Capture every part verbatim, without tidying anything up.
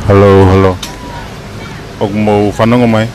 Hello, hello. ʻOku mou fanongo mai?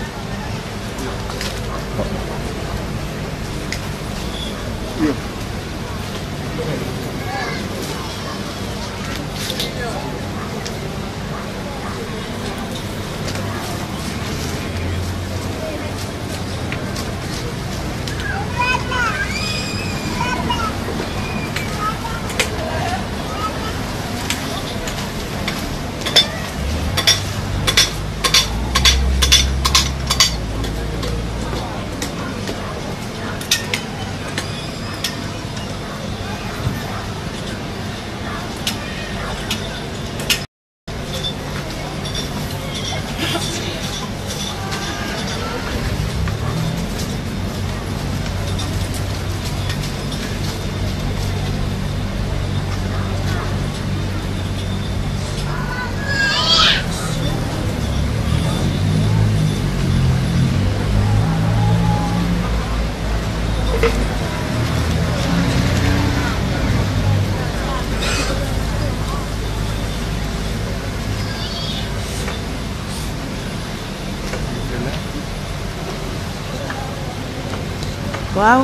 Wow.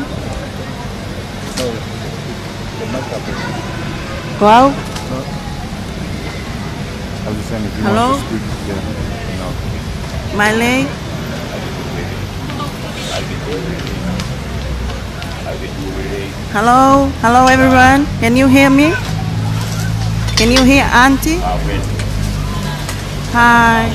Wow. Hello? Malay? Hello, hello everyone. Can you hear me? Can you hear Auntie? Hi.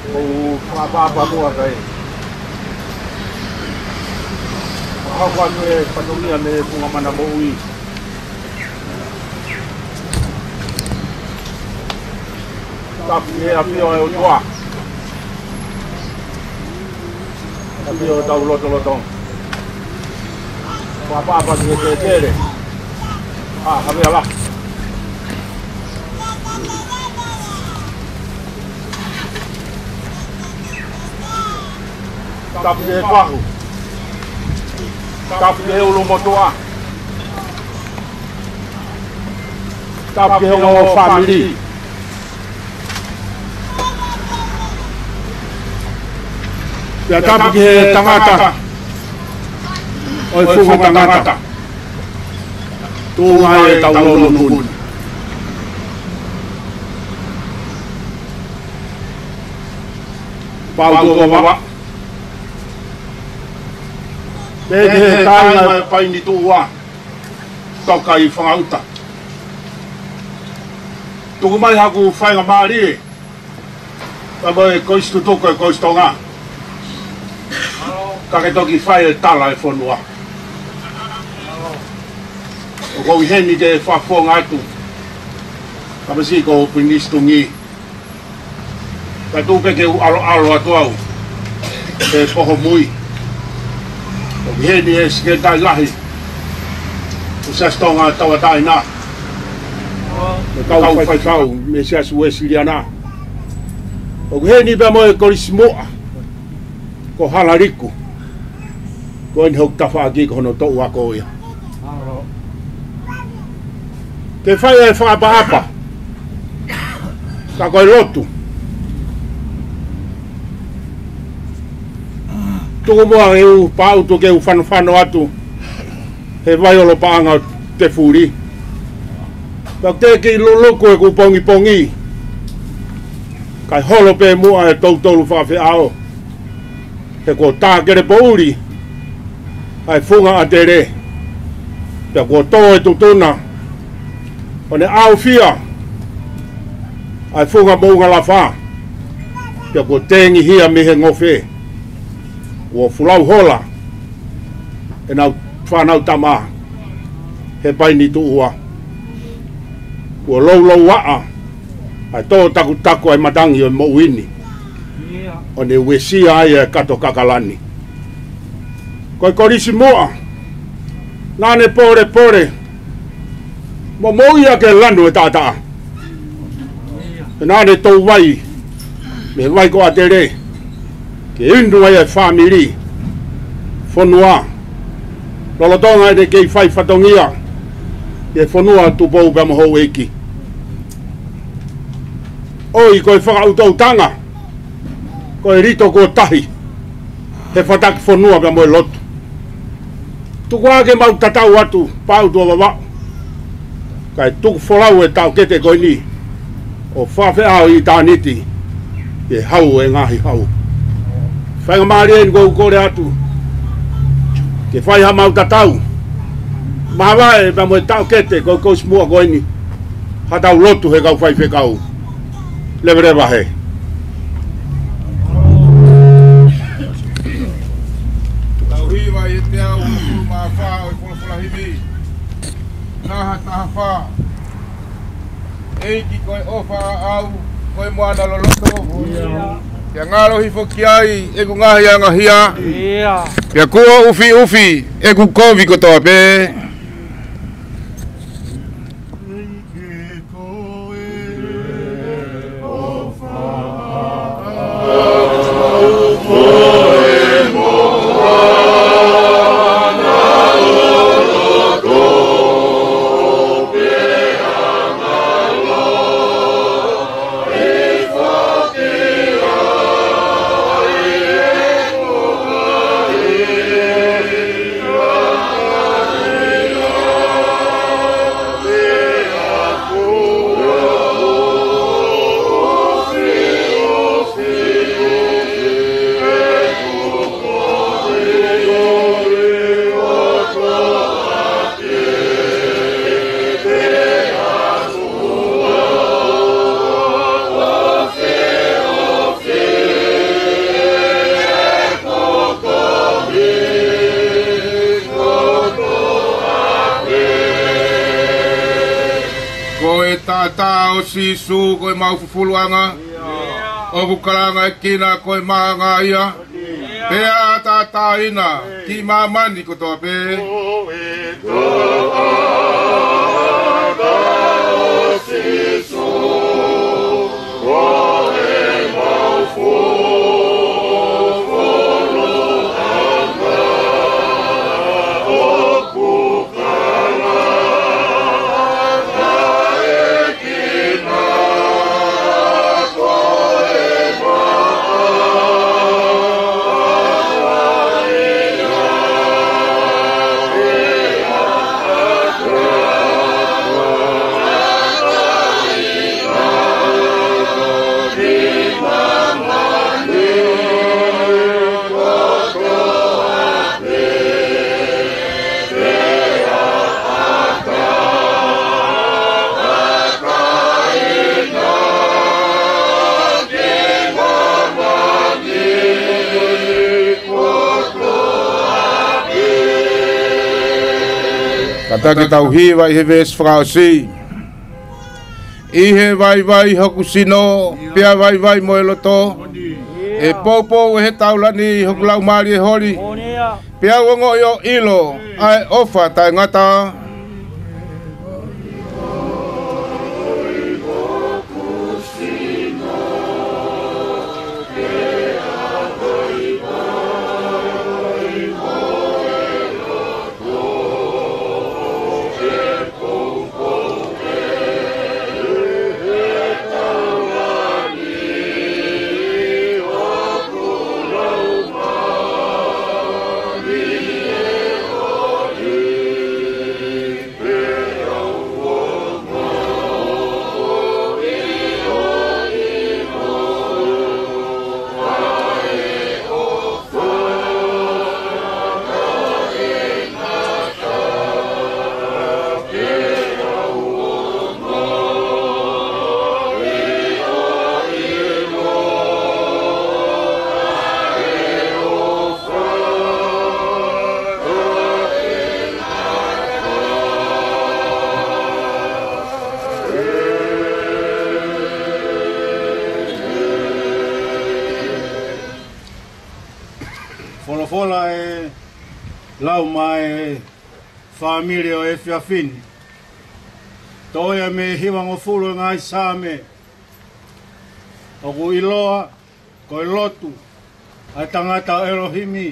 ʻOku ou fakaʻapaʻapa muʻa kae fakahoko atu e fatongia mei he Funga Mana Moʻui. Tapu ki he ʻafio ʻa e ʻOtua. ʻAfio ʻi hotau lotolotonga. Fakaʻapaʻapa ki he tētele. ʻA, havea la. Tapu ki he fahu. Tapu ki he ʻulumotuʻa. Tapu ki he ongo fāmili. Pea tapu ki he tangata ʻo e Funga Tangata. Tuʻunga ʻetau lolo puni. Pau tuʻa vava. Pea ki he kāinga ʻo e Paini Tuʻa, Toka ʻi Fangaʻuta. Tuku mai haku faingamālie, pea mo e Kolisi Tutuku ʻo e Kolisi Tonga, ka ke toki fai e tala e fonua. ʻOku ou ʻi heni ke fakafofonga atu, ka masi ko Pilinisi Tungi. Ka tuku pē ke u ʻaloʻalo atu au he poho mui. ʻOku ʻi heni e Sekelitali Lahi, Siasi Tonga Tauʻatāina, mo e kau faifekau mei he Siasi Uēsiliana. ʻOku ʻi heni pea mo e Kolisi Muʻa ko Halaliku. Ko eni hoku tafaʻaki ko hono toʻu ako ia. Ke fai e fakaʻapaʻapa, ka ko e lotu. Tuku muʻa ke u pāutu ke u fanofano atu he vai ʻo Lopaʻanga ʻo Tefuli. Ka te ki luluku ʻeku pongipongi, kae holo pē muʻa e toutolu fakafeʻao. He kuo tākele poʻuli ʻa e funga ʻatele, pea kuo tō e tutuna ʻo ne ʻaofia ʻa e funga moʻunga Lafa, pea kuo tengihia mei he ngofe. Kuo fulau hola ʻenau fānau tama he paini tuʻua. Kuo loulouaʻa ʻa e tō takutaku ʻa e matangi ʻo e moʻui ni, ʻo ne uesia ai e kato kakala ni. Ko e Kolisi Muʻa naʻa ne polepole mo moʻui ʻa e lanu ʻo e taʻataʻa. Pea naʻa ne touvai mei he vai ko ʻatele ke inu ai e fāmili, fonua, lolotonga ʻene kei fai fatongia ʻi he fonua Tupou pea mo Houʻeiki. ʻOi, ko e fakaʻutoʻutanga, ko e lito kuo tahi he fataki fonua pea mo e lotu. Tuku ā ke mau tatau atu, pāutu ʻo Vavaʻu, kae tuku folau e taʻokete ko eni ʻo fakafeʻao ʻi ʻitāniti ʻi he hau ʻo e ngaahi hau. Faingamālie eni ʻoku ou kole atu ke fai ha mau tatau māvae pea mo e taʻokete ko e Kolisi Muʻa ko eni, ha tau lotu he kau faifekau. Leveleva hē. Tau hiva ʻi he teau hongofulu mā fā ʻo e folofola himi. Naha taha fā. ʻEiki, ko e ʻofa ʻaʻau, ko e moana loloto. Pea ngalo hifo ki ai ʻeku ngaahi angahia. Pea kuo ʻufiʻufi ʻeku kovi kotoa pē. Ko e taʻataʻa ʻo Sīsū ko e mau fufuluʻanga, ʻoku kalanga e kina ko e maʻanga ia, pea ʻataʻatā ʻi māmani kotoa pē. Kātaki tau hiva ʻi he veesi fakaʻosi. ʻI he vaivai hoku sino, pea vaivai mo e loto, ʻe poupou ʻe he taulani hoku laumālie holi. Pea u ongoʻi ʻo ʻilo ʻa e ʻofa taʻengata Lau mai e fāmili ʻo e efiafi ni. Toʻo ia mei he hivangofulu e ngaahi Saame. ʻOku ʻiloa ko e lotu ʻa e tangata ʻo ʻElohimi,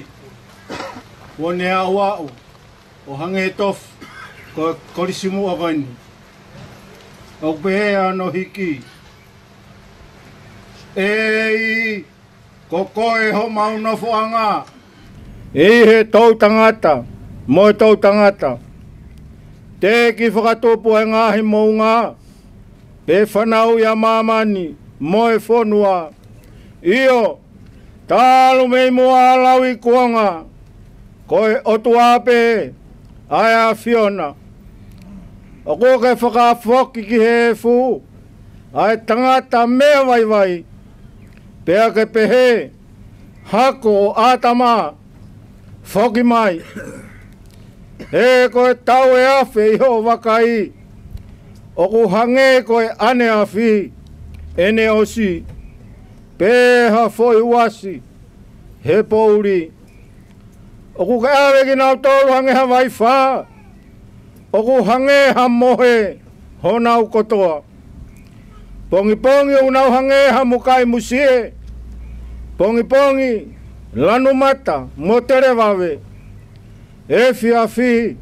kuo ne aʻuaʻu ʻo hangē tofu ko e kolisimuʻa ko eni. ʻOku pehē hono hiki: ʻEiki, ko koe homau nofoʻanga. ʻI he toʻutangata mo e toʻutangata, teʻeki fakatupu e ngaahi moʻunga, pe fanauʻi ʻa māmani mo e fonua. ʻIo, talu mei muʻa ʻa lauikuonga, ko e ʻOtua pē ʻa e ʻAfiona. ʻOku ke fakafoki ki he efu ʻa e tangata meʻa vaivai, pea ke pehē: Hako ʻo ʻĀtama, foki mai. He ko e tau e afe ʻi hoʻo vakai, ʻoku hangē ko e ʻaneafi ʻene ʻosi, pe ha foʻi uasi he poʻuli. ʻOku ke ʻave kinautolu hangē ha vaifā, ʻoku hangē ha mohe honau kotoa. Pongipongi ʻoku nau hangē ha mukai musie, pongipongi lanu mata mo televave. Efiafi,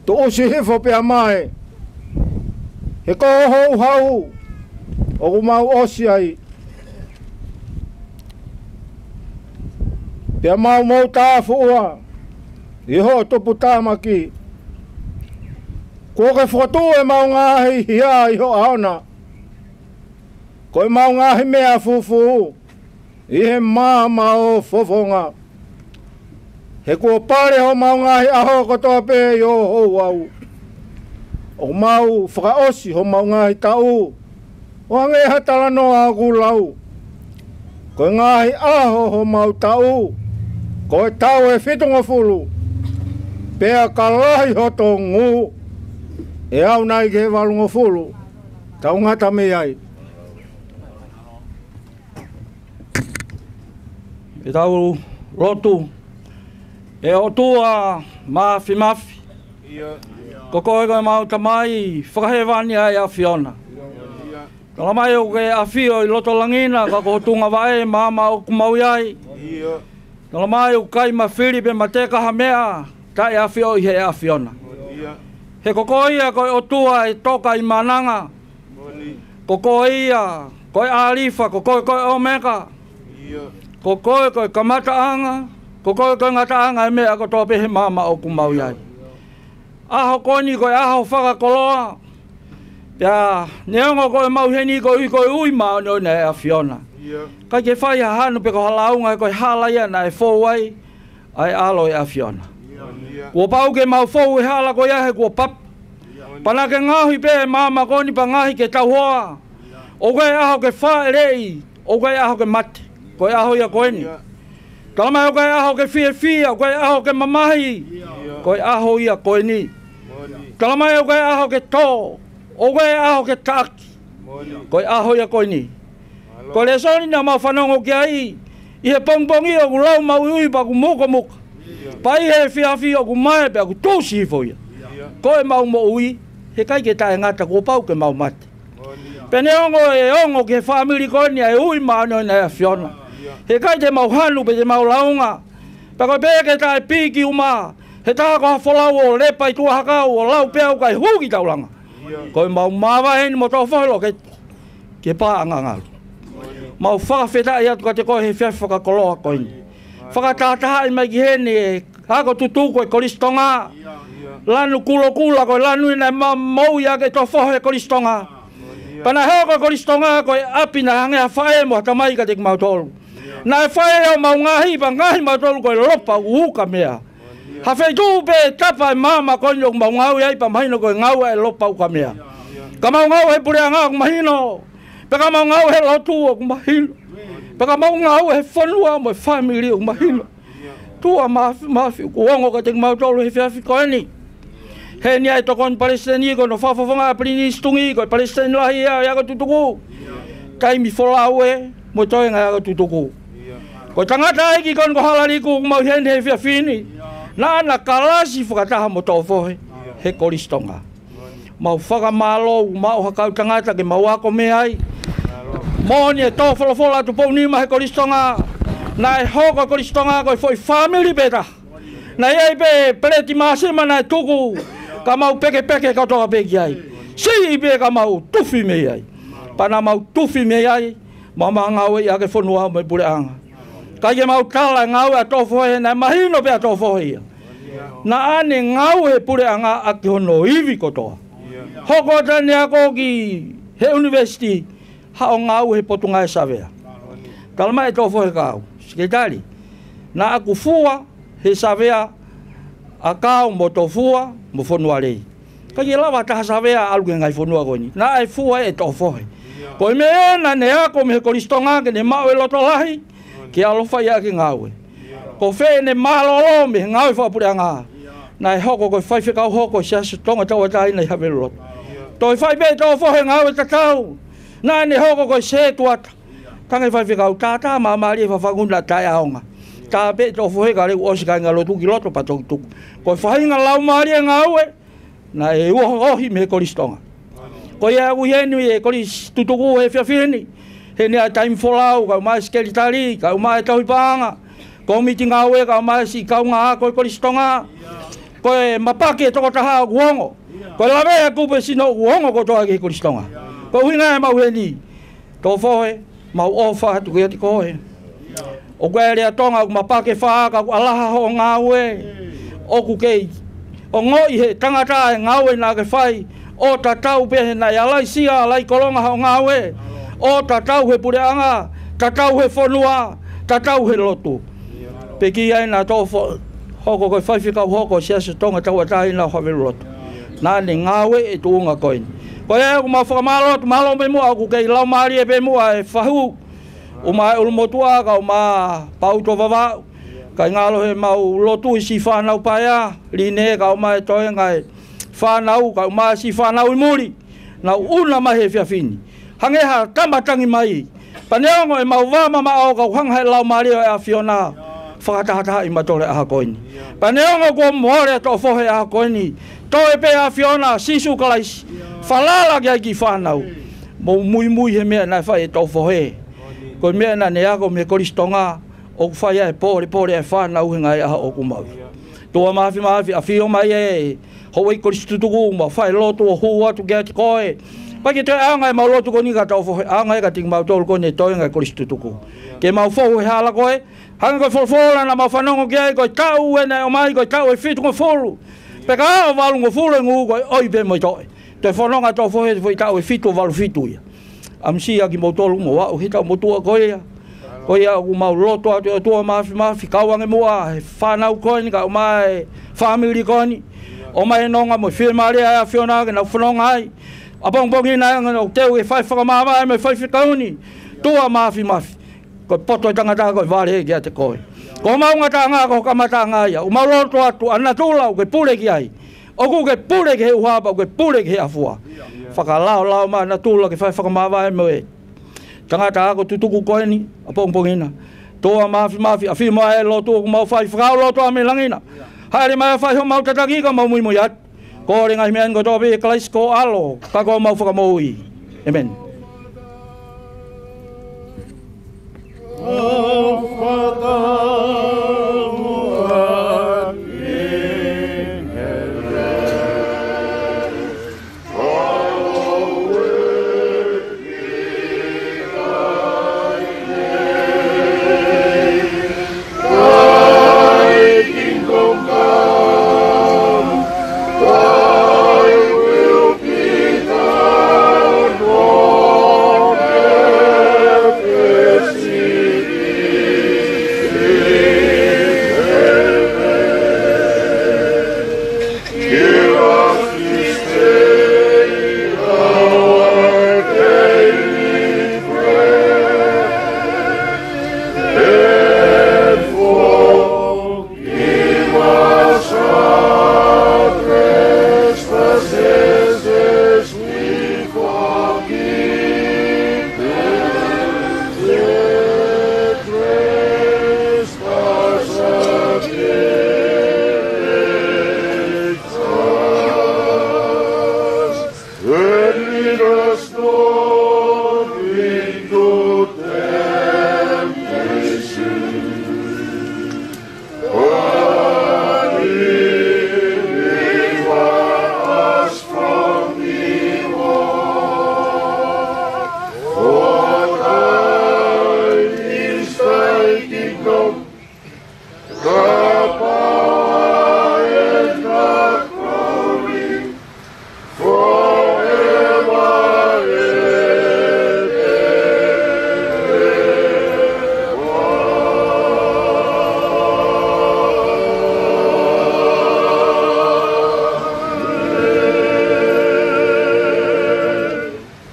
tuʻusi hifo pea mae, he ko hoʻo hau ʻoku mau ʻosi ai. Pea mau mou tāfuʻua ʻi hoʻo tuputāmaki. Kuo ke fokotuʻu ʻemau ngaahi hia ʻi ho ʻao na, ko ʻemau ngaahi meʻa fufū ʻi he maama ʻo fofonga. He kuo pale homau ngaahi ʻaho kotoa pē ʻi ho houhau. ʻOku mau fakaʻosi homau ngaahi taʻu ʻo hangē ha talanoa ʻoku lau. Ko e ngaahi ʻaho homau taʻu, ko e tau ʻe fitungofulu, pea ka lahi hoto ngū, ʻe aʻu nai ki he valungofulu. Tau ngata mei ai. ʻE tau lotu. ʻE ʻOtua Māfimafi, ko koe ko ʻemau Tamai fakahēvani ʻa e ʻAfiona. Tala mai ʻoku ke ʻafio ʻi loto langi na, ka ko ho tuʻunga vaʻe ʻa e maama ʻoku mau ʻi ai. Tala mai ʻoku ʻikai mafili pe mateka ha meʻa taʻe ʻafio ʻi he ʻAfiona. He ko koe ia ko e ʻOtua ʻe toka ʻi mananga. Ko koe ia ko e ʻAlifa, ko koe ko e ʻOmeka. Ko koe ko e kamataʻanga, ko koe ko e ngataʻanga ʻo e meʻa kotoa pē he maama ʻoku mau ʻi ai. ʻAho ko eni ko e ʻaho fakakoloa. Pea neongo ko ʻemau ʻi heni koeʻuhi ko e ui māʻoniʻoni ʻa e ʻAfiona, ʻikai ke fai ha hanu pe ko ha lāunga, he ko e hala ia naʻe fou ai ʻa e ʻAlo ʻo e ʻAfiona. Kuo pau ke mau fou he hala ko ia he kuo papa. Pea naʻa ke ngaohi pē ʻa e maama ko eni pea ngaohi ke tau hoa. ʻOku ʻi ai e ʻaho ke fāʻeleʻi, ʻoku ʻi ai e ʻaho ke mate, ko e ʻaho ia ko eni. Tala mai ʻoku ʻi ai e ʻaho ke fiefia, ʻoku ʻi ai e ʻaho ke mamahi, ko e ʻaho ia ko eni. Tala mai ʻoku ʻi ai e ʻaho ke tō, ʻoku ʻi ai e ʻaho ke taʻaki, ko e ʻaho ia ko eni. Ko e lēsoni naʻa mau fanongo ki ai ʻi he pongipongi ʻoku lau maʻuiʻui pea ʻoku mukomuka, pea ʻi he efiafi ʻoku mae pea ʻoku tuʻusi hifo ia. Ko ʻemau moʻui, he ʻikai ke taʻengata, kuo pau ke mau mate. Pea neongo ʻe ongo ki he fāmili ko eni ʻa e ui māʻoniʻoni ʻa e ʻAfiona, he ʻikai te mau hanu pe te mau lāunga. Pea ko e pehē ke taʻepiki uma he taha ko ha folau ʻo lepa ʻi tuʻa hakau ʻo lau pea ʻoku ʻikai hū ki taulanga. Ko ʻemau māvae eni mo tau fohe loke ki he paʻanga ngalu. Mau fakafetaʻi atu kiate koe he efiafi fakakoloa ko eni. Fakatahatahaʻi mai ki heni e ako tutuku ʻo e Kolisi Tonga. Lanu kulokula, ko e lanu ia naʻe ma-, maʻu ia ke tofo he Kolisi Tonga. Pea naʻe hoko e Kolisi Tonga ko e ʻapi naʻe hangē ha faʻē mo ha tamai kiate kimautolu. Naʻe faʻē homau ngaahi pea ngaohi mautolu ko e lopa ukamea. Ha feituʻu pē ʻe tapa e maama ko eni ʻoku mau ngāue ai pea mahino ko e ngāue ʻa e lopa ukamea. Ka mau ngāue he puleʻanga ʻoku mahino. Pea ka mau ngāue he lotu ʻoku mahino. Pea ka mau ngāue he fonua mo e fāmili ʻoku mahino. ʻOtua Māfimafi, ʻoku ongo kiate kimautolu he efiafi ko eni. Heni ʻa e tokoni palesiteni ko hono fakafofonga ʻa Pilinisi Tungi, ko e palesiteni lahi ia ʻo e ako tutuku. Taimi folau ē mo e toenga e ako tutuku. Ko e tangataʻeiki ko eni ko Halaliku ʻoku mau ʻi heni he efiafi ni. Naʻa na kalasi fakataha mo Toʻofohe he Kolisi Tonga. Mau fakamālō, mau ʻofa ki he kau tangata ke mau ako mei ai. Moʻoni e tō folofola ʻa Tupou Nima he Kolisi Tonga. Naʻe hoko e Kolisi Tonga ko e foʻi fāmili pē taha. Naʻe ʻi ai pē peleti māsima naʻe tuku, ka mau pekepeke kotoa pē ki ai. Siʻi pē ka mau tufi mei ai. Pea naʻa mau tufi mei ai, mau ngāueʻi ʻaki e fonua mo e puleʻanga. ʻIkai ke mau tala e ngāue ʻa Toʻofohe, naʻe mahino pē ʻa Toʻofohe ia. Naʻa ne ngāue he puleʻanga ʻaki hono ivi kotoa. Hoko atu ʻene ako ki he ʻunivēsiti, haʻu ʻo ngāue he Potungāue Savea. Talamai ʻe Toʻofohe kia au, Sekelitali, naʻa ku fua he Savea ʻa Kao mo Tofua mo Fonualei. ʻIkai ke lava ha taha Savea ʻalu ki he ngaahi fonua ko eni. Naʻe fua ʻe Toʻofohe. Ko e meʻa ena naʻa ne ako mei he Kolisi Tonga ke ne maʻu e loto lahi ke ʻalu ʻo fai ʻaki e ngāue. Ko fē ʻene mālōlō mei he ngāue fakapuleʻanga? Naʻe hoko ko e faifekau hoko ʻo e Siasi Tonga Tauʻatāina ʻi Haveluloto. Toe fai pē ʻe Toʻofohe e ngāue tatau. Naʻa ne hoko ko e sētuata. Tangi faifekau, tātā māmālie e fafangu naʻa taʻeʻaonga. Tā pē ʻe Toʻofohe ka leu ʻosi e kāingalotu ki loto pea toki tuku. Ko e faʻahinga laumālie e ngāue naʻe uohi mei he Kolisi Tonga. Ko ia ʻoku ʻi heni e Kolisi Tutuku he efiafi ni. Heni ʻa e taimi folau, kau mai e Sekelitali, kau mai e Tauhi Paʻanga, Kōmiti Ngāue, kau mai e siʻi kaungā ako e Kolisi Tonga. Ko e mapaki e tokotaha ʻoku ongo. Ko e lavea e kupu e sino ʻoku ongo kotoa ki he Kolisi Tonga. Ko e ʻuhinga ia ʻemau ʻi heni. Toʻofohe, mau ʻofa atu kiate koe. ʻOku ʻi ai e lea Tonga, ʻoku mapake fā ka ʻoku ʻalaha hoʻo ngāue. ʻOku kei ongoʻi ʻe he tangata e ngāue naʻa ke fai, ʻo tatau pē he naʻe ʻalai sia, ʻalai kolonga hoʻo ngāue. ʻO tatau he puleʻanga, tatau he fonua, tatau he lotu. Pea ko ia ai naʻa Toʻofohe hoko ko e faifekau hoko ʻo e Siasi Tonga Tauʻatāina ʻo Haveluloto. Naʻa ne ngāue e tuʻunga ko eni. Ko ia ʻoku mau fakamālō atu, mālō pē muʻa ʻoku kei laumālie pē muʻa e fahu. ʻUmaʻā e ʻulumotuʻa, kau mai Pauto Vavaʻu. Kae ngalo he mau lotu ʻi siʻi fānau paea, Line, kau mai e toenga e fānau, kau mai siʻi fānau ʻi muli. Nau ʻuna mai he efiafi ni. Hangē ha tama tangi mai. Pea neongo ʻemau vā mamaʻo ka ʻoku hanga ʻe he Laumālie ʻo e ʻAfiona ʻo fakatahatahaʻi kimautolu he ʻaho ko eni. Pea neongo kuo mole ʻa Toʻofohe he ʻaho ko eni. Toe pē ʻAfiona, Sīsū Kalaisi. Falala ki ai kiʻi fānau. Mou muimui he meʻa naʻe fai ʻe Toʻofohe. Ko e meʻa naʻa ne ako mei he Kolisi Tonga. ʻOku fai ai e polepole ʻa e fānau he ngaahi ʻaho ʻoku mau. ʻOtua Māfimafi, ʻafio mai ē, houʻeiki Kolisi Tutuku, mau fai e lotu ʻo hū atu kiate koe. Pea ke toe ʻaonga ʻemau lotu ko eni kia Toʻofohe, ʻaonga ia kiate kimautolu ko eni e toenga e Kolisi Tutuku. Ke mau fou he hala ko ē, hangē ko e folofola naʻa mau fanongo ki ai, ko e taʻu ē naʻe ʻomai, ko e taʻu ʻe fitungofulu. Pea ka ʻosi valungofulu e nguʻu ko e ʻoi pē mo e toʻe. Toe fononga Toʻofohe he foʻi taʻu ʻe fitu valu fitu ia. ʻAmusia kimoutolu mo au he taʻu motuʻa ko ia. Ko ia ʻoku mau lotu atu ʻOtua Māfimafi, kau ange muʻa he fānau ko eni, kau mai e fāmili ko eni. ʻOmai e nonga mo e fiemālie ʻa e ʻAfiona ke nau fononga ai. ʻApongipongi ni ʻoku nau teu ke fai fakamāvae mo e faifekau ni. ʻOtua Māfimafi. Ko e poto e tangata ko e vale kiate koe. Ko homau ngataʻanga ko ho kamataʻanga ia. ʻOku mau lotu atu ʻa natula ʻoku ke pule ki ai. ʻOku ke pule ki he ʻuha pea ʻoku ke pule ki he ʻafua. Fakalaolao mai ʻa natula ke fai fakamāvae mo e tangata ako tutuku ko eni ʻapongipongi na. ʻOtua Māfimafi, ʻafio mai e lotu ʻoku mau fai, fakaʻau lotu ʻa mei langi na. Hāʻele mai ʻo fai homau tataki ka mau muimui atu. Kole ngaahi meʻa ni kotoa pē ʻia Kalaisi ko ho ʻAlo, ka ko homau Fakamoʻui. ʻĒmeni.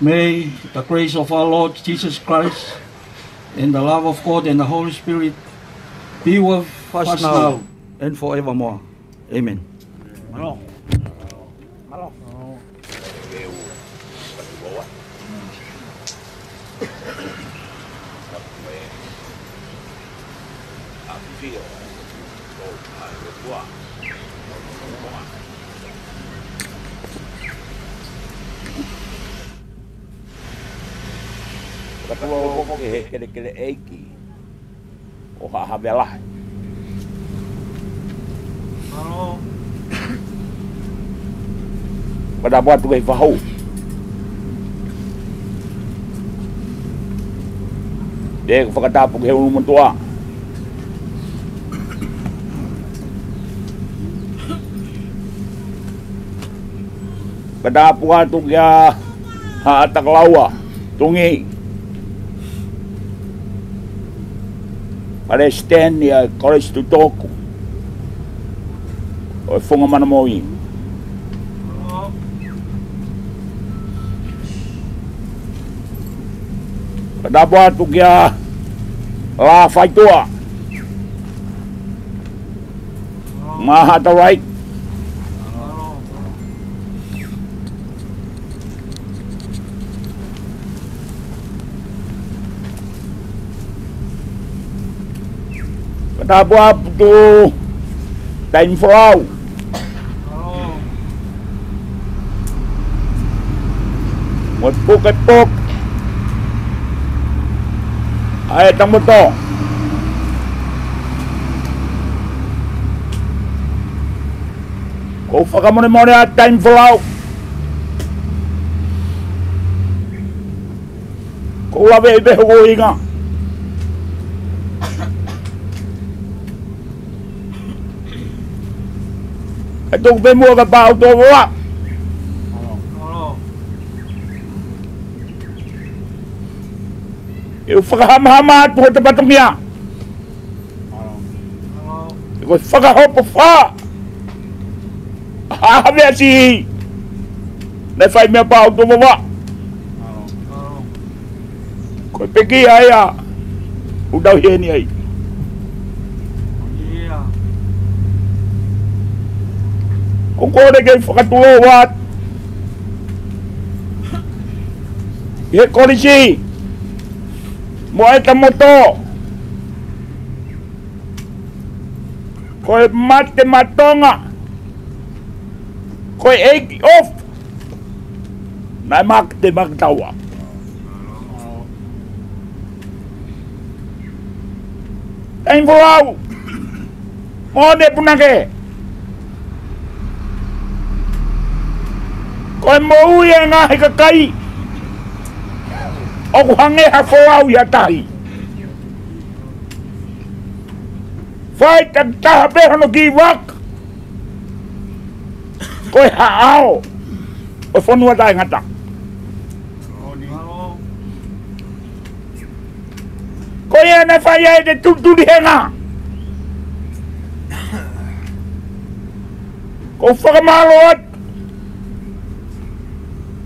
May the grace of our Lord Jesus Christ and the love of God and the Holy Spirit be with us now and forevermore. Amen. Fakatulou foki ki he kelekele ʻeiki ʻo Haʻa Havea Lahi. Fakatapu atu ki he fahu. Pea ʻoku fakatapu ki he ʻulumotuʻa. Fakatapu atu kia Haʻa Takalaua Tuʻi, Palesiteni ʻa e Kolisi Tutuku ʻo e Funga Mana Moʻui. Fakatapu atu kia Lāfaitoa Mahata Wright. Fakatapu atu Taimi Folau mo e pukepuke ʻa e Tamoto. ʻOku ou fakamolemole atu Taimi Folau. ʻOku ou lave ʻi he hokoinga. ʻE tuku pē muʻa ka pau tō voa. ʻE u fakahamahama atu hoto fatongia. Ko e fakahopo fā ʻa Haʻa Havea Siʻi naʻe fai meia Pautovoa. Ko e pekia ia ʻoku tau ʻi heni ai. ʻOku ou kole ke u fakatulou atu ki he Kolisi mo e Tamoto. Ko e mate matonga, ko e ʻeiki ʻofa, naʻe mate mate taua. Taimi Folau, mo e punake. Ko e moʻui ʻa e ngaahi kakai ʻoku hangē ha folau ʻi ha tahi. Fai takitaha pē hono kiʻi vaka. Ko e haʻao ʻo e fonua taʻengata. Ko ia naʻe fai ai ʻete tutuli henga. ʻOku ou fakamālō atu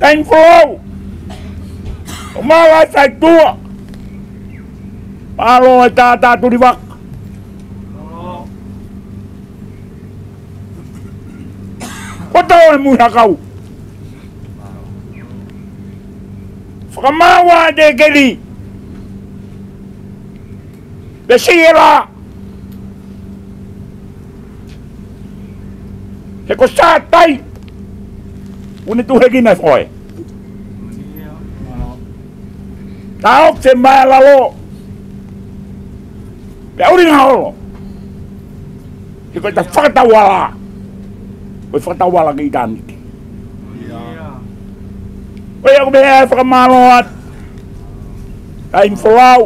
Taimi Folau, ʻo mālō e faitoʻo, mālō e tātā tuli vaka. Ko tau e mui hakau. Fakamaau ʻa e keli. Pea siʻi e lā. He ko Sātai ʻoku ne tuhekina e foe. Taʻofi mai ʻa lalo. Pea ʻulinga holo. He ko ʻeta fakatauʻolunga, ko e fakatauʻolunga ki ʻitāniti. Ko ia ʻoku ou meʻa ai fakamālō atu Taimi Folau,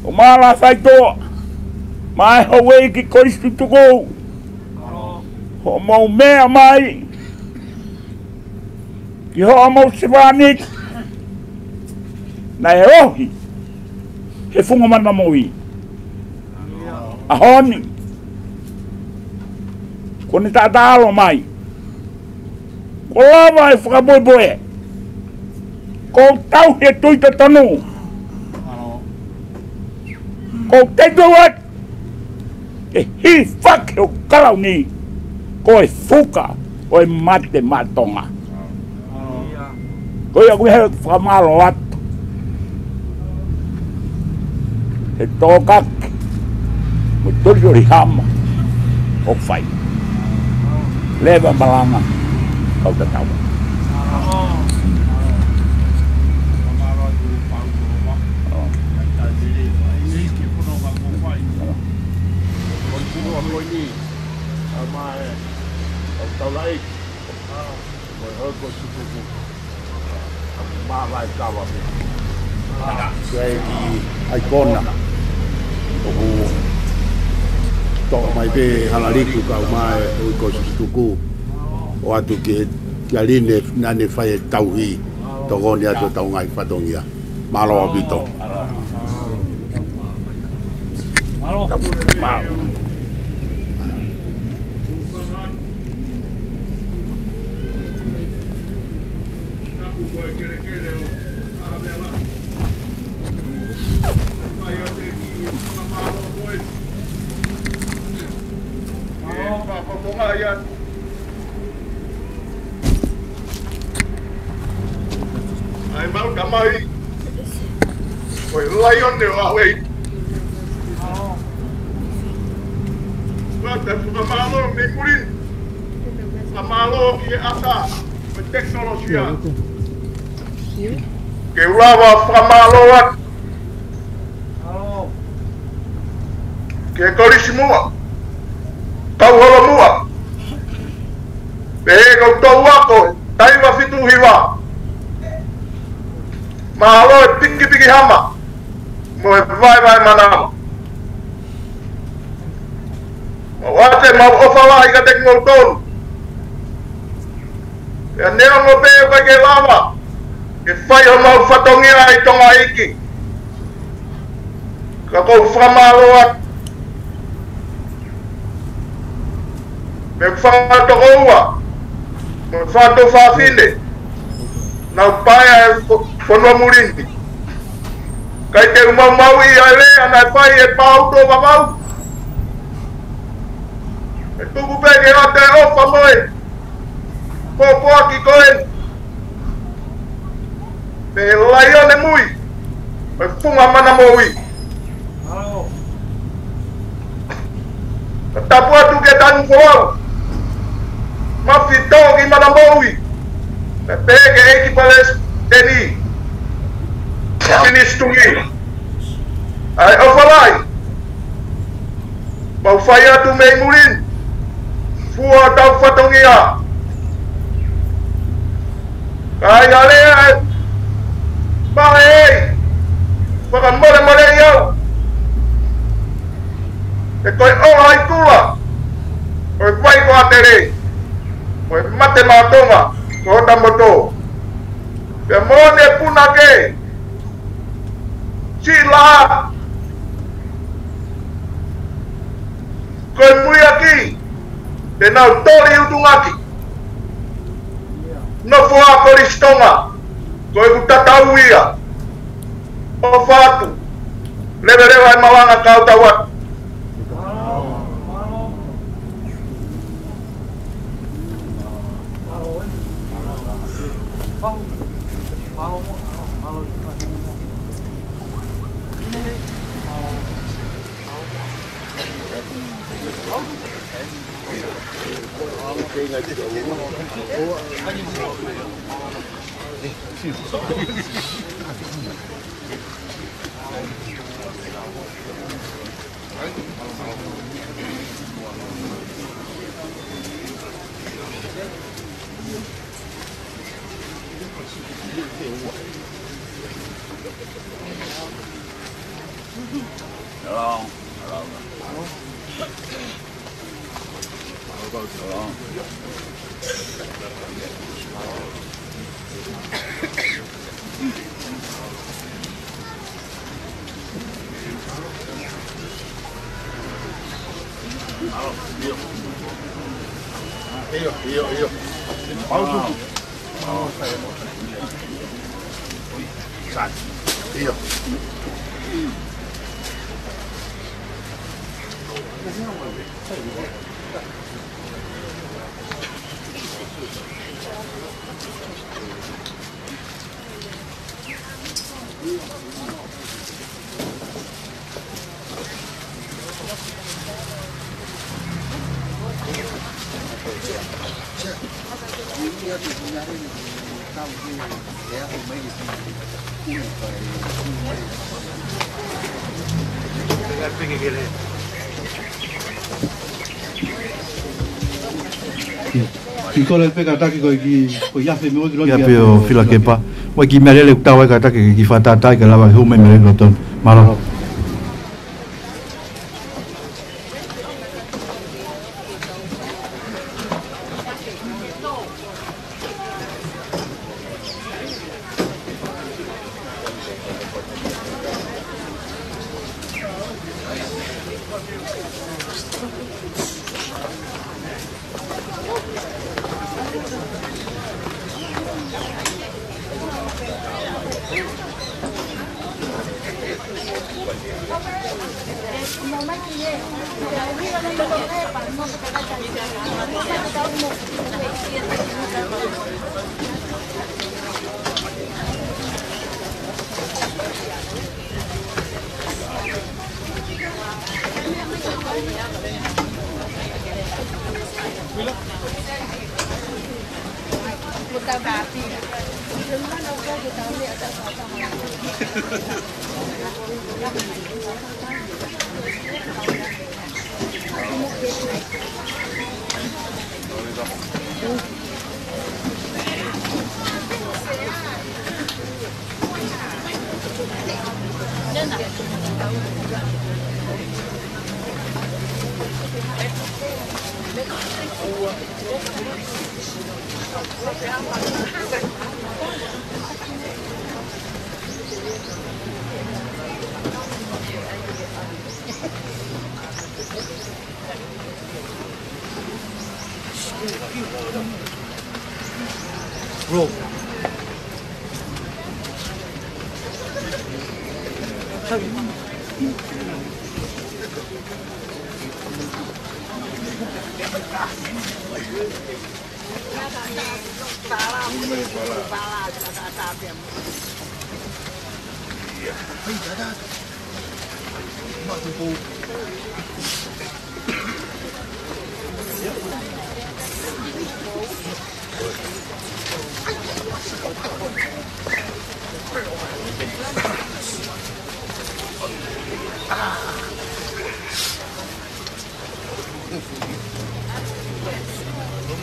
ʻo mālō e faitoʻo, mo e houʻeiki Kolisi Tutuku, hoʻomou meʻa mai ki hoʻomou sevāniti naʻe ohi he funga mana moʻui. ʻAho ni, kuo ne taʻataʻalo mai. Kuo lava e fakapoʻipoʻi. Ko e tauhi e tui totonu. Ko e tau atu ke hifaki ʻo kalauni ko e fuka ʻo e mate maʻa Tonga. Ko ia ʻoku ou fakamālō atu he tokaki mo e tolitoli hama ʻoku fai. Leva malanga kau tatau. Ko e kiʻi ʻaikona ʻoku toʻo mai pē hala liku kau mai ʻo e ko Sutuku ʻo ʻoatu ki he, ki he line naʻa ne fai e tauhi tokoni atu ʻetau ngaahi fatongia. Mālō ʻaupito. ʻAi mau tamai. Ko e laione ʻo ʻAvea. Pea te u fakamālō mei muli ni. Fakamālō ki he ʻasa mo e tekinolosia. Ke u lava fakamālō atu ki he Kolisi Muʻa, Kauholo Muʻa, pehē ki he kau ako, Taiva Fitu Hiva. Mālō e pikipiki hama mo e vaevae manava. Mau ʻoatu ʻemau ʻofa lahi kiate kimoutolu. Pea neongo pē ʻoku ʻikai ke lava ke fai homau fatongia ʻi Tonga iiki, ka ʻoku ou fakamālō atu mei he fanga tokoua mo e fanga tuofāfine naʻa nau paea e fo-, fonua muli ni. ʻIkai te u maumauʻi ʻa e lea naʻe fai ʻe Paulo Vavau. ʻE tuku pē ke ʻoatu e ʻofa mo e pōpoaki ko eni mei he laione mui ʻo e funga mana moʻui. Ka tapu atu ki he Tangata Folau, Mafi Toki Mana Moʻui, pea pehē ki he ʻEiki Palesiteni Pilinisi Tuʻi, ʻa e ʻofa lahi mau fai atu mei muli ni, fua ʻetau fatongia. Ka ʻi ai ha lea ʻe male ai, fakamolemoleʻi au. He ko e ʻola ʻi Kula, ko e vai ko Atele, ko e mate maʻa Tonga ko hota moto. Pea moʻoni e punake, sila, ko e muiaki te nau toli ʻi ʻUtungaki. Nofo ā Kolisi Tonga, ko ʻeku tatau ia. ʻOfa atu. Leveleva e malanga kau tau atu. ʻIo, ʻio, ʻio. Pautu. ʻIo. Ki kole pē kātaki ko e kiʻi, ko e afe mo e kiʻi lotu. Kiʻi afe ʻo Filakepa. Mo e kiʻi meʻalele ʻoku tau ai kātaki ke kiʻi fakatātā ke lava ke hū mai e meʻalele ki loto. Mālō.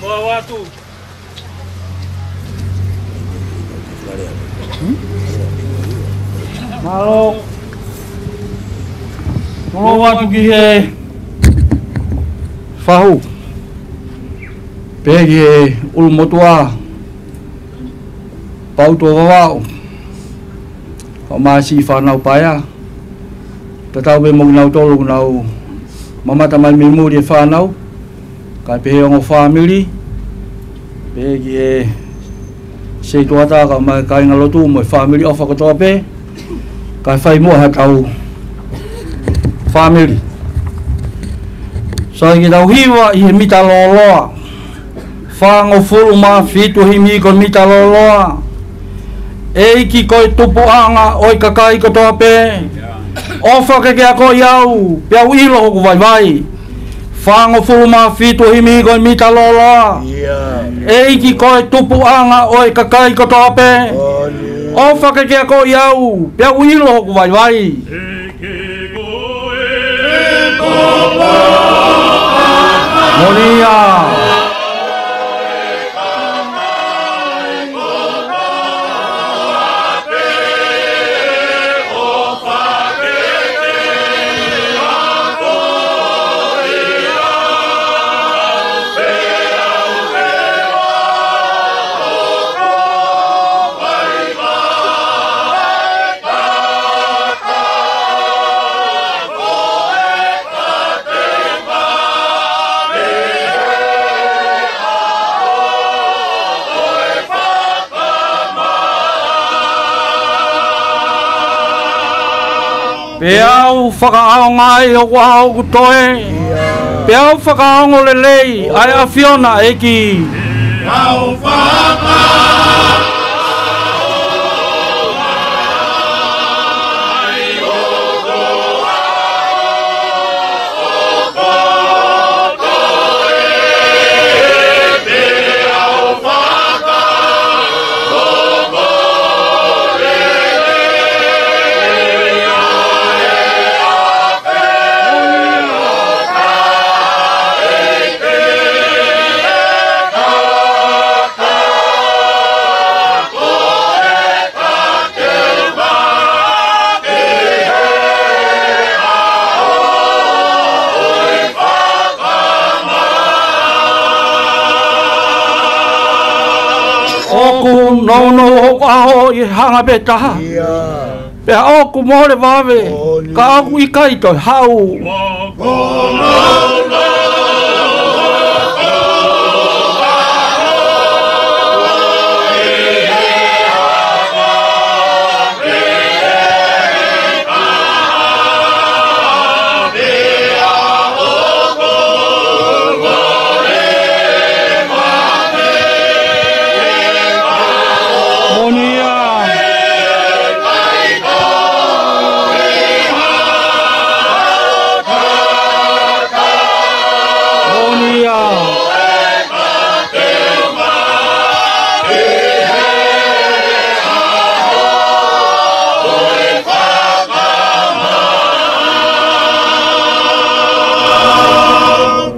Mo atu. Mālō. Mo atu ki he fahu. Pea ki he ʻulumotuʻa. Pautu ʻo Vavaʻu. Kae ʻumaʻā siʻi fānau paea. Tatau pē mo kinautolu ʻoku nau mamata mai mei muli e fānau. Kae pehē ongo fāmili. Pehē ki he setuata kae ʻumaʻā e kāingalotu mo e fāmili ʻofa kotoa pē. Kae fai muʻa ha tau fāmili. Sai ke tau hiva ʻi he mita lōloa. Fāngofulu mā fitu himi ko e mita lōloa. ʻEiki ko e tupuʻanga ʻo e kakai kotoa pē. ʻOfa ke ke akoʻi au, pea u ʻilo hoku vaivai. Fāngofulu mā fitu himi ko e mita lōloa. ʻEiki ko e tupuʻanga ʻo e kakai kotoa pē. ʻOfa ke ke akoʻi au, pea u ʻilo hoku vaivai. Molia. Pea u fakaʻaongaʻi hoku ʻaho ʻoku toe, pea u fakaongo lelei ʻa e ʻAfiona ʻEiki. ʻOku nounou hoku ʻaho ʻi he hanga pē taha. Pea ʻoku mole vave, ka ʻoku ʻikai toe haʻu. Moʻoni ia. Moʻoni ia.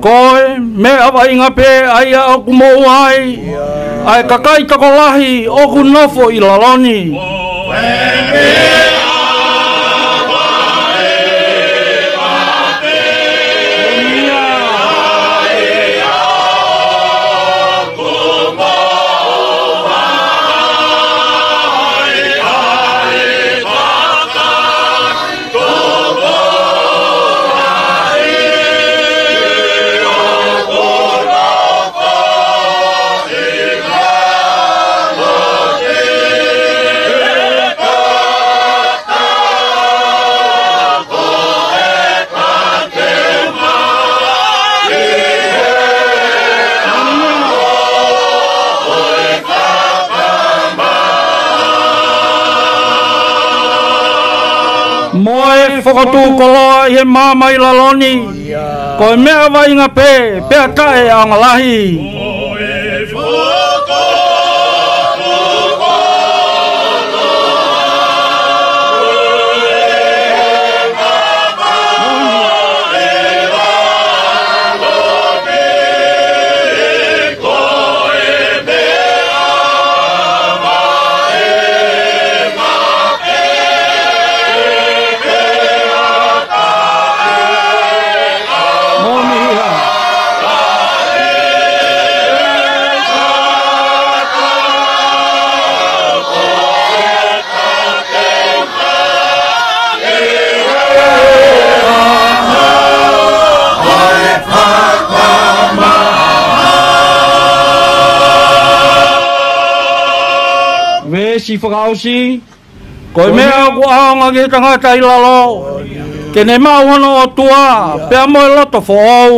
Ko e meʻa vaʻinga pē ʻa ia ʻoku moʻua ai ʻa e kakai tokolahi ʻoku nofo ʻi lalo ni. Mo e fokotuʻu koloa ʻi he maama ʻi lalo ni, ko e meʻa vaʻinga pē, pea taʻeʻaonga lahi. Veesi fakaʻosi. Ko e meʻa ʻoku ʻaonga ki he tangata ʻi lalo, ke ne maʻu hono ʻOtua, pea mo e loto foʻou.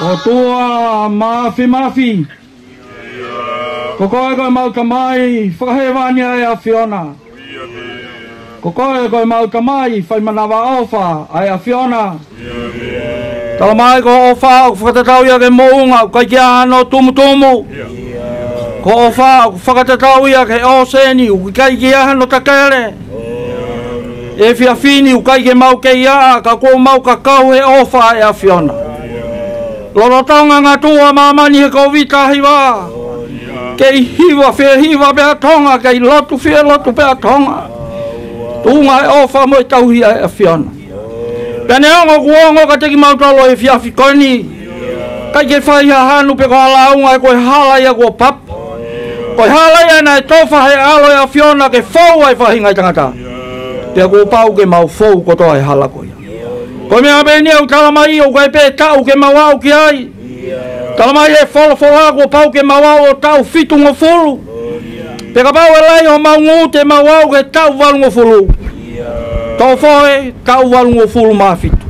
ʻOtua Māfimafi, ko koe ko ʻemau Tamai fakahēvani ʻa e ʻAfiona. Ko koe ko ʻemau Tamai faimanavaʻofa ʻa e ʻAfiona. Talamai ko e ʻofa ʻoku fakatatau ia ki he moʻunga, ʻoku ʻikai ke ʻi ai hano tumutumu. Ko e ʻofa ʻoku fakatatau ia ki he ʻōseni, ʻoku ʻikai ke ʻi ai hano takele. Efiafi ni ʻoku ʻikai ke mau kei ʻā, ka kuo mau kakau he ʻofa ʻa e ʻAfiona. Lolotonga ngatuʻu ʻa māmani he Kōviti taha hiva, kei hiva fie hiva pē ʻa Tonga, kei lotu fie lotu pē ʻa Tonga. Tuʻunga he ʻofa mo e tauhi ʻa e ʻAfiona. Pea neongo kuo ongo kiate kimautolu he efiafi ko eni, ʻikai ke fai ha hanu pe ko ha lāunga, he ko e hala ia kuo papa. Ko e hala ia naʻe tofa he ʻAlo ʻo e ʻAfiona ke fou ai e faʻahinga ʻo e tangata. Pea kuo pau ke mau fou kotoa he hala ko ia. Ko e meʻa pē eni ʻoku tala mai ʻoku ʻikai pē taʻu ke mau aʻu ki ai. Tala mai he folofola kuo pau ke mau aʻu ʻo taʻu fitungofulu. Pea kapau ʻe lahi homau ngū te mau aʻu ki he taʻu valungofulu. Toʻo fohe, taʻu valungofulu mā fitu.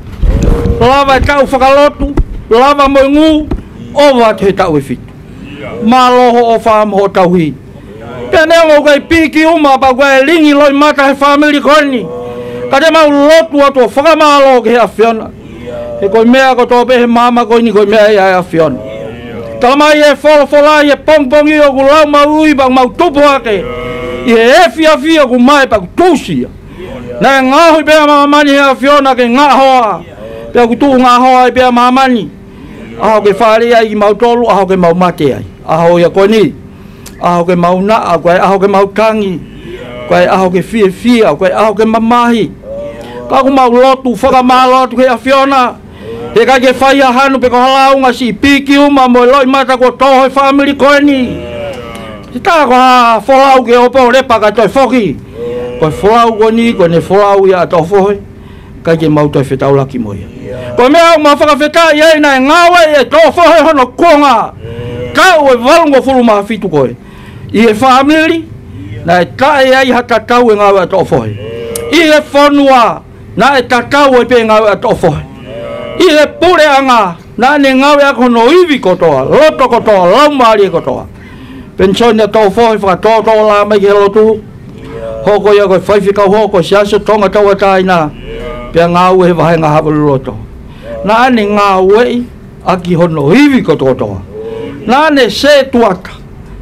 Lava e taʻu fakalotu, lava mo e ngū, ʻova atu he taʻu ʻe fitu. Mālō hoʻo ʻofa mo hoʻo tauhi. Pea neongo ʻoku ʻikai piki uma pea ʻoku ʻikai lingi loʻimata he fāmili ko eni, ka te mau lotu atu ʻo fakamālō ki he ʻAfiona. He ko e meʻa kotoa pē he māmani ko eni ko e meʻa ia ʻa e ʻAfiona. Tala mai he folofola ʻi he pongipongi ʻoku lau maʻu ui pea mau tupu hake. ʻI he efiafi ʻoku mae pea ʻoku tuʻusi ia. Naʻe ngaohi pē ʻa māmani he ʻAfiona ke ngaʻohoa. Pea ʻoku tuʻu ngaʻohoa ai pē ʻa māmani. ʻAho ke fāʻeleʻi ai kimautolu, ʻaho ke mau mate ai. ʻAho ia ko eni. ʻAho ke mau naʻa, ko e ʻaho ke mau tangi. Ko e ʻaho ke fiefia, ko e ʻaho ke mamahi. Ka ʻoku mau lotu fakamālō atu ki he ʻAfiona. He ʻikai ke fai ha hanu pe ko ha lāunga siʻi piki uma mo e loʻimata kuo tō he fāmili ko eni. Te tā ko ha folau ke ʻopo lepa kae toe foki. Ko e folau ko eni, ko ʻene folau ia ʻa Toʻofohe. ʻIkai ke mau toe fetaulaki mo ia. Ko e meʻa ʻoku mau fakafetaʻi ai naʻe ngāueʻi ʻe Toʻofohe hono kuonga. Taʻu ʻe valungofulu mā fitu ko ē. ʻI he fāmili, naʻe taʻe ai ha tatau e ngāue ʻa Toʻofohe. ʻI he fonua, naʻe tatau ai pē ngāue ʻa Toʻofohe. ʻI he puleʻanga, naʻa ne ngāue ʻaki hono ivi kotoa, loto kotoa, laumālie kotoa. Penisoni ʻa Toʻofohe fakatōtō la mai ki he lotu. Hoko ia ko e faifekau hoko ʻo e Siasi ʻo Tonga Tauʻatāina. Pea ngāue he vahenga Haʻapalu Loto. Naʻa ne ngāueʻi ʻaki hono ivi kotokotoa. Naʻa ne sētuata.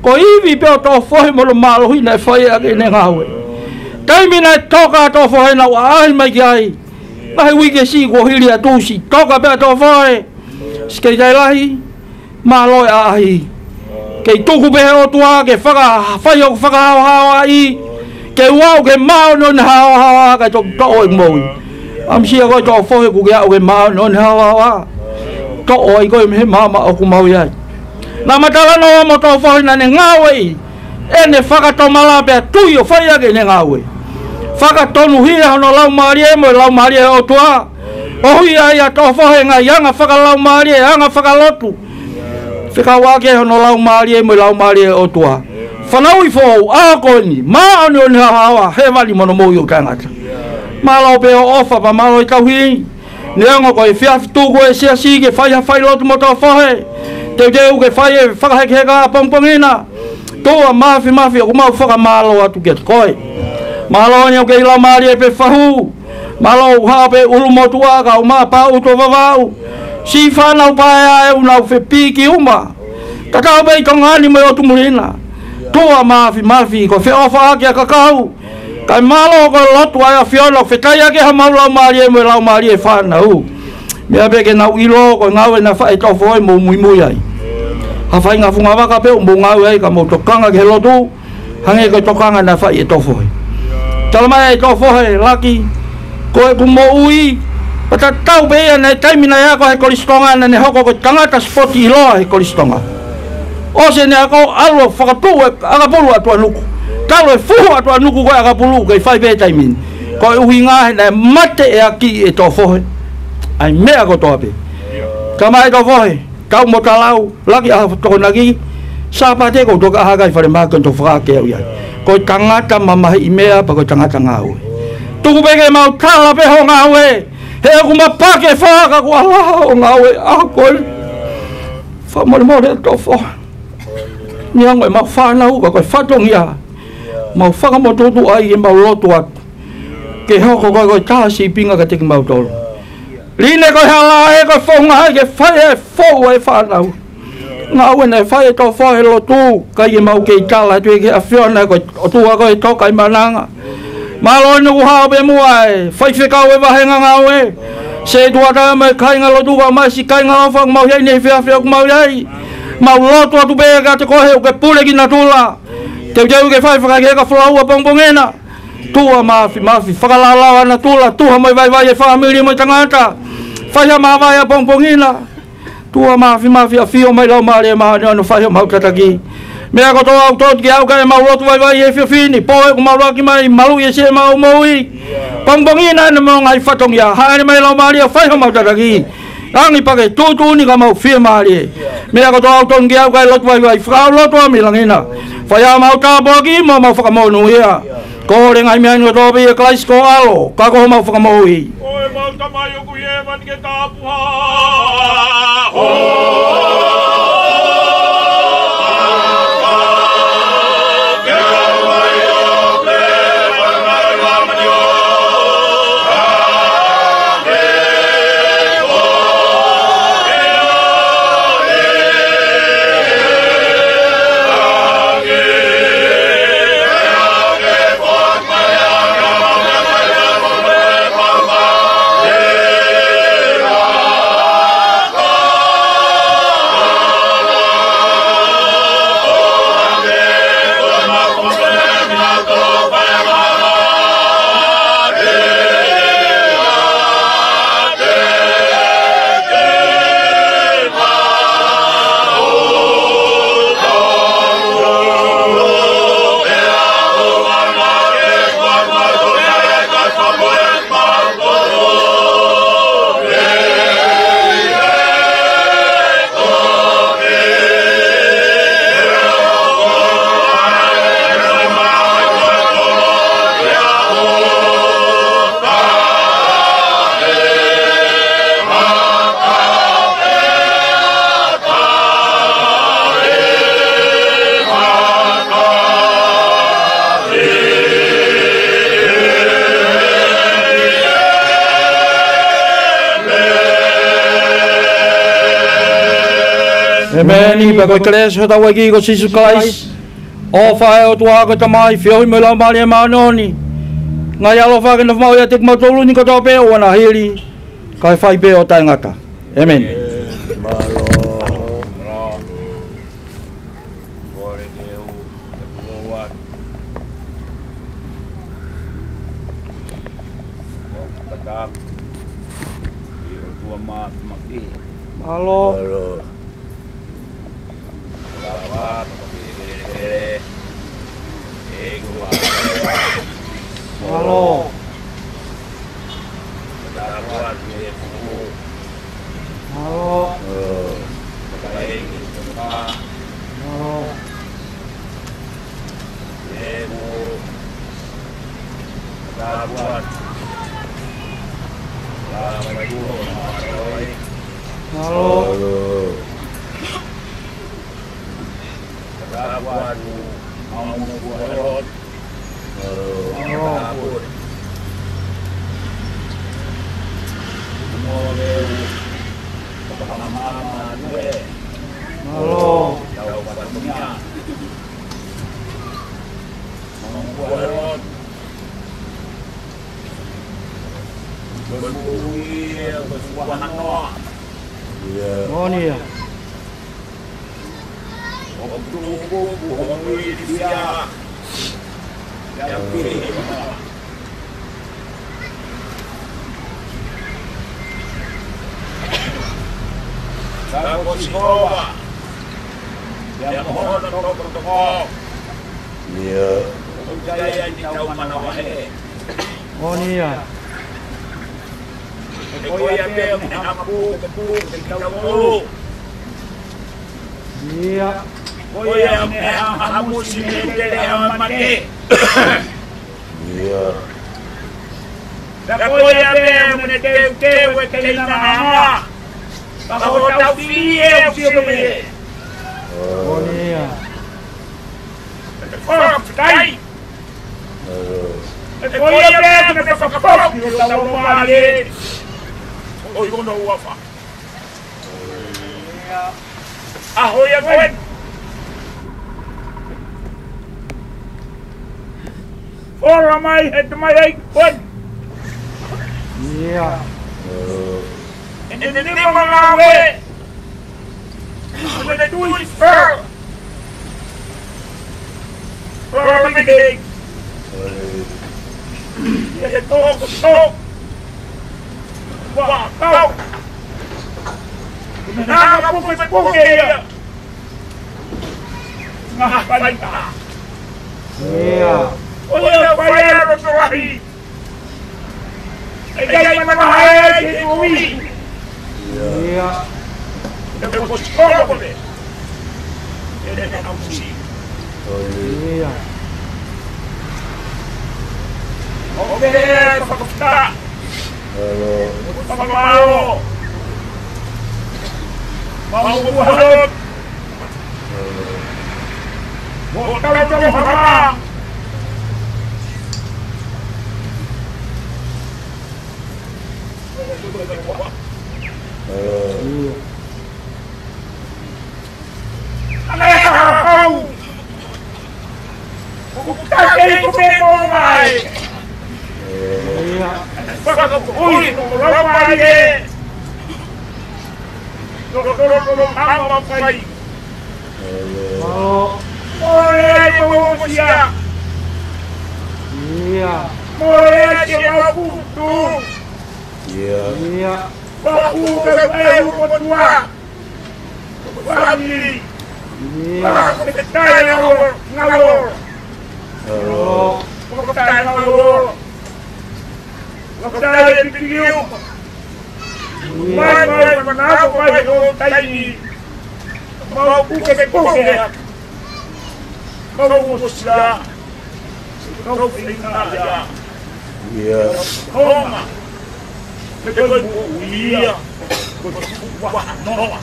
Ko e ivi pē ʻo Toʻofohe mo hono mālohi naʻe fai ʻaki ʻene ngāue. Taimi naʻe toka ʻa Toʻofohe naʻa ku ʻaʻahi mai ki ai. Ngaahi uike siʻi kuo hili atu siʻi toka pē ʻa Toʻofohe. Siʻi kei tai lahi. Mālō e ʻaʻahi. Kei tuku pē he ʻOtua ke faka-, fai hoku fakahaohaoaʻi. Ke u aʻu ke māʻoniʻoni haohaoa kae toki toʻo ʻeku moʻui. ʻAmusia koe Toʻofohe kuo ke aʻu ke māʻoniʻoni haohaoa. Toʻo ai koe mei he maama ʻoku mau ʻi ai. Naʻa ma talanoa mo Toʻofohe naʻa ne ngāueʻi ʻene fakatomala pea tui ʻo fai ʻaki ʻene ngāue. Fakatonuhia hono laumālie mo e laumālie ʻo e ʻOtua. ʻOhia ai ʻa Toʻofohe ngaahi anga fakalaumālie, anga fakalotu. Fekauʻaki hono laumālie mo e laumālie ʻo e ʻOtua. Fanauʻi foʻou, ʻaho ko eni, māʻoniʻoni haohaoa, hēvani mo hono moʻui ʻo taʻengata. Mālō pē hoʻo ʻofa pea mālō e tauhi. Neongo ko e efiafi tuku e siasi ke fai ha failotu mo Toʻofohe. Teuteu ke fai e fakahekeheka ʻapongipongi na. Toa Mafimafi ʻoku mau fakamālō atu kiate koe. Mālō ni ʻoku kei laumālie pē fahu. Mālō ʻoku haʻu pē ʻulumotuʻa kae ʻumaʻā Pautu ʻo Vavaʻu. Siʻi fānau paea ʻoku nau fepiki uma. Tatau pē ʻi Tonga ni mo e ʻotu muli na. Toa Mafimafi ko e feʻofaʻaki ʻa e kakai. Kae mālō ko e lotu ʻa e ʻAfiona ʻoku fetaiʻaki homau laumālie mo e laumālie ʻo e fānau. Meʻa pē ke nau ʻilo ko e ngāue naʻe fai ʻe Toʻofohe mo muimui ai. Ha faʻahinga fungavaka pē ʻoku mou ngāue ai ka mou tokanga ki he lotu. Hangē ko e tokanga naʻe fai ʻe Toʻofohe. Tala mai ʻe Toʻofohe, Laki, ko ʻeku moʻui, pea tatau pē ia naʻe taimi naʻe ako he Kolisi Tonga naʻa ne hoko ko e tangata sipoti ʻiloa he Kolisi Tonga. ʻOsi ʻene ako ʻalu ʻo fakatuʻu e ʻakapulu ʻa Tuʻanuku. Talu e fuhu ʻa Tuʻanuku ko e ʻakapulu kei fai pē taimi ni. Ko e ʻuhinga he naʻe mate e ʻaki ʻe Toʻofohe ʻa e meʻa kotoa pē. Tala mai ʻe Toʻofohe, Kau mo talau, Laki, ʻaho Tokonaki, Sāpate ʻoku ou toki ʻā hake ai falemahaki ʻo toki fakaake au ia. Ko e tangata mamahiʻi meʻa pea ko e tangata ngāue. Tuku pē ke mau tala pē hoʻo ngāue. He ʻoku ma pake faka kuo ala hoʻo ngāue ʻaho ko ē. Fakamolemole Toʻofohe. Neongo ʻemau fānau ka ko e fatongia. Mau fakamotumotu ai ke mau lotu atu. Ke hoko koe ko e taha sīpinga kiate kimautolu. Line ko e hala ē ko e founga ē ke fai e fou e fānau. Ngāue naʻe fai ʻe Tofa he lotu, ʻikai ke mau kei tala atu ki he ʻAfiona ko e ʻOtua ko e toka ʻi malanga. Mālō ʻene kuo haʻu pē muʻa e faifekau e vahenga ngāue. Setuata mo e kāinga lotu kae ʻumaʻā siʻi kāinga ʻofa ʻoku mau ʻi ai ʻi he efiafi ʻoku mau ʻi ai. Mau lotu atu pē kiate koe he ʻoku ke pule ki natula. Teuteu ke fai fakaheka falaua pongipongi na. Tuʻa Mafimafi, fakalālā ʻa natula, tuha mo e vaivai e fāmili mo e tangata. Fai ha māvae ʻapongipongi na. Tuʻa Mafimafi, ʻafio mai Laumālie Māʻoniʻoni ʻo fai homau tataki. Meʻa kotoa ʻoku tonu kiate au kae mau lotu vaivai he efiafi ni, pō ʻoku mau ʻuluaki mai, maluʻi ʻe siʻemau moʻui. Pongipongi na ʻene mo e ngaahi fatongia, hāʻele mai Laumālie ʻo fai homau tataki. Langi pea ke tuʻutuʻuni ka mau fiemālie. Meʻa kotoa ʻoku tonu kiate au kae lotu vaivai, fakaʻau lotu ʻa mi langi na. Fai ʻa mau tāpuaki mo mau fakamonūʻia. Kole ngaahi meʻa ni kotoa pē ʻia Kalaisi ko ho ʻAlo, ka ko homau Fakamoʻui. Ko e mau Tamai ʻoku ʻi hēvani ke tāpuhā ho ʻEmeni. Pea ko e kelesi ʻa hotau ʻEiki ko Sīsū Kalaisi, ʻofa ʻa e ʻOtua ko e Tamai, feohi mo e Laumālie Māʻoniʻoni, ngaahi ʻaloʻofa ke nofo maʻu ʻiate kimautolu ni kotoa pē ʻo ʻoua naʻa hili, kae fai pē ʻo taʻengata. ʻEmeni. Mālō. Kole ke u, ke u ʻoatu. Kata, ʻi ʻOtua Mafimafi. Mālō. Mālō. Mālō. Mālō. Mālō. Mālō. Mālō. Moʻoni ia. Ka ko Sihova ia mo hono tokotoko. Ia. ʻOku ʻi ai ʻetau manavahē. Moʻoni ia. He ko ia pē ʻoku ne hanga ʻo puke, puke kitautolu. Ia. Ko ia ʻoku ne hanga ʻo hamusi mei he teleʻa ʻo e mate. Ia. Pea ko ia pē ʻoku ne teuteu e keinanga. Ka ko hotau fili ʻoku sio pē. Moʻoni ia. Fakafetaʻi. He ko ia pē ʻoku ne fakafoki hotau laumālie ʻi hono huafa. ʻAho ia ko eni. Ola mai he tamai ai ko eni. Ia. ʻEne nima ngāue. ʻEne tui fēfē. Ola mai ki he. Ia he toko toko. Ua kau. Nanga puke puke ia. Ngaahi fainga. Ia. ʻOku ʻi ai e faiʻanga tokolahi. ʻIkai ke manahae ai ke ui. Ia. Te ko solo ko le. Te ne na usi. Ia. ʻOku ke fakafetaʻi. Fakamālō. Mau kuhalo. Mo tau tau hama. Ana e hahau. ʻOku tatei ko te mo mai. Ia. Fakapuʻuli ko Laumālie. Tokotoko mo hama fai. Mālō. Mole ai mo mosia. Ia. Mole ai ke mau kutu. Ia. Ia. Paku ke kai mo tua. Family. Ia. Paku ke kai ngalo. Ngalo. Ngalo. Paku ke kai ngalo. Ngalo. Ngalo. Mai, mai, manako mai he ʻo taimi. Mau puke puke. Mau mosia. Mau feinga ia. Ia. Homa. Te ko ia. Ko ua noa.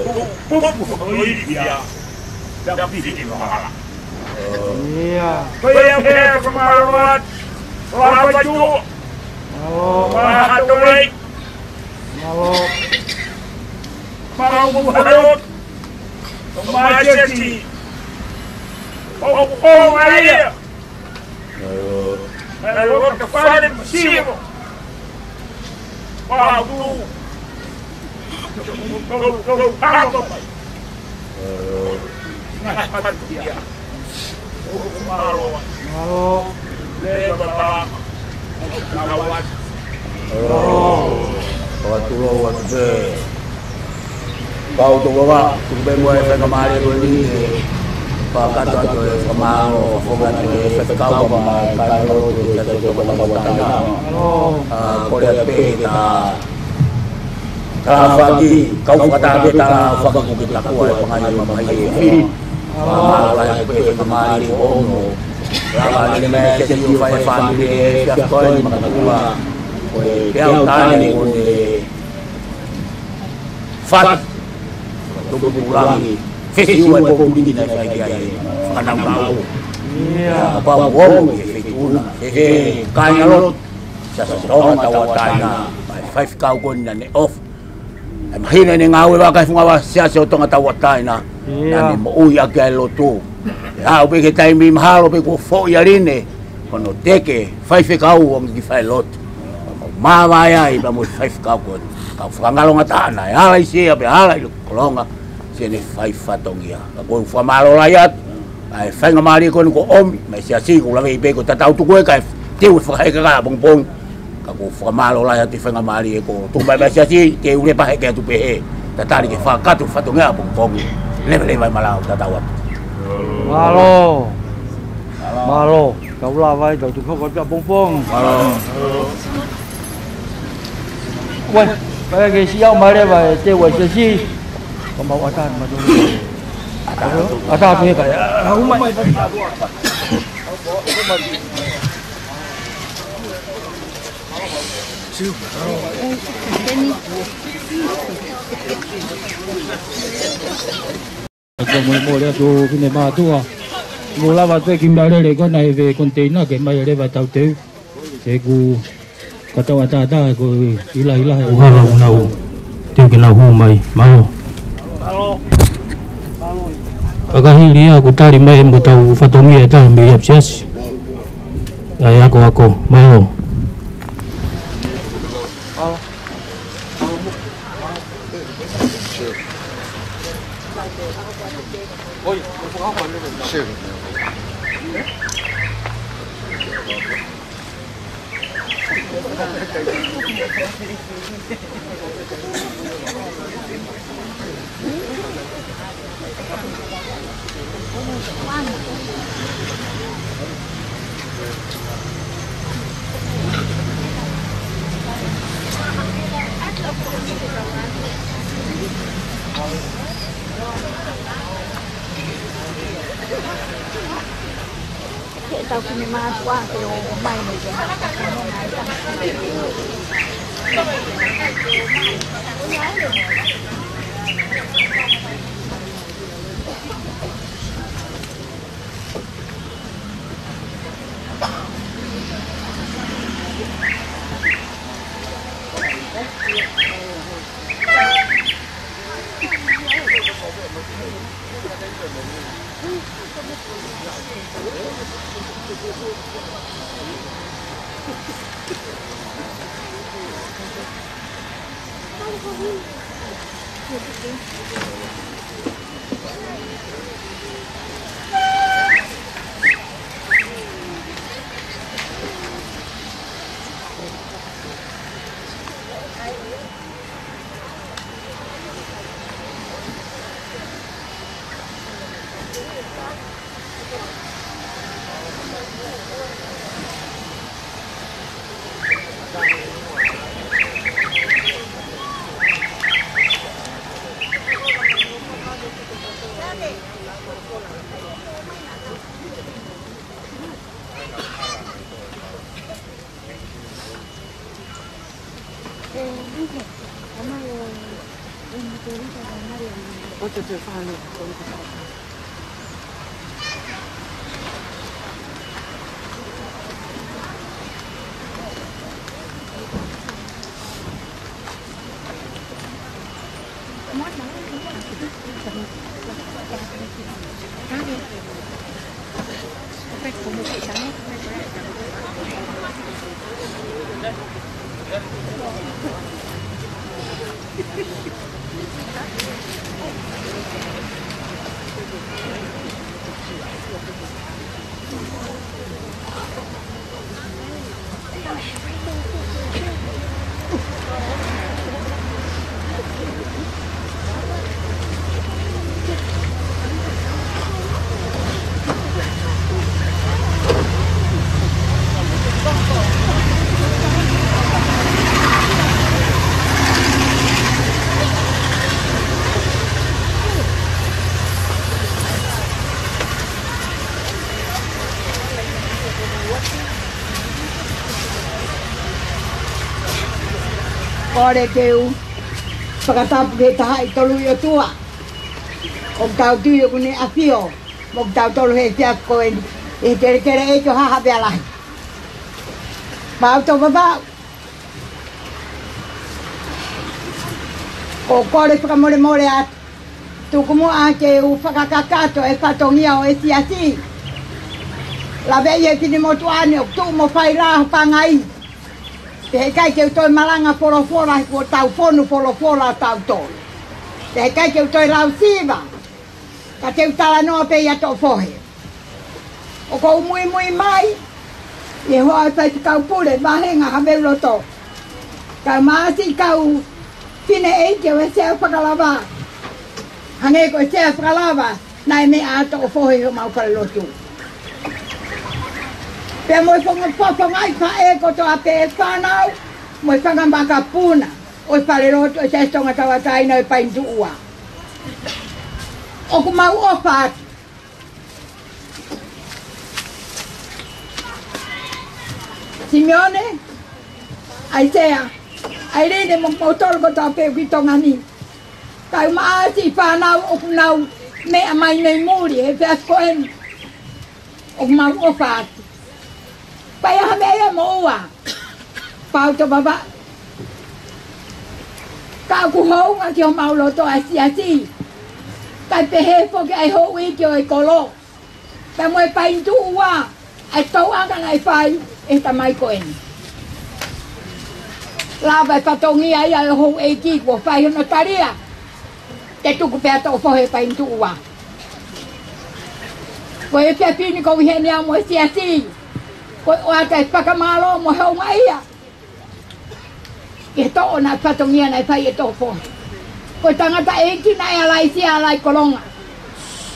Ko pupu ko ia. Ia piti mahala. Ia. Ko ia pē fakamālō atu. Ko a pai tu. Mālō. Ko a hato mai. Mālō. Mālō mo halo. Ko mai siasi. Ko ko mai ia. Mālō. Mālō ka fale masivo. Mālō. Mālō. Mālō. Mālō. Mālō. Fakatulou atu pē. Kau tokova, tuku pē muʻa e faingamālie ko eni ke fakakakato atu e fakamālō, fakafofonga atu e faifekau mo e kāingalotu ʻo e Siasi ʻo Tonga Tauʻatāina. ʻA, kole atu pē ke ta Talafaki, kau fakataha pē talafaki kuo ke takua e pangai ʻo mai e fili. Fakamālō lahi atu pē faingamālie kuo ʻomi. Lava lele mai e siasi ʻo fai e fāmili he efiafi ko eni, makatuʻunga ko e peau taʻane kuo ne fatu. Tupu pulangi. Fesi ua e pōpuli naʻe fai ki ai e fakanaunau. Ia. Kapau kuo ʻomi e feituʻu na. He, he, kāingalotu. Siasi ʻo Tonga Tauʻatāina, mo e faifekau ko eni naʻa ne ʻofa. ʻE mahino ʻene ngāue vaka he funga vaka Siasi ʻo Tonga Tauʻatāina. Ia. Naʻa ne moʻui ʻaki ʻa e lotu. ʻE aʻu pē ki he taimi mahalo pē kuo foʻi ʻa Line, ko hono teke faifekau ʻo ʻomi ki falelotu. Mavae ai pea mo e faifekau ko eni. Kau fakangalongataʻa naʻe ala ʻi Sea pea ala ʻi Lokolonga, Sea ne fai fatongia. Ka ʻoku ou fakamālō lahi atu. ʻA e faingamālie ko eni kuo ʻomi mai e Siasi, ʻoku ou laveʻi pē ko e tatau tuku ē kae teu e fakaheka ʻapongipongi. Ka ʻoku ou fakamālō lahi atu e faingamālie kuo tuku mai mai e Siasi, ke u lepa heke atu pē he tatali ke fakakakato e fatongia ʻapongipongi. Leveleva e malanga, tatau atu. Mālō. Mālō. Tau lava ai, tau tuku hoko atu ʻapongipongi. Mālō. Uai, pea ke siʻi ʻomai leva e teu ʻa e Siasi. Ka mau ʻatā atu mautolu. ʻAtā atu. ʻAtā atu he kai. ʻA, uma. Siu. Ka ko e molemole atu ki he mātuʻa. Mou lava atu ki he ʻū lele ko ena he koniteina ke ʻomai leva e tau teu. He ʻoku katoa tātā ko e ʻilaʻila he ʻuhala ʻoku nau teu ke nau hū mai. Mālō. Fakahili ia ʻoku tali mai ʻe mo tau fatongia ʻe taha mei he ʻapisiasi. ʻAi ako ako, mālō. Ke tau ki me mātuʻa ke ō mai me ke. Kole ke u fakatapu ki he Tahaʻi Toluʻi ʻOtua. ʻOku tau tui ʻoku ne ʻafio mo kitautolu he efiafi ko eni, ʻi he kelekele ʻeiki ʻo Haʻa Havea Lahi. Mau tō Vavaʻu. Ko e kole fakamolemole atu. Tuku muʻa ke u fakakakato e fatongia ʻo e siasi. Lave ʻi he kiʻi motuʻa ni ʻoku tuʻu mo fai lā ho pangai. Pea heʻikai ke u toe malanga folofola he kuo tau fonu folofola ʻa tautolu. Pea heʻikai ke u toe lau siva. Ka te u talanoa pē ʻia Toʻofohe. ʻOku ou muimui mai ʻi he hoa ʻo e faifekau pule, Vahenga Haveuloto. Kau maʻa siʻi kau fefine ʻeiki ʻo e sea fakalava. Hangē ko e sea fakalava naʻe meʻa ʻa Toʻofohe ʻi homau falelotu. Pea mo e fonga, fofongaʻi faʻē kotoa pē, fānau mo e fanga makapuna ʻo e falelotu ʻo e Siasi Tonga Tauʻatāina ʻo e Painituʻua. ʻOku mau ʻofa atu. Simione, ʻAisea, ʻAiline mo kimoutolu kotoa pē ʻoku ʻi Tonga ni. Kau maʻa siʻi fānau ʻoku nau meʻa mai mei muli he efiafi ko eni. ʻOku mau ʻofa atu. Pea ʻi ai ha meʻa ia mo ua. Pau to baba. Ka ʻoku hounga ki homau loto ʻa e siasi. Kae pehē foki ʻa e houʻeiki ʻo e kolo, pea mo e Painituʻu Ua, ʻa e tōʻonga naʻe fai ʻe he tamai ko eni. Lava e fatongia ia ʻo e houʻeiki kuo fai hono talia, ke tuku pea toʻo fohe Painituʻu Ua. Ko e efiafi ni ʻoku ou ʻi heni au mo e siasi, ko e ʻoatu e fakamālō mo e houngaʻia ki he tōʻonga fatongia naʻe fai ʻe Toʻofohe. Ko e tangataʻeiki naʻe ala ʻi Siala ʻi Kolonga,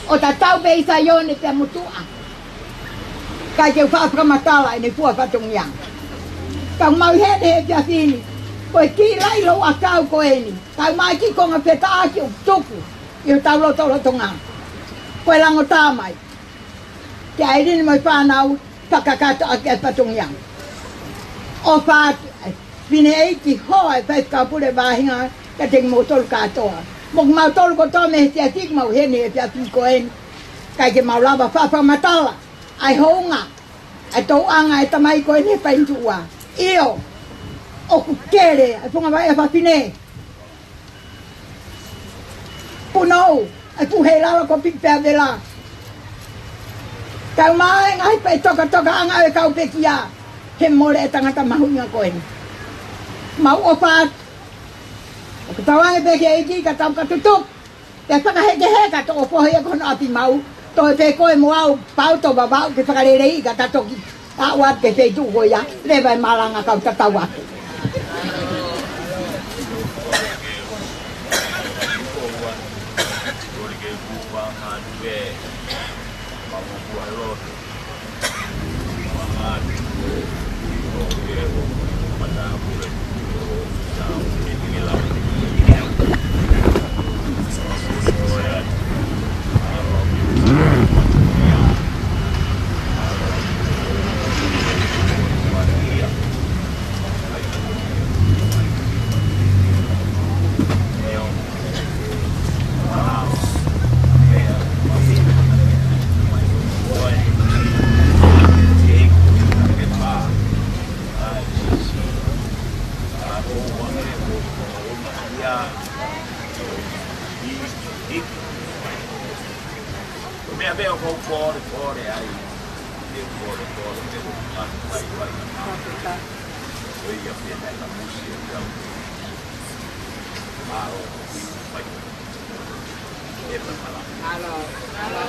ʻo tatau pē ʻi Saione pea mo Tuʻa. Kae ke u faʻa fakamatala ʻene fua fatongia. Ka ʻoku mau ʻi heni he efiafi ni, ko e kiʻi laʻi louʻakau ko eni, kae ʻumaʻā e kiʻi konga fetaʻaki ʻoku tuku ʻi hotau lotolotonga. Ko e langotā mai kia ʻAilini mo e fānau, fakakakato ʻaki e fatongia. ʻOfa atu ʻa e fineʻeiki hoa ʻo e faifekau pule vahenga kiate kimoutolu kātoa. Mo kimautolu kotoa mei he siasi ʻoku mau ʻi heni he efiafi ko eni, kae ke mau lava faʻa fakamatala ʻa e hounga, ʻa e tōʻonga ʻa e tamai ko eni he Painituʻu Ua. ʻIo, ʻoku kele ʻa e funga vaʻe ʻa fafine. Punou, ʻa e puhe ʻi lalo ko Pikipeavela. Kae ʻumaʻā e ngaahi paʻi tokatokaʻanga ʻo e kau pekia, he mole e tangata mahuʻinga ko eni. Mau ʻofa atu, ʻoku tauange pē ki he ʻEiki ka tau ka tutuku, pea fakahekeheka Toʻofohe ia ko hono ʻapi mau, toe pē koe mo au, pau to Vavaʻu ke fakaleleiʻi ka ta toki aʻu atu ki he feituʻu ko ia, leva e malanga kau tatau atu. Meʻa pē ʻoku ou kole, kole ai. Te u kole, kole, te u kole, kole, kole. ʻO ia pē naʻe ka musi e kau. Mālō, ʻi, pai. E pa mala. Mālō, mālō.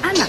ʻAna.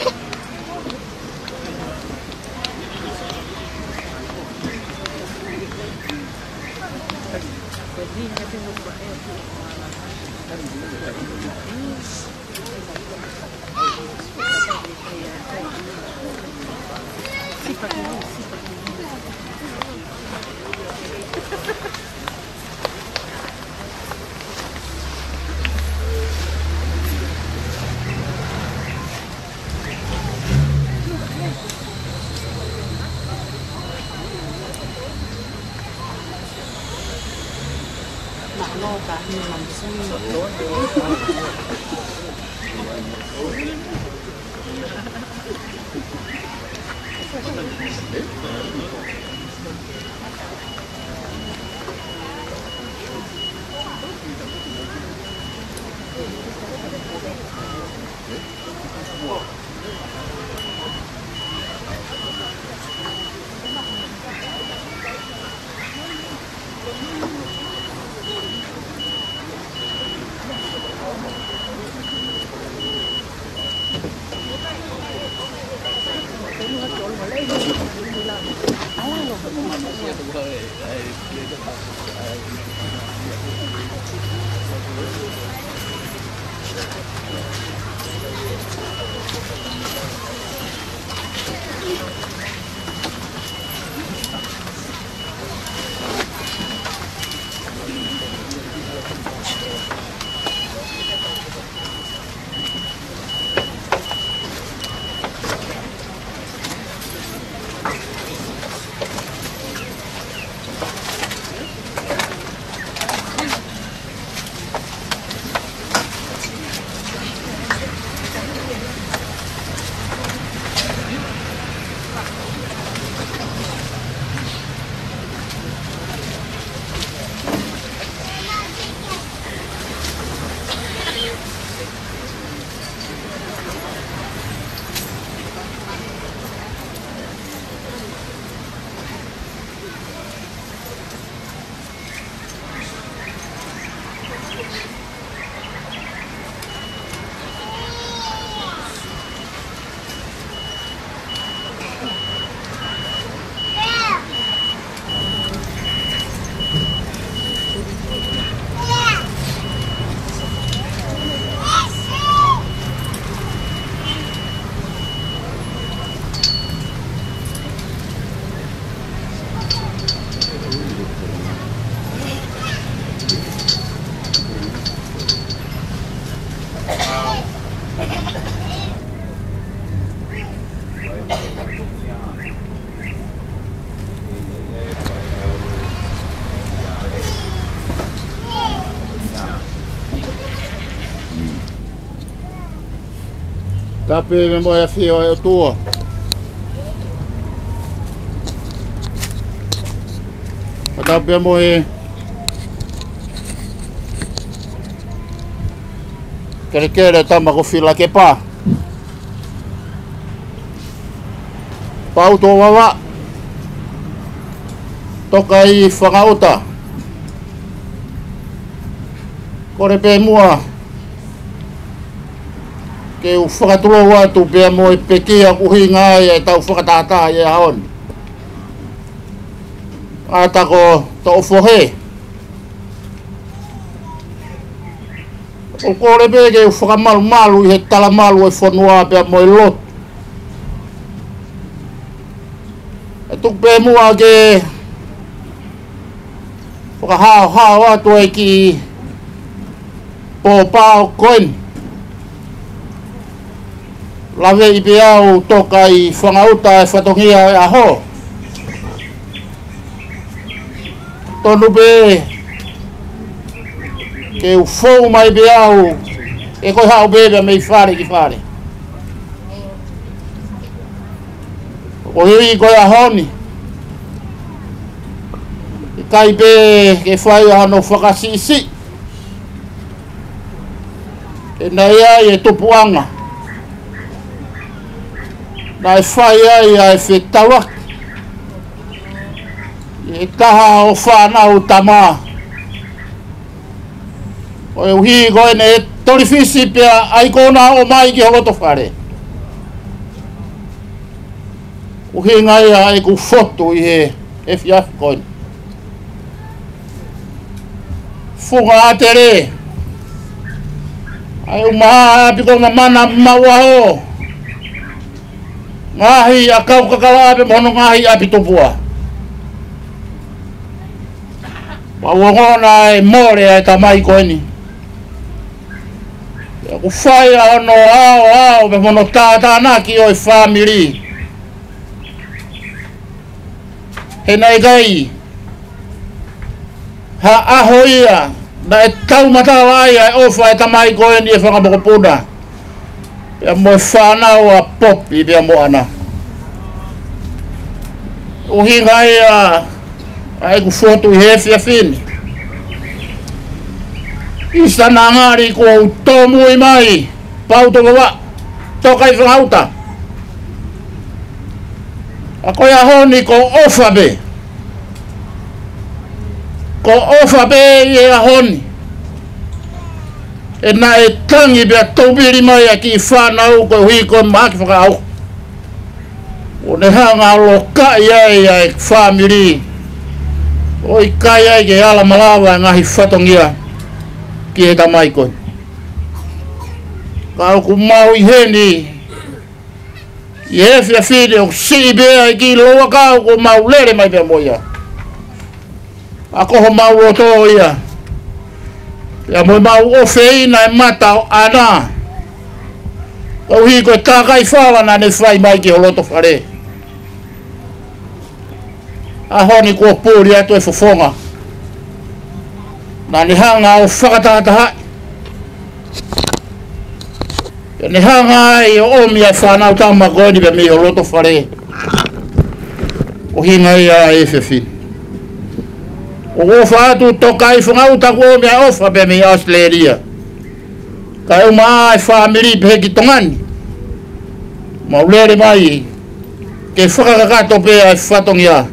Tapu mo e ʻafio ʻa e ʻOtua. Tapu mo e kelekele tama ko Filakepa. Pau Tōvava, Toka ʻi Fangaʻuta. Kole pē muʻa ke u fakatulou atu pea mo e pekia ʻoku ʻuhinga ai ʻetau fakatahataha ʻi he ʻaho ni. ʻAtako Toʻofohe. ʻOku kole pē ke u fakamalumalu ʻi he talamalu ʻo e fonua pea mo e lotu. ʻE tuku pē muʻa ke fakahaohaoa atu e kiʻi pōpao ko eni. Laveʻi pē au Toka ʻi Fangaʻuta e fatongia e ʻaho. Tonu pē ke u fou mai pē au, ʻe ko e haʻu pē pea mei fale ki fale. Ko e ʻuhi ko e ʻaho ni, ʻikai pē ke fai hano fakasiʻisiʻi ʻe naʻe ʻi ai e tupuʻanga naʻe fai ai ʻa e fetaulaki ʻi he taha ʻo e fānau tama. Ko e ʻuhi ko ʻene tolifisi pea ʻai ko ʻena ʻomai ki ho loto fale. ʻUhinga ia ʻeku fotu ʻi he efiafi ko eni. Funga ʻatele, ʻa e ʻumaʻā ʻapi ko Mamana, Maʻuaho, ngaahi ʻakau kakala pea mo hono ngaahi ʻapi tupuʻa. Pea ʻoku ongona e mole ʻa e tamai ko eni. Pea ʻoku fai ʻa hono ʻaoʻao pea mo hono tātānaki ʻo e fāmili. He naʻe ʻikai ha ʻaho ia Naʻe taumatala ai ʻa e ʻofa ʻa e tamai ko eni ʻi he fanga mokopuna pea mo e fānau ʻa Popi pea mo ʻAna. ʻUhinga ia ʻa ʻeku fotu ʻi he efiafi ni. ʻIsa, naʻa ngali kuo u tōmui mai, pau tō vava, Tokaifangaʻuta. ʻA ko e ʻaho ni ko ʻofa pē. Ko ʻofa pē ʻi he ʻaho ni. ʻE naʻe tangi pea tōpili mai ʻa e kiʻi fānau koeʻuhi ko e mahaki fakaʻauha. ʻO ne hanga ʻo lokaʻi ai ʻa e fāmili. ʻO ʻikai ai ke ala malava e ngaahi fatongia ki he tamai ko eni. Ka ʻoku mau ʻi heni ʻi he efiafi ni ʻoku siʻi pē ʻa e kiʻi louʻakau kuo mau lele mai pea mo ia. ʻA ko homau loto ia. Pea mo ʻemau ʻofeina e mata ʻo ʻAna. Koeʻuhi ko e takai fala naʻa ne fai mai ki ho loto fale. ʻAho ni kuo puli atu e fofonga. Naʻa ne hanga ʻo fakatahatahaʻi. Pea ne hanga ai ʻo ʻomi ʻa e fānau tama ko eni pea mei ho loto fale. ʻUhinga ia ʻa e efiafi ni. ʻOku ou ʻofa atu Tokaifangaʻuta kuo ʻomi ʻa e ʻofa pea mei ʻAositelēlia. Kae ʻumaʻā e fāmili pehē ki Tonga ni. Mau lele mai ke fakakakato pē ʻa e fatongia.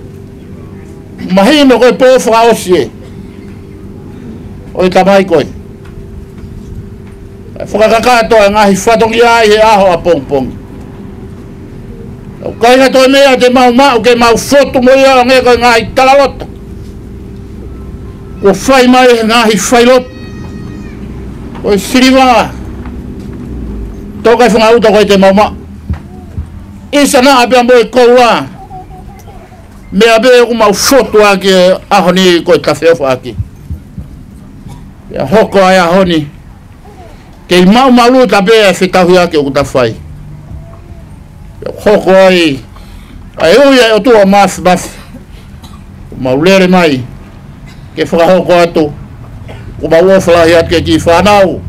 Mahino ko e pō fakaʻosi ē ʻo e tamai ko ē. Fakakakato e ngaahi fatongia ʻi he ʻaho ʻapongipongi. ʻOku ʻikai ha toe meʻa te mau maʻu ke mau fotu mo ia ʻo hangē ko e ngaahi talaloto kuo fai mai he ngaahi failotu. Ko e siliva, Tokaifangaʻuta, ʻoku ʻikai te mau maʻu. ʻIsa, naʻa pea mo e koula. Meʻa pē ʻoku mau fotu ʻaki he ʻaho ni ko e tafeʻofaʻaki. Pea hoko ai ʻaho ni kei maʻumaʻuluta pē ʻa e fetauhiʻaki ʻoku ta fai. Pea hoko ai ʻa e ui ʻa e ʻOtua Māfimafi. Mau lele mai ke fakahoko atu. ʻOku mau ʻofa lahi atu ki he kiʻi fānau.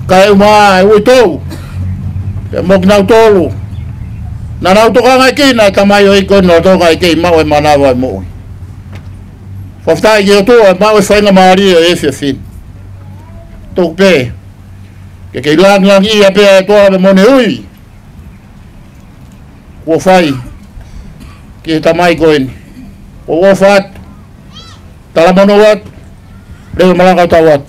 Kae ʻumaʻā e uitou pea mo kinautolu naʻa nau tokangaʻi kinautolu e tamai ko eni, naʻa nau tokangaʻi kei maʻu e manava ʻo e moʻui. Fakafetaʻi ki he ʻOtua ʻi he maʻu e faingamālie ʻo e efiafi ni. Tuku pē ke kei langilangiʻia pē ʻa e ʻOtua pea mo ʻene ui kuo fai ki he tamai ko eni. ʻOku ou ʻofa atu, talamonū atu, lele malanga ʻo tau atu.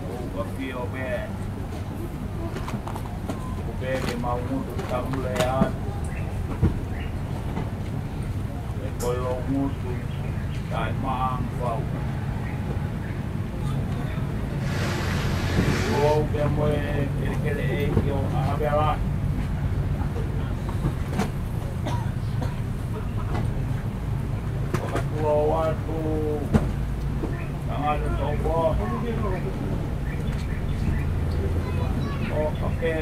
ʻOku ʻafio pē. ʻOku pehē ke mau ngutu taulelea atu. He ko e ngutu taʻemaʻa ange pau. ʻOku pehē mo e kelekele ʻEiki ʻo ʻAvela. ʻOku ʻoatu atu. Tangata toko. ʻOku ke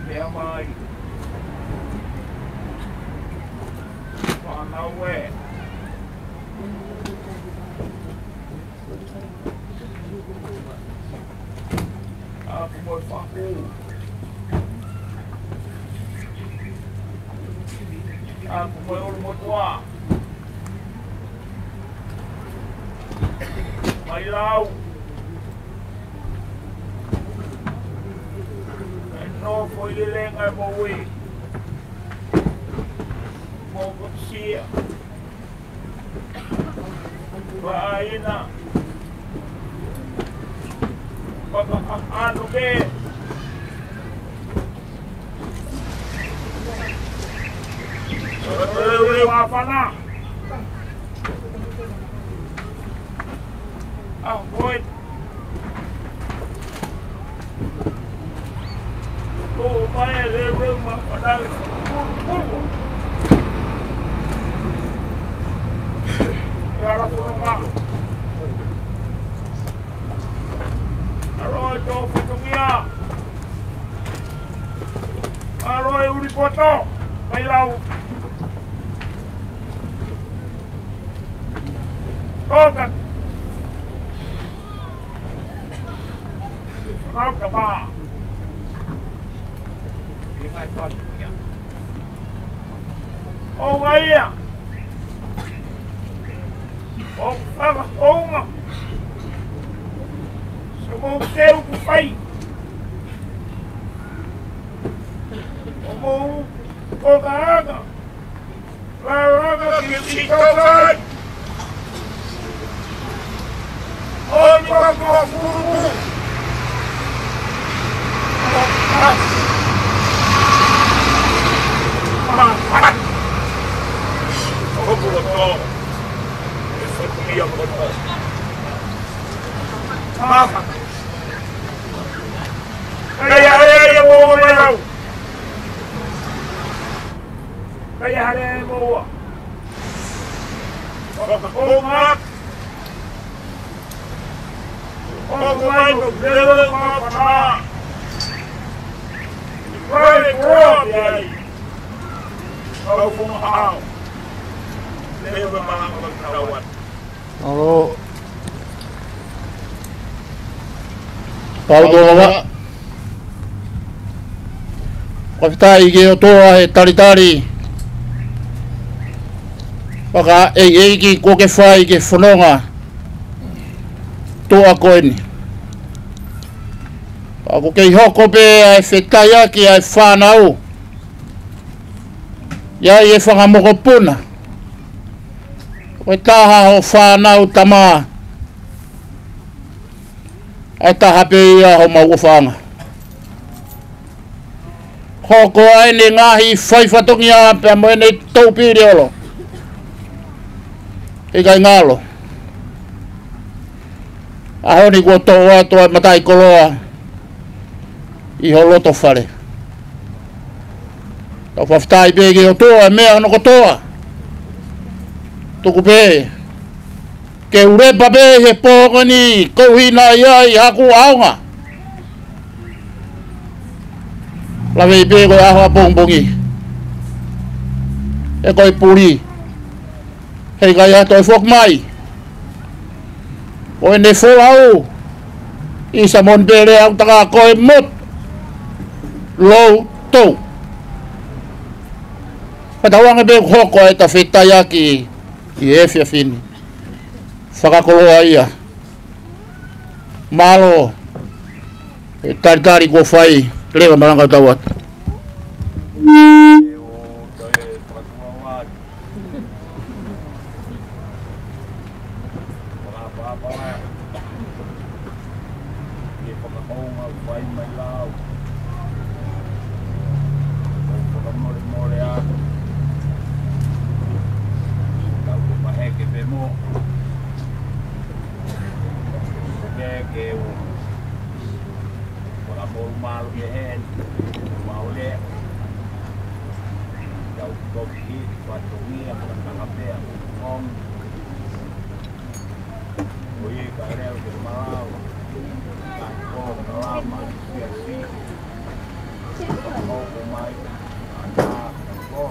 meʻa mai. Fānau ē. ʻAku mo e faku. ʻAku mo e ʻulumotuʻa. Mai lau. ʻE nofo ʻi he lenga ʻo e moʻui. Mo kosia. Vaʻaina. Papa, a, ano ke. Ule, ule, wafana. Ah, boy. Ko mai e lele ma padale. Pulu, pulu. Ia la pulu ma. Tō fatongia. Aloe uli poto. Mai lau. Tōka. Mau ka pā. Ingai fatongia. ʻO ia. ʻOku fakaʻoua. Sa mou teu ku fai. ʻO mou ko ka aka. Lalaka ki ki tau kai. ʻO ni ka ko furu. Kai hare ia mo mai lau. Kai hare mo ua. Whakakonga. Whakakonga i ko lele ma pana. Kai kua ki ai. Kau konga hao. Lele ma pana kau atu. Alo. Pau tō lava. Fakafetaʻi ki he ʻOtua he talitali fakaʻeiʻeiki kuo ke fai ki he fononga tuʻa ko eni. Pea ʻoku kei hoko pē ʻa e fetaiaki ʻa e fānau. ʻI ai e fanga mokopuna. Ko e taha hoʻo fānau tama. ʻA e taha pē ia homau ʻofaʻanga. Hoko ai ʻene ngaahi fai fatongia pea mo ʻene toupili olo. ʻIkai ngalo. ʻAho ni kuo toʻo atu ʻa e mataʻikoloa ʻi ho loto fale. Tau fakafetaʻi pē ki he ʻOtua ʻa e meʻa hono kotoa. Tuku pē ke u lepa pē he pō ko eni, ko e ʻuhinga ia ʻi haku ʻaonga. Lave pē ko e ʻaho ʻapongipongi. ʻE ko e puli. Heʻikai ha toe foki mai. Ko ʻene folau ʻi Samoni pele au taka ko e mot lou tou. Ka tau ange pē hoko ai ta fetaiaki ʻi he efiafi ni. Fakakoloa ia. Mālō. ʻE talitali kuo fai, leva malanga tau atu. Ke u Fakamolemole ʻi heni, mau lea. Tau toki fatongia, fakatanga pea, kong. Ko ia ka leo ke malau, ka ko ka lama, ia si. Ka ko ko mai, ana, ka ko.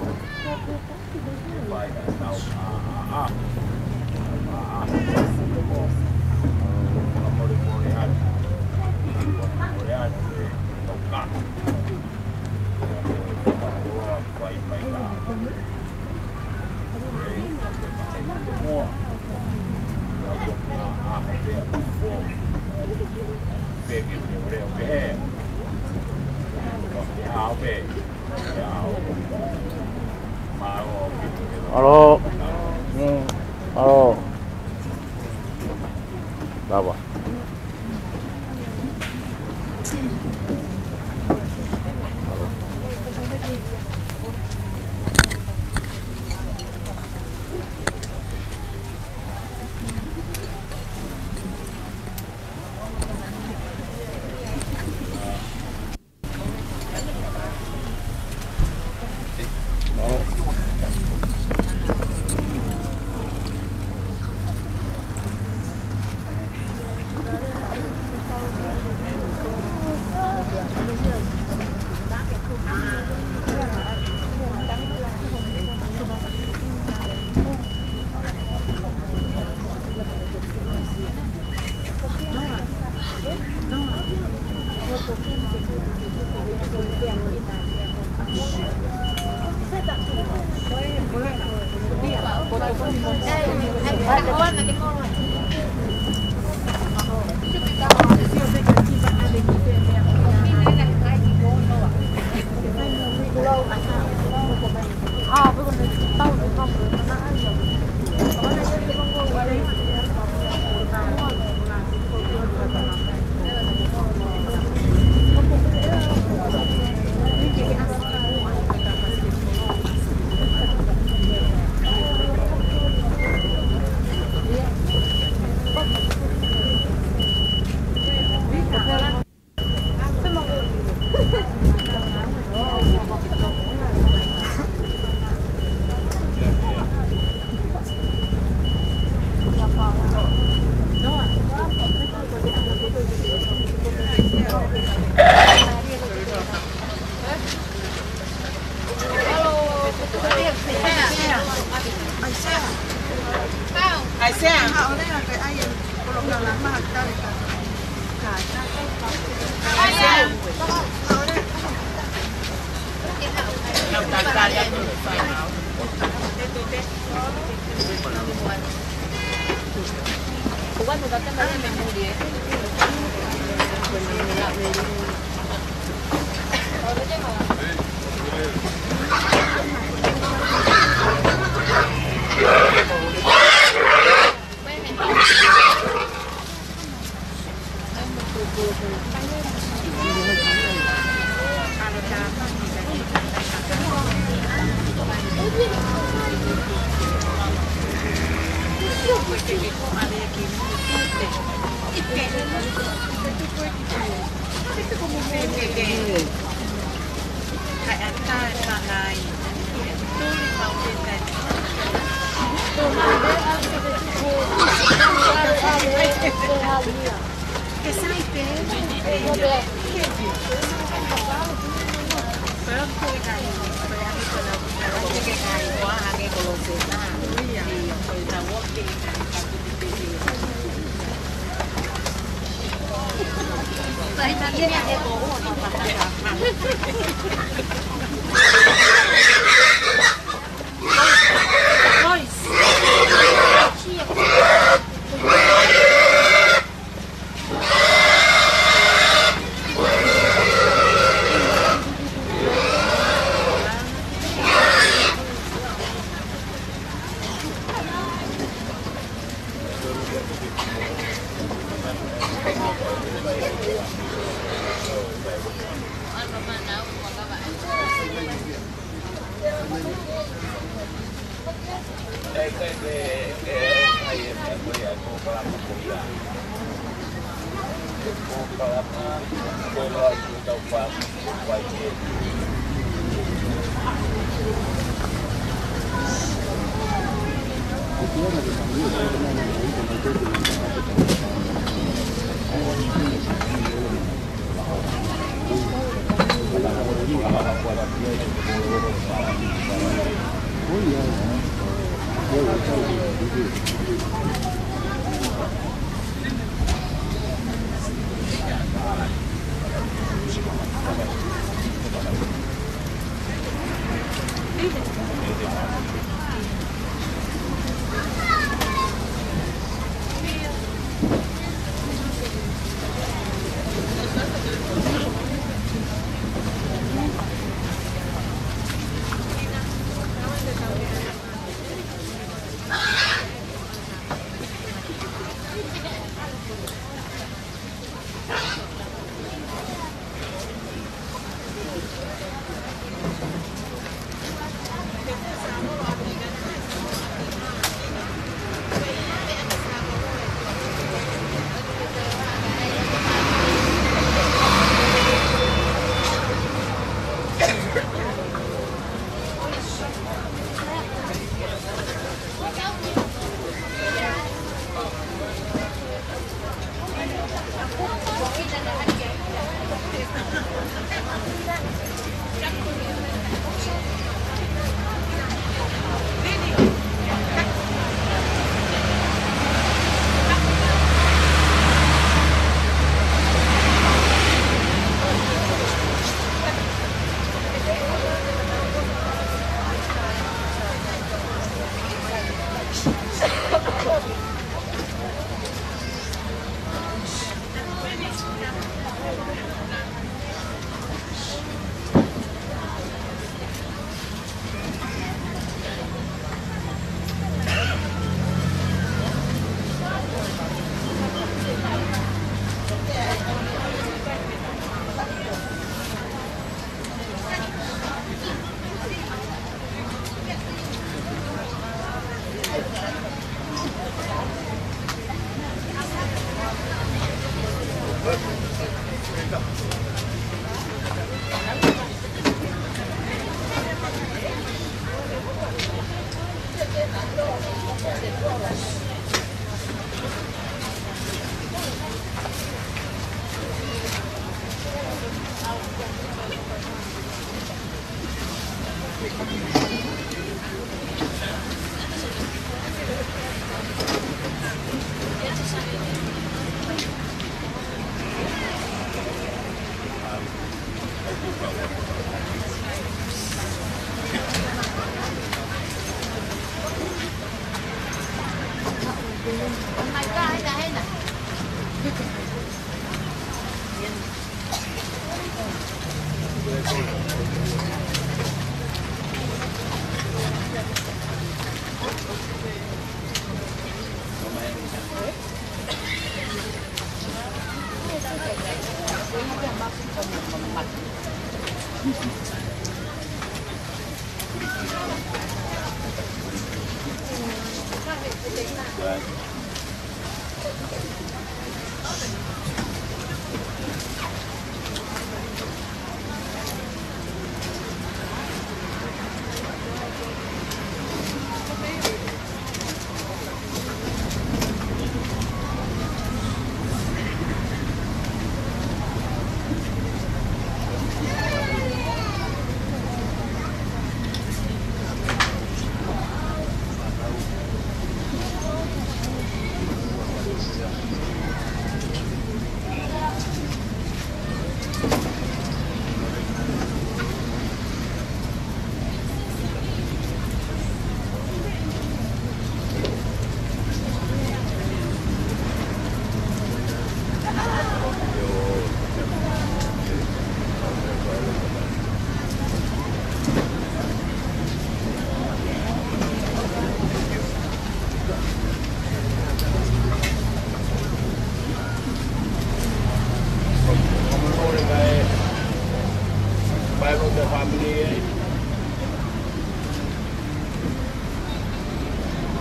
Alo. Mm. Alo. Lava.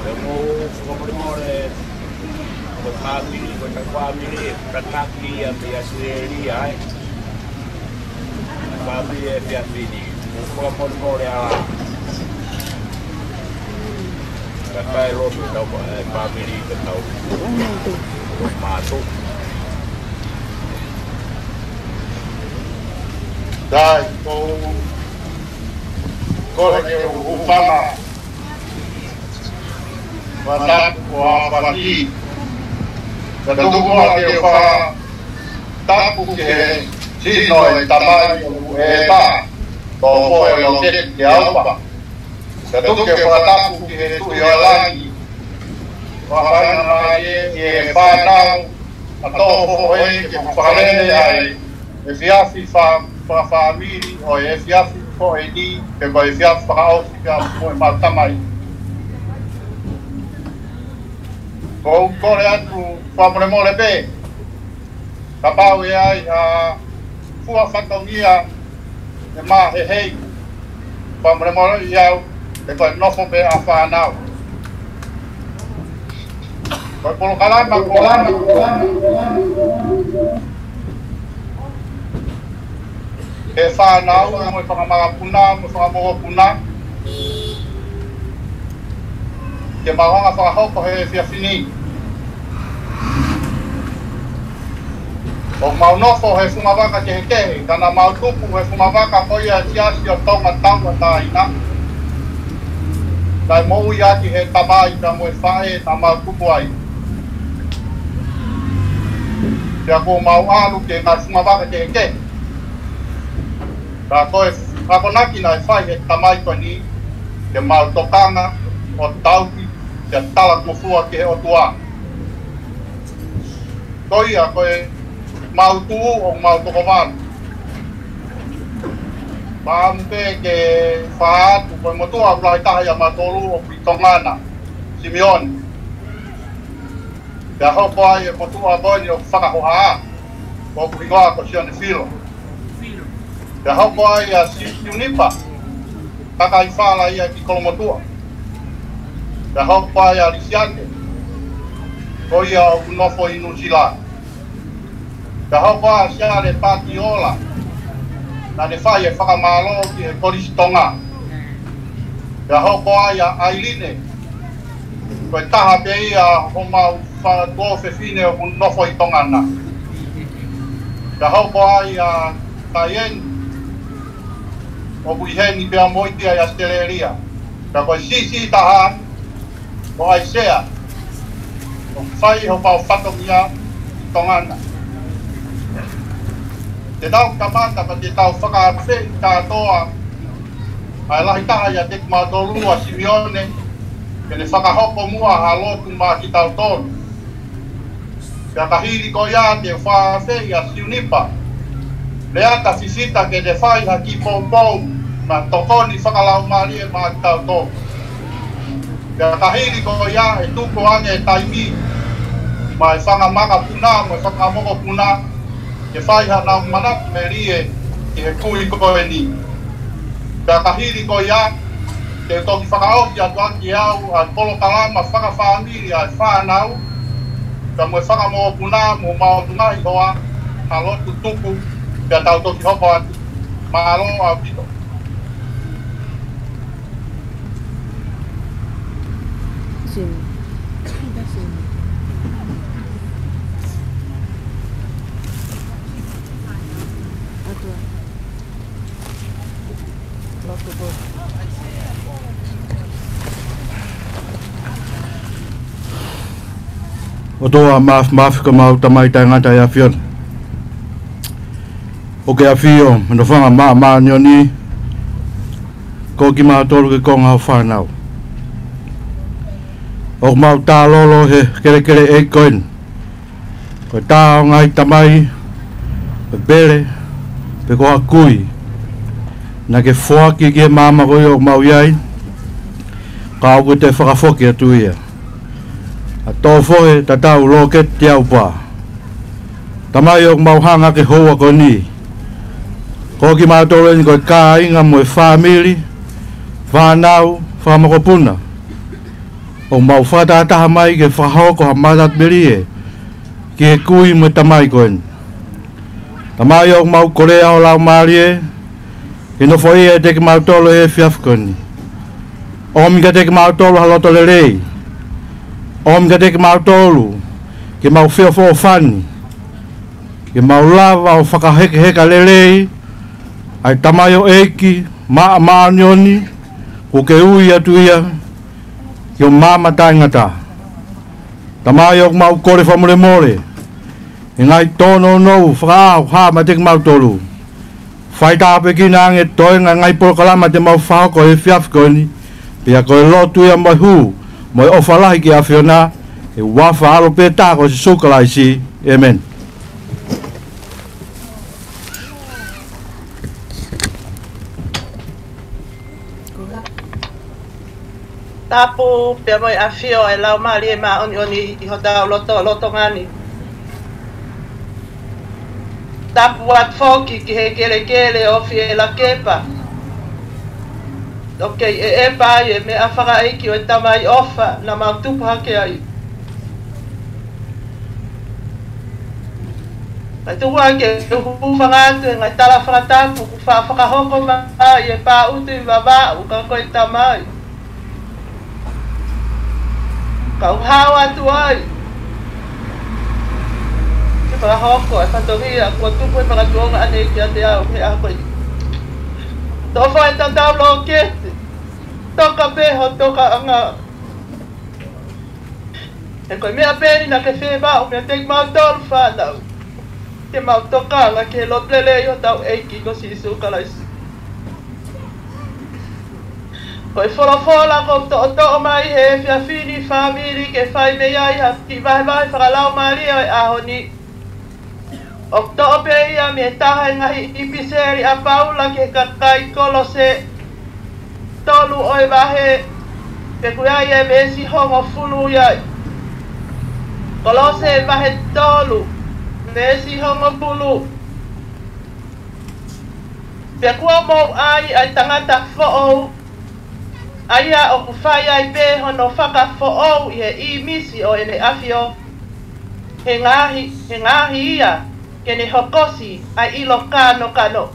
Te mou fakamolemole, ko e fāmili, ko e fāmili, ʻe tataki ia mei ʻAositelēlia, ē. Fāmili ʻi he efiafi ni. Mou fakamolemole ā. Ka ʻikai lotu tau, ē, fāmili ka tau. Mātou. Dai, ko, ko e ke u hūfanga. Fakatapu ko ʻAfaki. Ka tuku muʻa ke u fakatapu ki he sino ʻo e tamai ʻo e ʻEpa, ko Foʻi Loketi Teaupa. Ka tuku ke fakatapu ki he Tuʻi ʻo Langi, fakafaingamālie ki he fānau, ʻa Toʻofoʻou ke fakalele ai e efiafi fa-, fakafāmili ʻo e efiafi ko eni, pe ko e efiafi fakaʻosi kia mo e mau tamai. Ko u kole atu fakamolemole pē, kapau ʻe ʻi ai ha fua fatongia ʻe mahehei, fakamolemole ʻi au, ʻe ko e nofo pē ʻa fānau. Ko e polokalama ko eni ʻe fānau, mo e fanga mokopuna, mo e fanga mokopuna, ke mau hanga fakahoko he efiafi ni. ʻOku mau nofo he funga vaka kehekehe, ka naʻa mau tupu he funga vaka ko ia ʻa e Siasi ʻo Tonga Tauʻatāina. Kae moʻui ʻaki he tamai pea mo e faʻē naʻa mau tupu ai. Pea kuo mau ʻalu ki he ngaahi funga vaka kehekehe. Ka ko e akonaki naʻe fai he tamai ko eni, ke mau tokanga ʻo tauhi, ke talangofua ki he ʻOtua. Ko ia ko e mau tuʻu ʻo mau toko valu. Pea ʻoku ou pehē ke fai atu ko e motuʻa ʻoku lahi taha ʻia mautolu ʻoku ʻi Tonga na, Simione. Pea hoko ai e motuʻa ko eni ʻoku fakahohaʻa, ʻoku hingoa ko Sione Filo. Pea hoko ai ʻa Sione Nipa, kakai fala ia ki Kolomotuʻa. Pea hoko ai ʻa Lisiane, ko ia ʻoku nofo ʻi Nuʻusila. Pea hoko ʻa Siale Patiola, naʻa ne fai e fakamālō ki he Kolisi Tonga. Pea hoko ai ʻa ʻAiline, ko e taha pē ia homau fa-, tuofefine ʻoku nofo ʻi Tonga na. Pea hoko ai ʻa Taieni, ʻoku ʻi heni pea mo ia ʻi ʻAositelēlia. Pea ko e siʻisiʻi taha, ko ʻAisea, ʻoku fai homau fatongia ʻi Tonga na. Te tau kamata pea te tau fakaafeʻi kātoa ʻa e lahi taha ʻiate kimautolu ʻa Simione, ke ne fakahoko muʻa ha lotu maʻa kitautolu. Pea ka hili ko ia te u fakaafeʻi ʻa Siunipa Leata Fifita ke ne fai ha kiʻi poupou mo e tokoni fakalaumālie maʻa kitautolu. Pea ka hili ko ia ʻe tuku ange e taimi maʻa e fanga makapuna mo e fanga mokopuna ke fai haʻanau manatu melie ki he kui ko eni. Pea ka hili ko ia, te u toki fakaʻosi atu ʻaki ʻe au ʻa e polokalama fakafāmili ʻa e fānau, pea mo e fanga mokopuna mo homau ngaahi hoa, ha lotu tuku, pea tau toki hoko atu. Mālō ʻaupito. ʻOtua māfimafi, ko homau Tamai taʻengata ʻi he ʻAfiona, ʻoku ke ʻafio ʻi hono fanga māʻoniʻoni, ko kimautolu ko e konga ho fānau. ʻOku mau tālolo he kelekele ʻEiki ko eni, ko e tā ʻo e ngaahi tamai, ko e pele, pe ko ha kui naʻa ke foaki ki he māmani ko ia ʻoku mau ʻi ai, ka ʻoku ke toe fakafoki atu ia. ʻA e toʻo fohe tatau lōketi te aupā. Tamai, ʻoku mau hanga ki he houa ko eni, ko kimautolu eni ko e kāinga mo e fāmili, fānau, fanga mokopuna, ʻoku mau fakatahataha mai ke fakahoko ha manatu melie ki he kui mo e tamai ko eni. Tamai, ʻoku mau kole ʻa ho Laumālie ke nofoʻia ʻiate kimautolu he efiafi ko eni. ʻOmi kiate kimautolu ha loto lelei. ʻOmi kiate kimautolu ke mau feʻofoʻofani, ke mau lava ʻo fakahekeheka lelei ʻa e tamaioʻeiki māʻoniʻoni kuo ke ui atu ia ki ho maama taʻengata. Tamai, ʻoku mau kole fakamolemole he ngaahi tōnounou fakaʻaho ʻoku hā maʻa kimautolu. Fai tāpuekina ange e toenga e ngaahi polokalama te mau fakahoko he efiafi ko eni, pea ko e lotu ia mo e hū mo e ʻofa lahi ki he ʻAfiona, ʻi he huafa ʻo e ʻAlo pē taha ko Sīsū Kalaisi. ʻĒmeni. Tapu pea mo e ʻafio ʻa e Laumālie Māʻoniʻoni ʻi hotau loto, lolotonga ni. Tapu atu foki ki he kelekele ʻo Fielakepa, ʻoku kei ʻeʻepa ai e meʻa fakaʻeiki ʻo e tamai ʻofa naʻa mau tupu hake ai. Kae tuku ai ke u hūfanga atu he ngaahi tala fakatapu kuo fa-, fakahoko mai ʻe Pāʻutu ʻi Vavaʻu, ka ko e tamai. Kau hao atu ai ke fakahoko e fatongia kuo tupu he makatuʻunga ʻanenai kiate au he ʻaho ko eni. Toʻo fohe tatau lōketi, toka pē ho tokaʻanga. He ko e meʻa pē eni naʻa ke fiemaʻu meiate kimautolu fānau, ke mau tokanga ki he lotu lelei ʻo hotau ʻEiki ko Sīsū Kalaisi. Ko e folofola kuo toʻotoʻo mai he efiafi ni, fāmili, ke fai mei ai ha kiʻi vahevahe fakalaumālie ʻo e ʻaho ni, ʻoku toʻo pē ia mei he taha e ngaahi ʻipiseli ʻa Paula ki he kakai Kolose, tolu ʻo e vahe, pea ʻoku ʻi ai e veesi hongofulu ai. Kolose vahe tolu, veesi hongofulu. Pea kuo mou ʻai ʻa e tangata foʻou, ʻa ia ʻoku fai ai pē hono fakafoʻou ʻi he ʻīmisi ʻo ʻene ʻafio, he ngaahi, he ngaahi ia ke ne hokosi ʻa e ʻilo kānokano.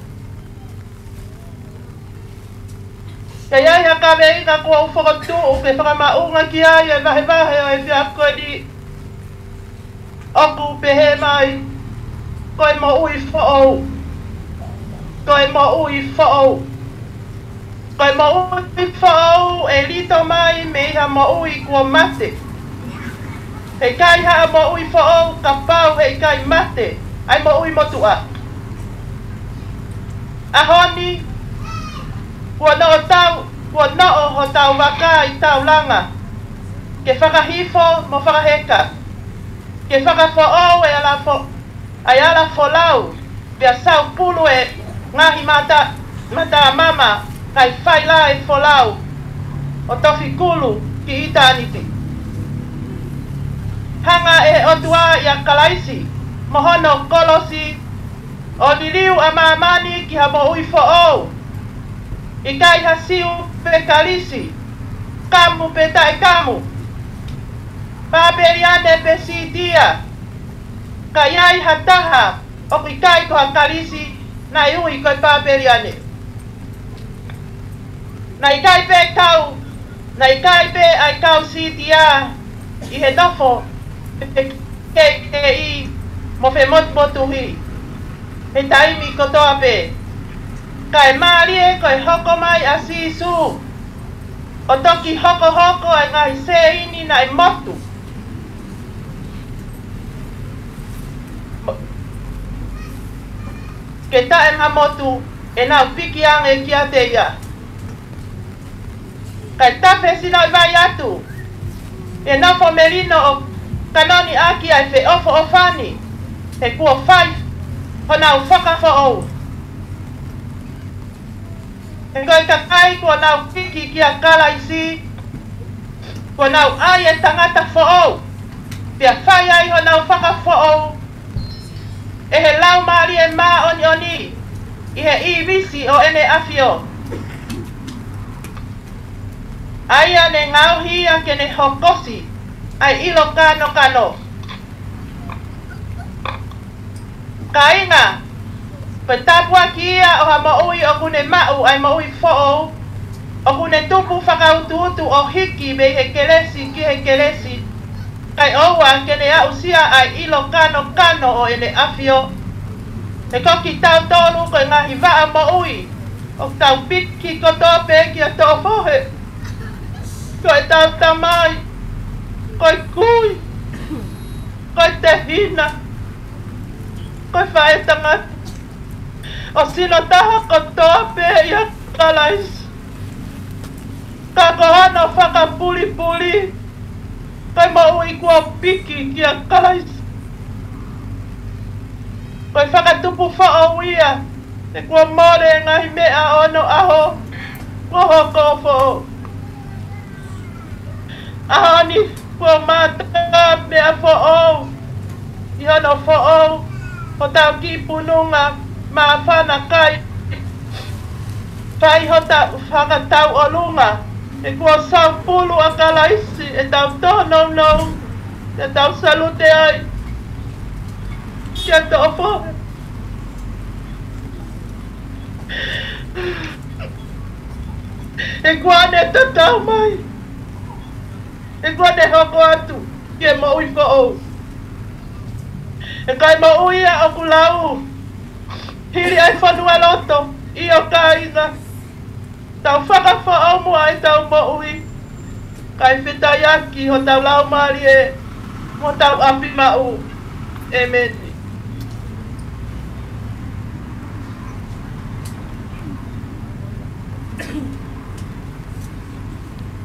Ka ʻi ai ha kaveinga kuo u fokotuʻu ke fakamaʻunga ki ai e vahevahe ʻo e efiafi ko eni, ʻoku pehē mai: Ko e moʻui foʻou. Ko e moʻui foʻou. Ko e moʻui foʻou ʻe lito mai mei ha moʻui kuo mate. He ʻikai haʻa moʻui foʻou kapau he ʻikai mate ʻa e moʻui motuʻa. ʻAho ni, kuo noʻo tau, kuo noʻo hotau vaka ʻi taulanga ke fakahifo mo fakaheka, ke fakafoʻou e ala fo-, ʻa e ala folau, pea saupulu e ngaahi mata, mata mama, kae fai lā e folau ʻo tofi kulu ki ʻitāniti. Hanga ʻe he ʻOtua ʻia Kalaisi mo hono kolosi ʻo liliu ʻa māmani ki ha moʻui foʻou. ʻIkai ha Siu pe Kalisi, Kamu pe taʻekamu, Pāpeliane pe Sitia, ka ʻi ai ha taha ʻoku ʻikai ko ha Kalisi, naʻe ui ko e Pāpeliane. Naʻe ʻikai pē kau, naʻe ʻikai pē ʻa e kau Sitia ʻi he nofo, pe keʻikeʻi mo femotumotuhi he taimi kotoa pē. Kae mālie ko e hoko mai ʻa Sīsū ʻo toki hokohoko ʻa e ngaahi sēini naʻe motu, ke taʻemamotu ʻenau piki ange kiate ia. Kae tafe sino ʻi vai atu ʻi he nofo melino ʻo kanoni ʻaki ʻa e feʻofoʻofani, he kuo fai honau fakafoʻou. He ko e kakai kuo nau piki kia Kalaisi, kuo nau ʻai e tangata foʻou, pea fai ai honau fakafoʻou ʻe he Laumālie Māʻoniʻoni ʻi he ʻīmisi ʻo ʻEne ʻAfio, ʻa ia ne ngaohi ia ke ne hokosi ʻa e ʻilo kanokano. Kāinga, ko e tāpuaki ia ʻo ha moʻui ʻoku ne maʻu ʻa e moʻui foʻou, ʻoku ne tupu fakautuutu ʻo hiki mei he kelesi ki he kelesi, kae ʻoua ke ne aʻusia ʻa e ʻilo kanokano ʻo ʻEne ʻAfio. He ko kitautolu ko e ngaahi vaʻa moʻui ʻoku tau piki kotoa pē kia Toʻofohe, ko ʻetau tamai, ko e kui, ko e tehina, ko e faʻētangata, ʻo sino taha kotoa pē ʻia Kalaisi. Ka ko hono fakapulipuli, ko e moʻui kuo piki kia Kalaisi. Ko e fakatupu foʻou ia, he kuo mole e ngaahi meʻa ʻo onoʻaho, kuo hoko foʻou. ʻAho ni, kuo mātā meʻa foʻou ʻi hono foʻou hotau kiʻi pununga māfana, kae fai hotau fakatauʻolunga, he kuo saupulu ʻa Kalaisi ʻetau tōnounou, ʻetau salute ai kia Toʻofohe. He kuo ne tatau mai, he kuo ne hoko atu ki he moʻui foʻou. He ko e moʻui ia ʻoku lau hili ʻa e fonualoto. ʻIo kāinga, tau fakafoʻou muʻa ʻetau moʻui, kae fetaiaki hotau laumālie mo hotau ʻapi maʻu. ʻEmeni.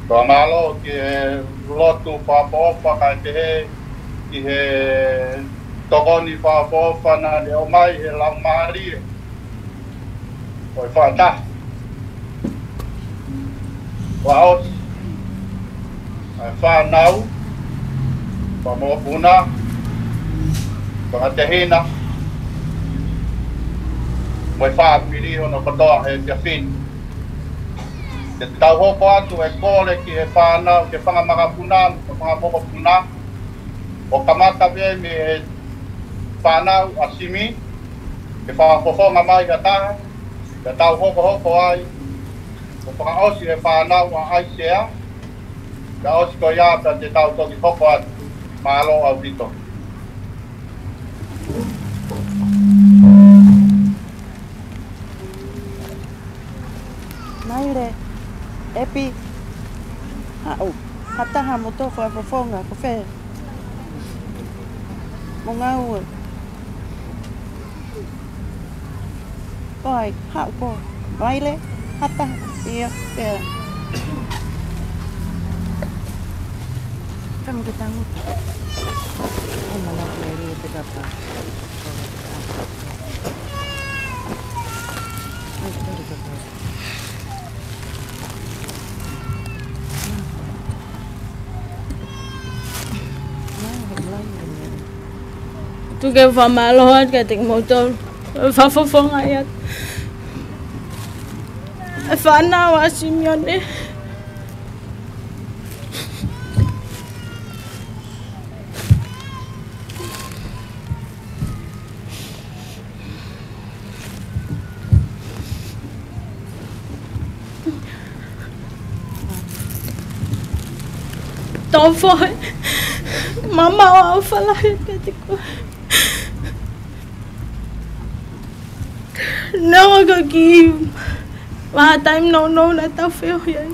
Fakamālō ki he lotu fakaʻofoʻofa, kae pehē ki he tokoni fakaʻofoʻofa naʻe ʻomai he Laumālie ʻo e Fakataha. Fakaʻosi ʻa e fānau, fakamokopuna, fanga tehina, mo e fāmili hono kotoa he efiafi ni. Te tau hoko atu e kole ki he fānau, ki he fanga makapuna, ki he fanga mokopuna, ʻo kamata pē mei he fānau ʻa Simi, ke fakafofonga mai ha taha, ke tau hokohoko ai, ʻo fakaʻosi e fānau ʻa ʻAisea, ka ʻosi ko ia pea te tau toki hoko atu. Mālō ʻaupito. Maile, ʻEpi, haʻu. Ha taha mo tō fakafofonga, ko fē? Mo ngāue. Ko ai, haʻu ko. Maile, ha taha. ʻIo, pea. Kamu ke tangu. Ai, mana ko e ri te kapa. Tuku e fakamālō atu kiate kimoutolu. Fakafofonga ia. E fānau ʻa Simione. Tau fohe. Mama o au falahi kiate koe. Neongo ko e kiʻi vahaʻa taimi nounou naʻa tau feohi ai.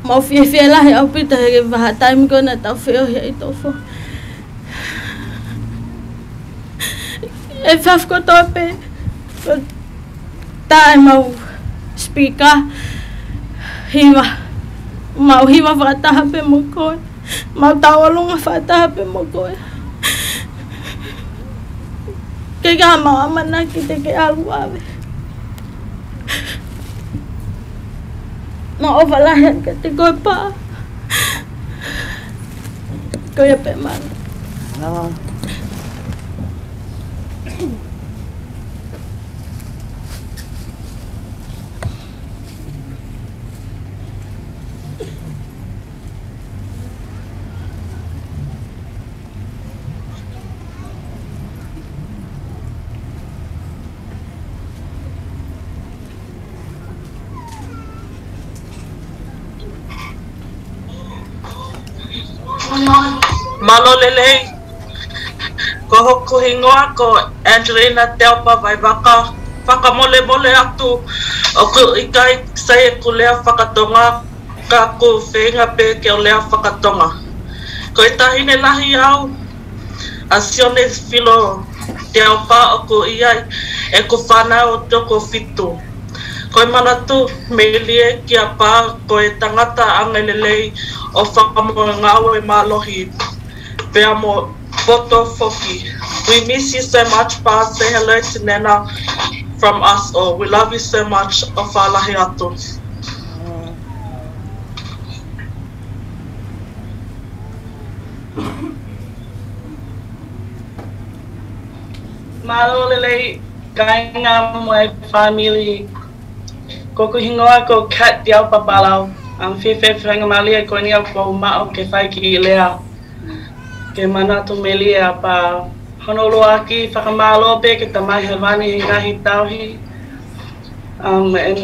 Mau fiefia lahi ʻaupito he vahaʻa taimi ko ē naʻa tau feohi ai, Tofo. ʻE fafko tope. Tae mau speaker. Hiva. Mau hiva fakataha pē mo koe. Mau tauʻolunga fakataha pē mo koe. Ke ka mau ʻamanaki te ke ʻalu ʻo ʻave. Mau ʻofa lahi atu kiate koe, Pa. Ko ia pē, mana. Mālō lelei. Ko hoku hingoa ko Angelina Teopa Vaivaka. Fakamolemole atu, ʻoku ʻikai sai ʻeku lea fakatonga, ka ʻoku ou feinga pē ke u lea fakatonga. Ko e taʻahine lahi au ʻa Sione Filo Teopa, ʻoku ʻi ai ʻeku fānau ʻe toko fitu. Ko e manatu melie kia Pa ko e tangata angalelei ʻo fakamoʻui ngāue mālohi pea mo poto foki. We miss you so much, Pa. Say hello to Nana from us all. We love you so much. ʻOfa lahi atu. Mālō lelei, kāinga mo e fāmili. Ko hoku hingoa ko Kat Teopa Palau. ʻA e fefefe faingamālie ko eni ʻoku ou maʻu ke fai kiʻi lea. Ke manatu melie ʻa Pa. Hono ʻuluaki, fakamālō pē ki he Tamai Hēvani he ngaahi tauhi. Um, and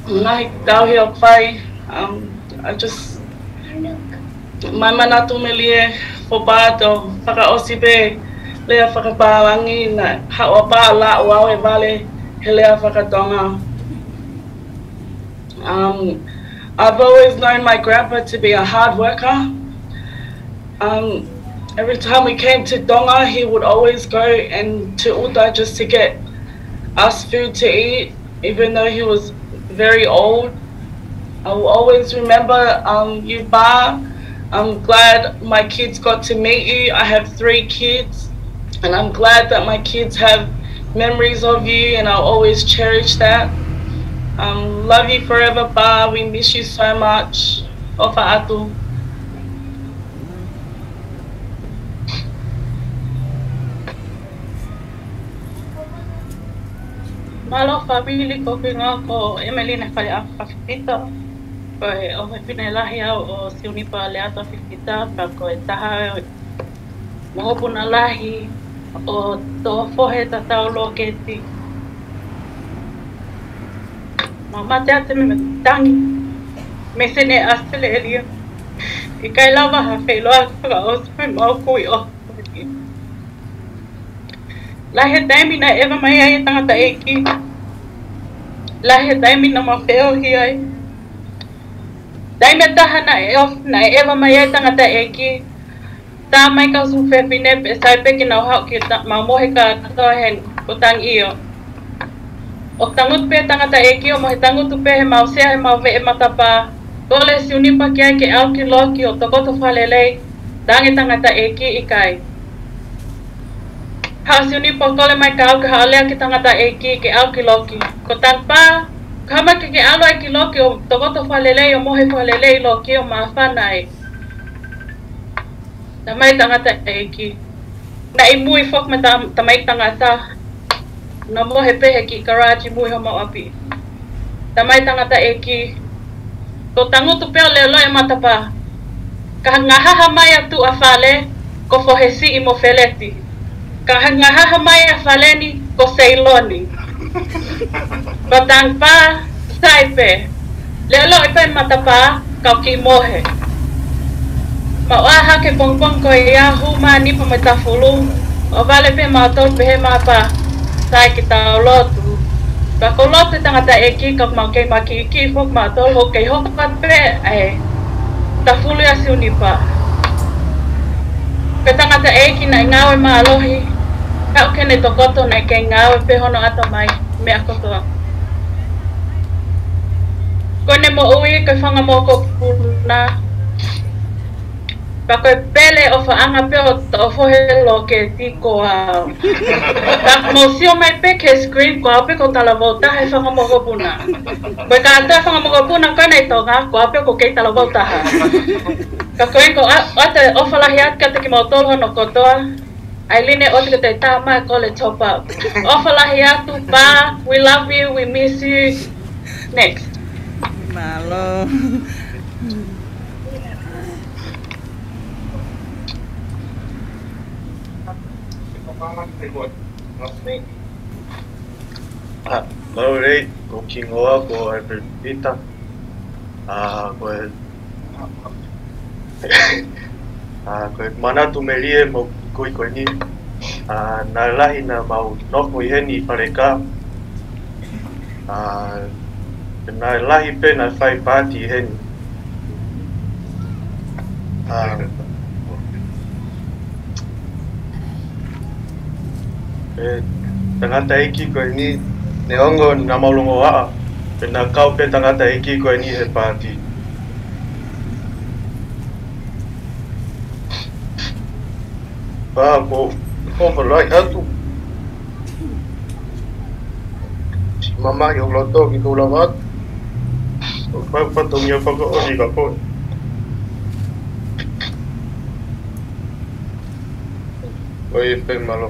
ngaahi tauhi ʻoku fai. Um, I just, my manatu melie for Pa, ʻo fakaʻosi pē lea fakapālangi, naʻe haʻu ʻa Pa ʻo lau ʻe au e vale he lea fakatonga. Um, I've always known my grandpa to be a hard worker. Um, every time we came to Tonga, he would always go and to ʻuta just to get us food to eat, even though he was very old. I will always remember, um, you, Pa. I'm glad my kids got to meet you. I have three kids, and I'm glad that my kids have memories of you, and I'll always cherish that. Um, love you forever, Pa. We miss you so much. ʻOfa atu. Mālō fāmili, ko hoku hingoa ko Emelina Faleʻafa Fifita. Ko e ʻofefine lahi au ʻo Siunipa Leata Fifita, pea ko e taha mokopuna lahi ʻo Toʻofohe Tatau Loketi. Mau mate atu mei Tangi, mei Sini ʻAositelēlia. ʻIkai lava ha feʻiloaki fakaʻosi mei heʻemau kui ʻofa. Lahi e taimi naʻe ʻeva mai ai e tangataʻeiki. Lahi e taimi naʻa mau feohi ai. Taimi ʻe taha naʻe ʻof-, naʻe ʻeva mai ai e tangataʻeiki. Tā mai kau suku fefine pea sai pē ke nau haʻu ke ta-, mau mohe kātoa heni ko Tangi ʻio. ʻOku tangutu pē tangataʻeiki ʻo mohe tangutu pē heʻemau sea heʻemau veʻe matapā. Kole Siunipa ki ai ke ʻalu ki loki ʻo tokoto fakalelei. Tangi tangataʻeiki ʻikai. Haʻu Siunipa kole mai ka au ke haʻu lea ki tangataʻeiki ke ʻalu ki loki. Ko Tangi pā, ka mai ke ke ʻalu ai ki loki ʻo tokoto fakalelei ʻo mohe fakalelei loki ʻo māfana ai. Tā mai tangataʻeiki. Naʻe ʻi mui foki mo e ta-, tamaiki tangata. Naʻa mohe pē he kiʻi kalaji mui homau ʻapi. Tā mai tangataʻeiki. Ko e tangutu pē ʻo leʻoleʻo e matapā. Ka ngahaha mai ʻa tuʻa fale, ko Fohesiʻi mo Feleti. Ka ngahaha mai ʻa fale ni, ko Seiloni. Ko Tangi pā, sai pē. Leʻoleʻo pē matapā, kau kiʻi mohe. Mau ʻā hake pongipongi ko ia, hū mai Nipa mo e tafulu. ʻO vale pē mautolu pehē mai pā, sai ke tau lotu. Pea ko e lotu e tangataʻeiki ka mau kei makiʻikiʻi foki mautolu ʻo kei hoko atu pē ʻa e tafulu ʻia Siunipa. Ko e tangataʻeiki naʻe ngāue mālohi, ka ʻoku ne tokoto naʻe kei ngāue pē hono ʻatamai, meʻa kotoa. Ko ʻene moʻui ko e fanga mokopuna. Pea ko e pele ʻofaʻanga pē ʻo Toʻofohe Loketi ko au. Pea mou sio mai pē ki he screen ko au pē ko e talavou taha he fanga mokopuna. Ko e kātoa e fanga mokopuna ko ena ʻi Tonga, ko au pē ko e kei talavou taha. Ka ko e ko a-, ʻoatu e ʻofa lahi atu kiate kimoutolu hono kotoa. ʻAiline, ʻoatu kiate Tama, kole top up. ʻOfa lahi atu, Pa, we love you, we miss you. Next. Mālō. ʻA, mālō lelei, ko hoku hingoa ko Alfred Peter. ʻA, ko e, ʻa, ko e manatu melie mo kui ko eni. ʻA, naʻe lahi naʻa mau nofo ʻi heni ʻi Faleka. ʻA, naʻe lahi pē naʻe fai paati ʻi heni. ʻA, e tangataʻeiki ko eni, neongo naʻa mau longoaʻa, pea naʻe kau pē tangataʻeiki ko eni he paati. Pea ko, ko falai atu. Siʻi mamahi ʻo loto ki kou lava atu. ʻOku fai fatongia fakaʻosi ka ko. ʻOi, pē mālō.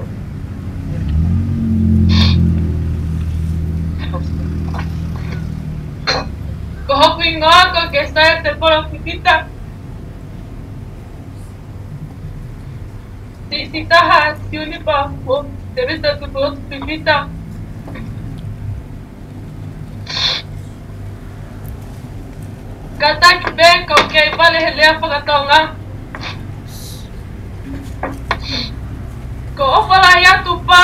Ko hoku hingoa ko Kesaia Tepolo Fifita. Siʻisiʻi taha ʻa Siunipa mo Tevita Tupolotu Fifita. Kātaki pē, kau kei vale he lea faka-Tonga. Ko e ʻofa lahi atu, Pa.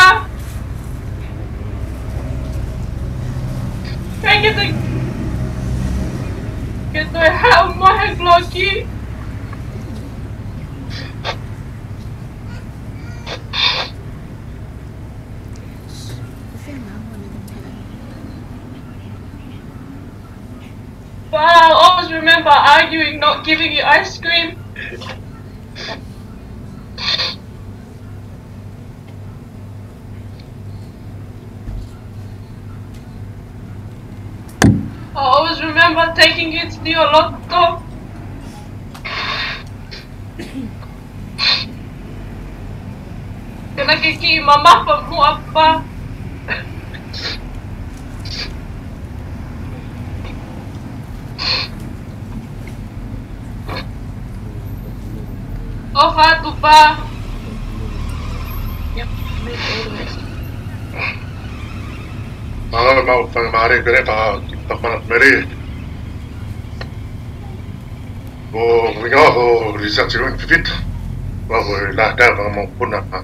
Thank you, thank you. Ke toe haʻu mo e gloki. But I always remember arguing, not giving you ice cream. remember taking you to your loto. Ke na ke kiʻi mamafa muʻa pā. ʻOfa atu pā. Mālō, mau fakamālō pē pea kiʻi fakamālō Mary. Ko e ʻuhinga ko e research room fifita. Ko e last time ʻa e mokopuna, ʻa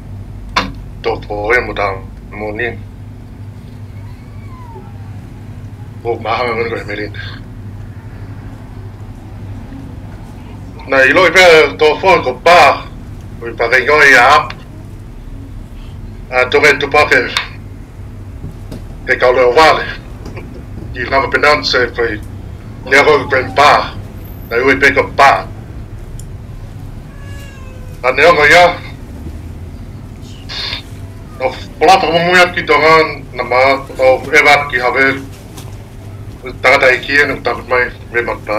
Tōfo mo Tāmoni. Ko e māhanga ngoni ko e Mary. Naʻe ʻiloʻi pē ʻe Tōfo ko Pā, ko e faʻahinga ia ʻa Apu. ʻA Tonga ʻi Tupou ke, ke kau leo vale. ʻI lava pē naʻa ne fai, ne ako ko e Pā. Naʻe ui pē ko Pā. ʻA neongo ia, ʻo folofola fakamuimui atu ki Tonga, naʻa ma ʻofa atu ki Havelu, tangataʻeiki ʻeni ʻoku tapu mai mei Matapā.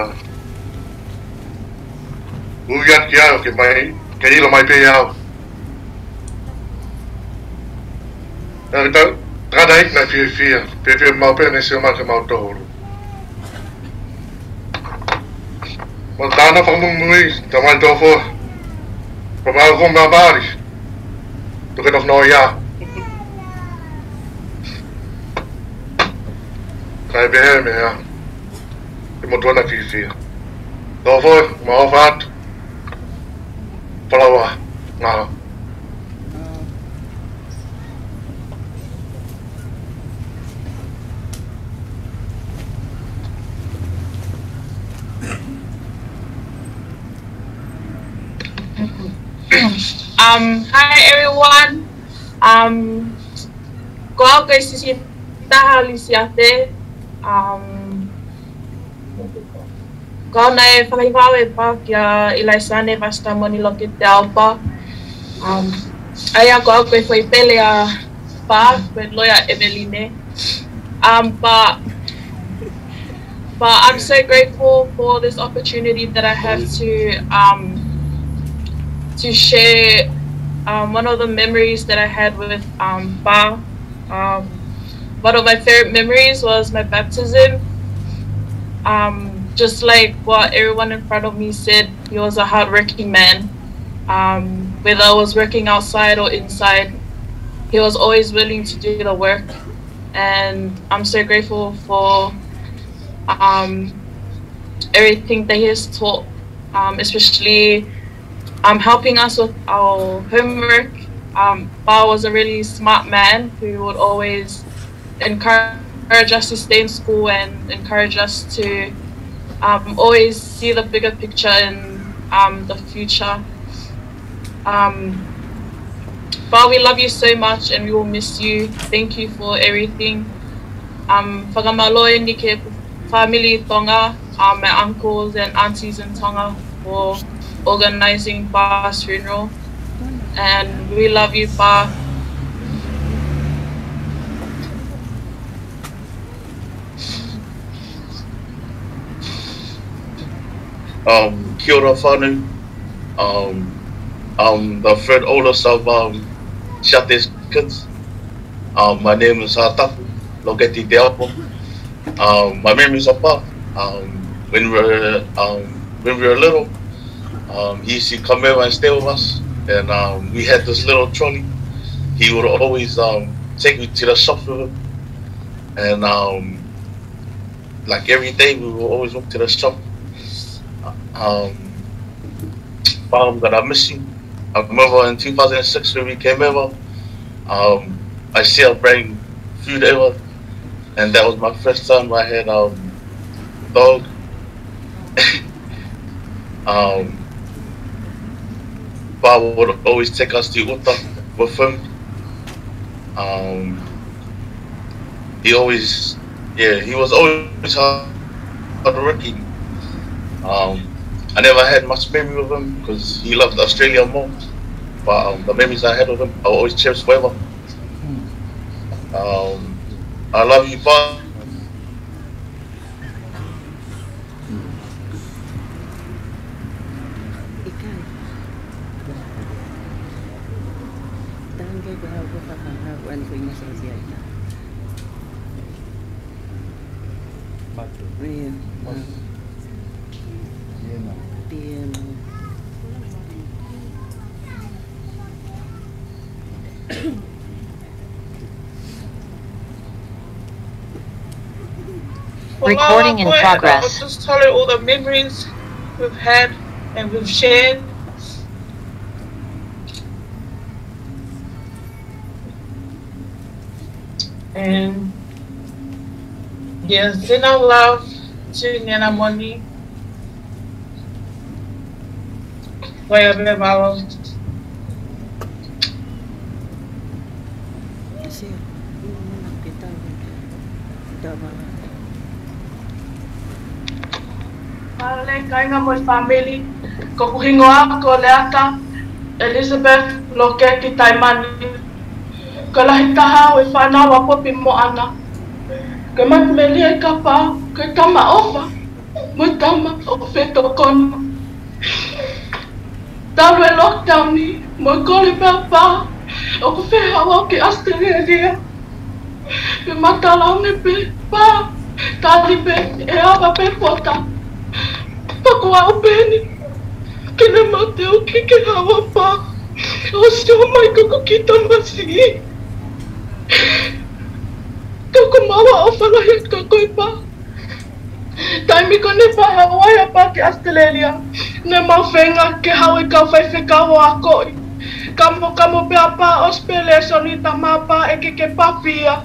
Ui atu ki au ke mai, ke ʻilo mai pē au. Naʻe tau, tangataʻeiki naʻe fiefia, fiefia maʻu pē ne sio mai kia mautolu. Mo tāna fakamuimui, tamai Tōfo. Pea mau ko ma mali. Tuku ke nofo noa ia. Kae pehē meʻa. Ke mo tuana fiefia. Tōfo, mau ʻofa atu. Palawa, ngā. Um, hi everyone. Um, ko au ko Sisi Taha Lisiate. Um, ko au naʻe fakahiva ʻe Pā kia ʻIlaisane Vasitamoni Lokete Aupa. Um, ʻa ia ko au ko e foʻi pele ʻa Pā, ko e loea ʻEveline. Um, but, but I'm so grateful for this opportunity that I have to, um, to share, um, one of the memories that I had with, um, Pā. Um, one of my favorite memories was my baptism. Um, just like what everyone in front of me said, he was a hardworking man. Um, whether I was working outside or inside, he was always willing to do the work. And I'm so grateful for, um, everything that he has taught, um, especially, um, helping us with our homework. Um, Pā was a really smart man who would always encourage us to stay in school and encourage us to, um, always see the bigger picture in, um, the future. Um, Pā, we love you so much and we will miss you. Thank you for everything. Um, fakamālō ʻeni ki he family Tonga, um, my uncles and aunties in Tonga for organizing Pā's funeral. And we love you, Pā. Um, kia ora whānau. Um, I'm the third oldest of, um, Siate's kids. Um, my name is Hatapu Loketi Te Apo. Um, my memories of Pā, um, when we were, um, when we were little, um, he used to come over and stay with us, and, um, we had this little trolley. He would always, um, take me to the shop with him, and, um, like, every day we would always walk to the shop. Um, Pā, I'm gonna miss you. I remember in two thousand six when we came over, um, I still bring food over, and that was my first time I had, um, dog. Um, Pā would always take us to ʻuta with him. Um, he always, yeah, he was always hard, hardworking. Um, I never had much memory of him because he loved Australia more. But, um, the memories I had of him, I will always cherish forever. Um, I love you, Pā. Tangi ko ha ko ka ka ha ko en ko ina sa dia ina. Matu. Ia. Mas. Tiena. Tiena. Recording in progress. I'll just tell you all the memories we've had and we've shared. And yeah, send our love to Nena Moni. Wherever. Mālō e kāinga mo e fāmili, ko hoku hingoa ko Leata Elizabeth Loketi Taimani. Ko e lahi taha ʻo e fānau ʻa Popi Moana. Ko e mata melie ʻa e kapa, ko e tama ʻofa, mo e tama ʻoku fetokona. Talu e lockdown ni, mo e kole pē ʻa pā ʻoku fehau au ki ʻAositelēlia. Pea ma talaange pē, pā, tali pē, ʻe ava pē pota. Pea ko au pē eni, ke ne mate au ki he haʻu ʻa pā ʻo sio mai ki hoku kiʻi tamasiʻi. Ka ʻoku mau ʻofa lahi atu kia koe pā. Taimi ko ē ne fai ai ʻa pā ki ʻAositelēlia, ne mau feinga ke haʻu e kau faifekau ʻo akoʻi. Kamokamo pē ʻa pā ʻosi pē lēsoni, talamai ʻe pā ʻe ʻikai ke papi ia.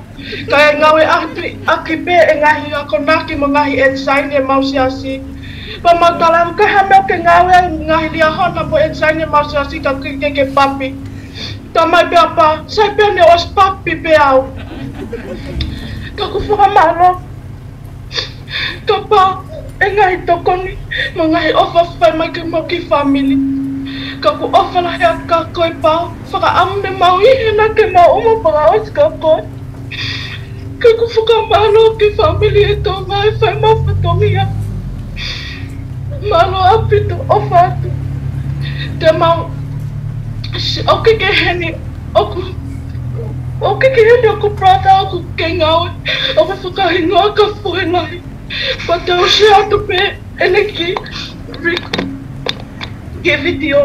Kae ngāueʻaki pē e ngaahi akonaki mo e ngaahi ensign ʻemau siasi. Pea mau talaange ko e hā e meʻa ʻoku ke ngāue ai, ngaahi liahona mo e ensign ʻemau siasi, ka ʻoku ʻikai ke ke papi. Talamai pē ʻa pā, sai pē ʻene ʻosi papi pē au. Ka ʻoku ou fakamālō kia pā e ngaahi tokoni mo e ngaahi ʻofa fai mai ki heʻemau kiʻi fāmili. Ka ʻoku ou ʻofa lahi atu kia koe pā, fakaʻamu ne mau ʻi hena ke mau ʻuma fakaʻosi kia koe. Ka ʻoku ou fakamālō ki he fāmili ʻi Tonga ʻi he fai ʻemau fatongia. Mālō ʻaupito, ʻofa atu. Te mau, ʻoku ke heni, ʻoku, ʻoku ke heni ʻoku brother ʻoku ke ngāue, ʻoku fakahingoa kia Fuhelahi. Pea te u share atu pē ʻene kiʻi, kiʻi video.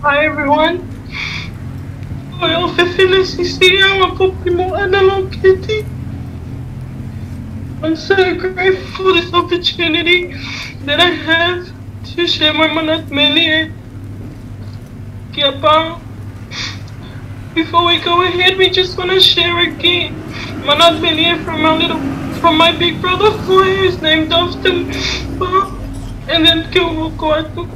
Hi everyone. Ko e ʻofefine siʻisiʻi au ʻa Popi Moana Loketi. I'm so grateful for this opportunity that I have to share my manatu melie kia pā. Before we go ahead, we just wanna share again manatu melie from our little, from my big brother Foy, who's named after me. And then ke u hoko atu.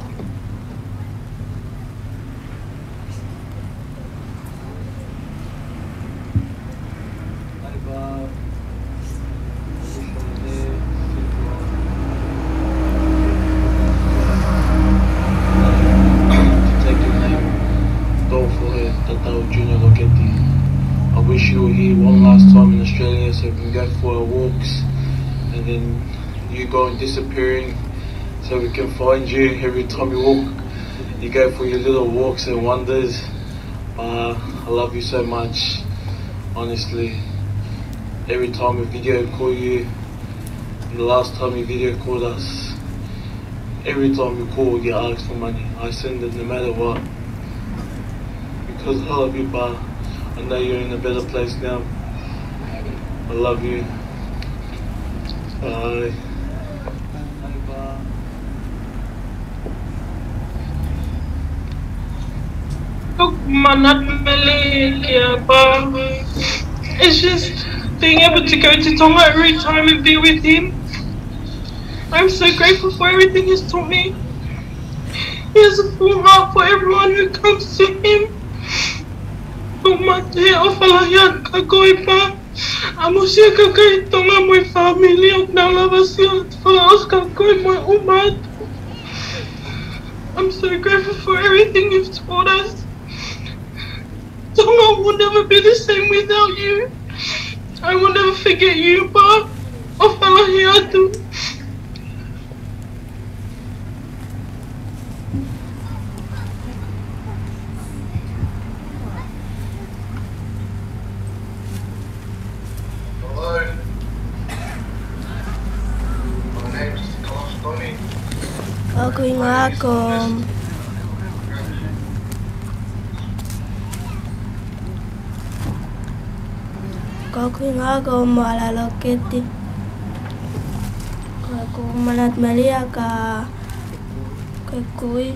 Thank you, Lord, for Tatau Junior Loketi. I wish you were here one last time in Australia so we can go for our walks, and then you going disappearing so we can find you every time you walk. You go for your little walks and wonders. Uh, I love you so much, honestly. Every time we video call you, and the last time you video called us, every time you call, you ask for money. I send it no matter what. Because I love you, but I know you're in a better place now. I love you. Bye. Tuk manat meli kia pā. It's just being able to go to Tonga every time and be with him. I'm so grateful for everything he's taught me. He has a full heart for everyone who comes to him. Ko mate o falahi atu ka ko e pā. A mo sia ka kai Tonga mo e family o na lava sia fala os ka ko e mo e umat. I'm so grateful for everything you've taught us. Tonga will never be the same without you. I will never forget you, pā. O falahi atu. Hello. My name's Kalaf Tony. Ko hoku hingoa ko, ko hoku hingoa ko Moala Loketi. Ko hoku manatu melie ka ko e kui.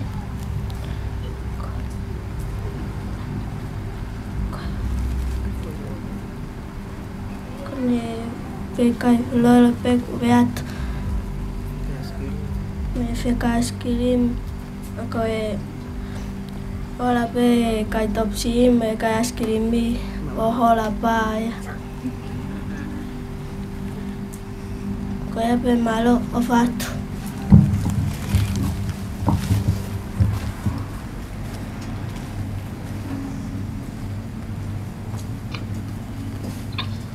Ko ʻene fekai lolo pe ku veat. Me fekai ice cream. Ko e hola pe kai topsi me kai ice cream ʻo hola pā ia. Ko ia pē, mālō, ʻofa atu.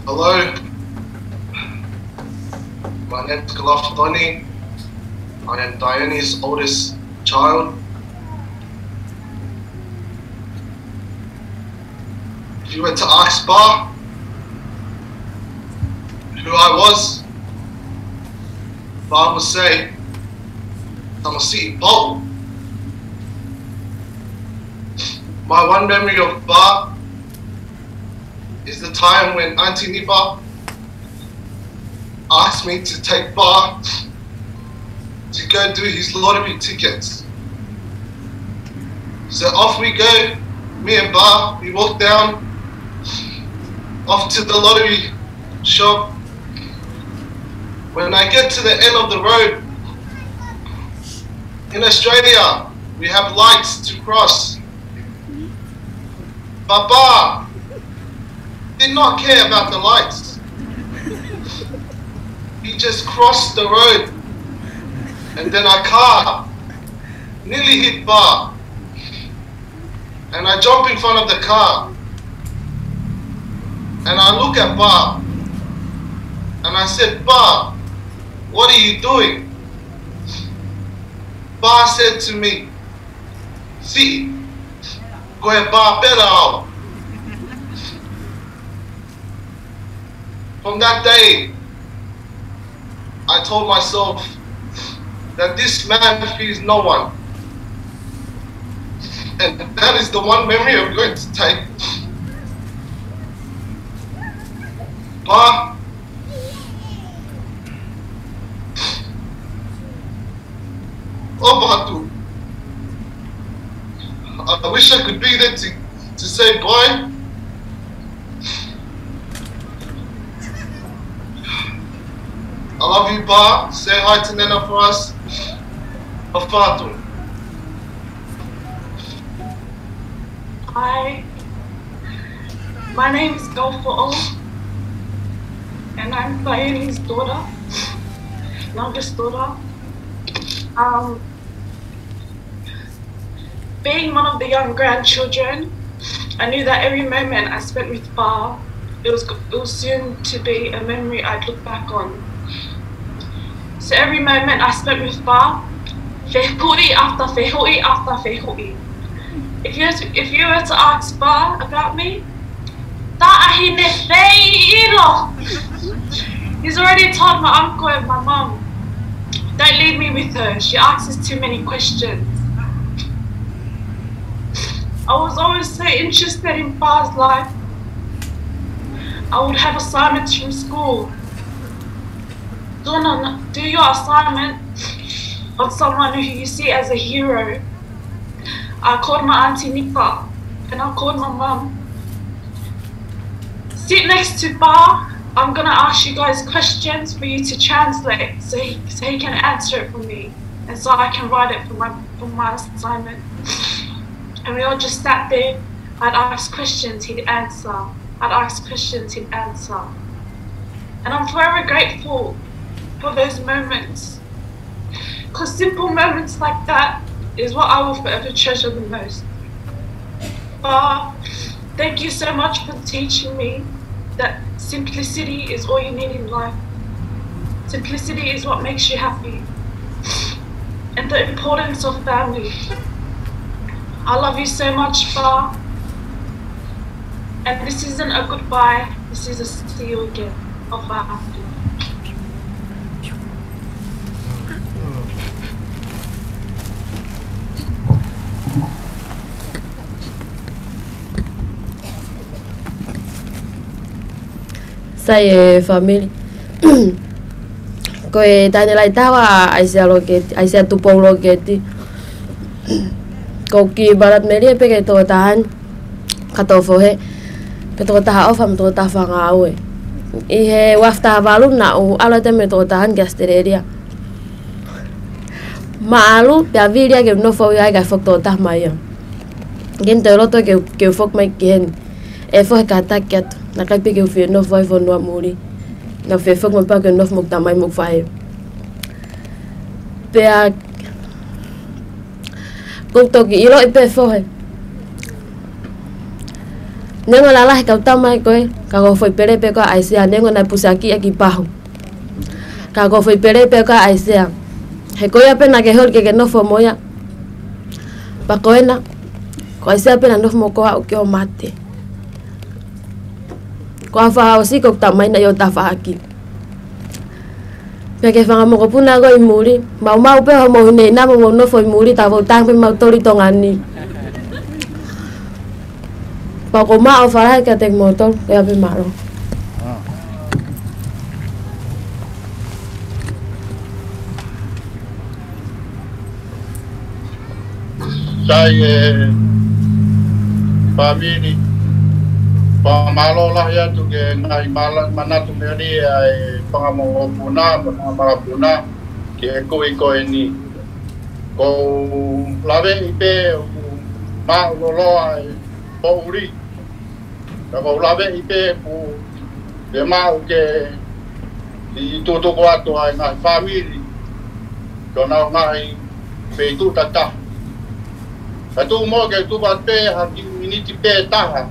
Hello. My name's Galafagoni. I am Dione's oldest child. If you were to ask Ba who I was, Ba would say, "Tamasiʻi poʻu." My one memory of Ba is the time when Auntie Nipa asked me to take Ba to go do his lottery tickets. So off we go, me and Ba, we walk down off to the lottery shop. When I get to the end of the road, in Australia, we have lights to cross. But Ba did not care about the lights. He just crossed the road, and then a car nearly hit Ba. And I jump in front of the car. And I look at Ba. And I said, "Ba, what are you doing?" Ba said to me, "Siʻi, ko e pā pē ʻaʻau." From that day, I told myself that this man fears no one. And that is the one memory I'm going to take. Ba, ʻofa atu. I wish I could be there to, to say bye. I love you, Ba. Say hi to Nana for us. ʻOfa atu. Hi. My name is Golfoʻo, and I'm Bailey's daughter, youngest daughter. Um, being one of the young grandchildren, I knew that every moment I spent with Ba, it was, it was soon to be a memory I'd look back on. So every moment I spent with Ba, fehuʻi after fehuʻi after fehuʻi. If you, if you were to ask Ba about me, taʻahine feʻilo. He's already told my uncle and my mum, "Don't leave me with her. She asks too many questions." I was always so interested in Ba's life. I would have assignments from school. Do, not, do your assignment on someone who you see as a hero. I called my Auntie Nipa and I called my mum. sit next to Bar. I'm gonna ask you guys questions for you to translate so he, so he can answer it for me and so I can write it for my, for my assignment. And we all just sat there. I'd ask questions, he'd answer. I'd ask questions, he'd answer. And I'm forever grateful for those moments. Because simple moments like that is what I will forever treasure the most. Bar, thank you so much for teaching me that simplicity is all you need in life. Simplicity is what makes you happy. And the importance of family. I love you so much, Bar. And this isn't a goodbye, this is a see you again. Of our Sai e family. Ko e taʻahine lahi taha ʻa ʻAisea Loketi, ʻAisea Tupou Loketi. ʻOku ou kiʻi manatu melie pē ki he tokotaha ni, ka tō fohe, pea tokotaha ʻofa mo tokotaha fakangāue. ʻI he ua afe taha valu naʻá ku ʻalu atu mo e tokotaha ni ki ʻAositelēlia. Māʻolunga pē ʻa e vili ia ke u nofo ai kae foki tokotaha mai ia. Ke ne toe loto ke u, ke u foki mai ki heni. ʻE fohe kātaki atu. Naʻe ʻikai pē ke u fie nofo ai fonua muli. Naʻá ku fie foki mai pea ke u nofo mo hoku tamai mo hoku faʻē. Pea ʻoku ou toki ʻiloʻi pē fohe. Neongo e lalahi e kau tama ko ē, ka ko e foʻi pele pē ko ē ʻa ʻAisea, neongo naʻe pusiaki ʻaki pahu. Ka ko e foʻi pele pē ko ē ʻa ʻAisea. He ko ia pē naʻá ke holi ke ke nofo mo ia. Pea ko ena, ko ʻAisea pē naʻe nofo mo koe ʻo aʻu ki hoʻo mate. Ko e fakaʻosi ko e tamai naʻe ʻi ho tafaʻaki. Pea ki he fanga mokopuna ko ē ʻi muli, maumau pē hoʻomou hinehina mo mou nofo ʻi muli, tā ʻoku ou tangi pē mautolu ʻi Tonga ni. Pea ʻoku ou maʻu ʻofa lahi kiate kimoutolu, ko ia pē, mālō. Sai e family, fakamālō lahi atu ki he ngaahi mala-, manatu melie ʻa e fanga mokopuna, fanga makapuna, ki he kui ko eni. ʻOku ou laveʻi pē ʻoku maʻuloloa e poʻuli. Ka ʻoku ou laveʻi pē ʻoku fiemaʻu ke tutuku atu ʻa e ngaahi family ki honau ngaahi feituʻu tataha. Ka tuku muʻa ke tuku atu pē ha kiʻi miniti pē ʻe taha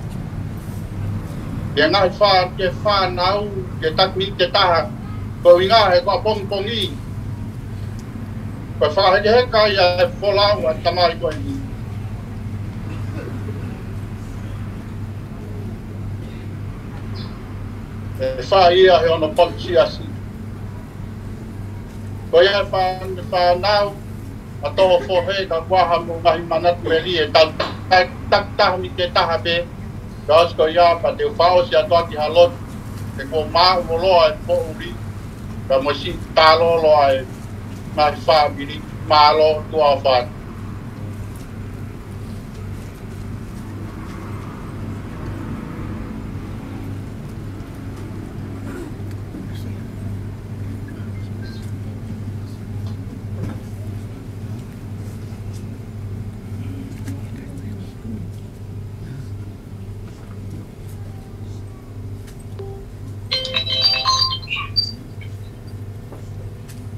ki he ngaahi fā-, ki he fānau, ke taki miniti ʻe taha. Ko e ʻuhinga he ko e ʻapongipongi. Ko e fakahekeheka ia e folau ʻa e tamai ko eni. ʻE fai ia he ono pau siasi. Ko ia e fā-, fānau, ʻa tō fohe ka kuo ʻi ai haʻamou ngaahi manatu melie, tau ta-, takitaha miniti ʻe taha pē. Ka ʻosi ko ia pea te u fakaʻosi atu ʻaki ha lotu, he kuo maʻuloloa e poʻuli, ka mo siʻi talolo ʻa e ngaahi family, mālō, tuʻa ʻofa atu.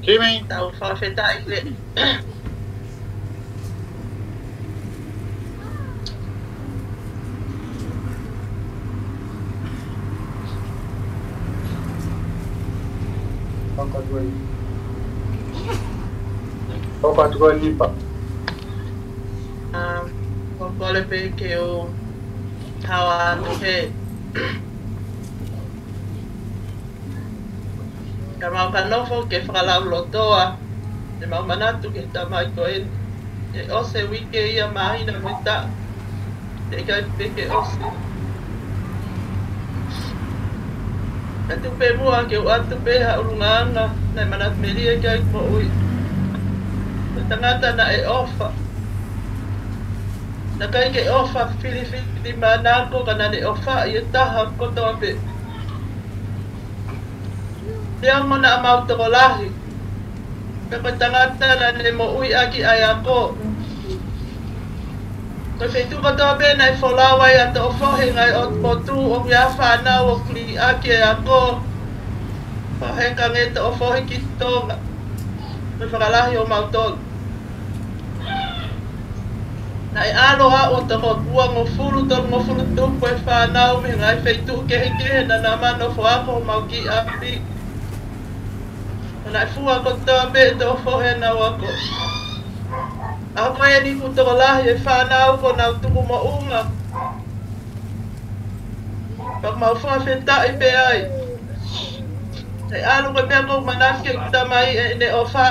Kimi. Tau fakafetaʻi pē. Hoko atu eni. Hoko atu eni pē. ʻA, ʻoku ou kole pē ke u hao atu he ka mau ka nofo ke fakalaulotoa, ʻemau manatu ki he tamai ko eni. ʻE ʻosi e uike ia, māhina mo e taʻu. Pea ʻikai pē ke ʻosi. Ka tuku pē muʻa ke u ʻoatu pē ha ʻulungaanga, naʻe manatu melie ki ai ʻeku moʻui. Ko e tangata naʻe ʻofa. Naʻe ʻikai ke ʻofa filifilimānako, ka naʻa ne ʻofaʻi e taha kotoa pē. Neongo naʻa mau tokolahi, pea ko e tangata naʻa ne moʻui ʻaki ʻa e ako. Ko e feituʻu kotoa pē naʻe folau ai ʻa Toʻofohe ngaahi ʻotu motu, ʻoku ʻi ai e fānau ʻoku liʻaki e ako. Pea heka ange Toʻofohe ki Tonga, mo e fakalahi ʻo mautolu. Naʻe ʻalu ʻo toko uangofulu, tolungofulu tupu e fānau mei he ngaahi feituʻu kehekehe naʻa nau nofo ako ʻo mau kiʻi ʻapi. Naʻe fua kotoa pē ʻe Toʻofohe ʻenau ako. ʻA ko eni kuo tokolahi e fānau kuo nau tuku moʻunga. Pea mau fakafetaʻi pē ai. Naʻe ʻalu ko e meʻa ʻoku ou manatu ki ai, ʻoku tamai ʻene ʻofa.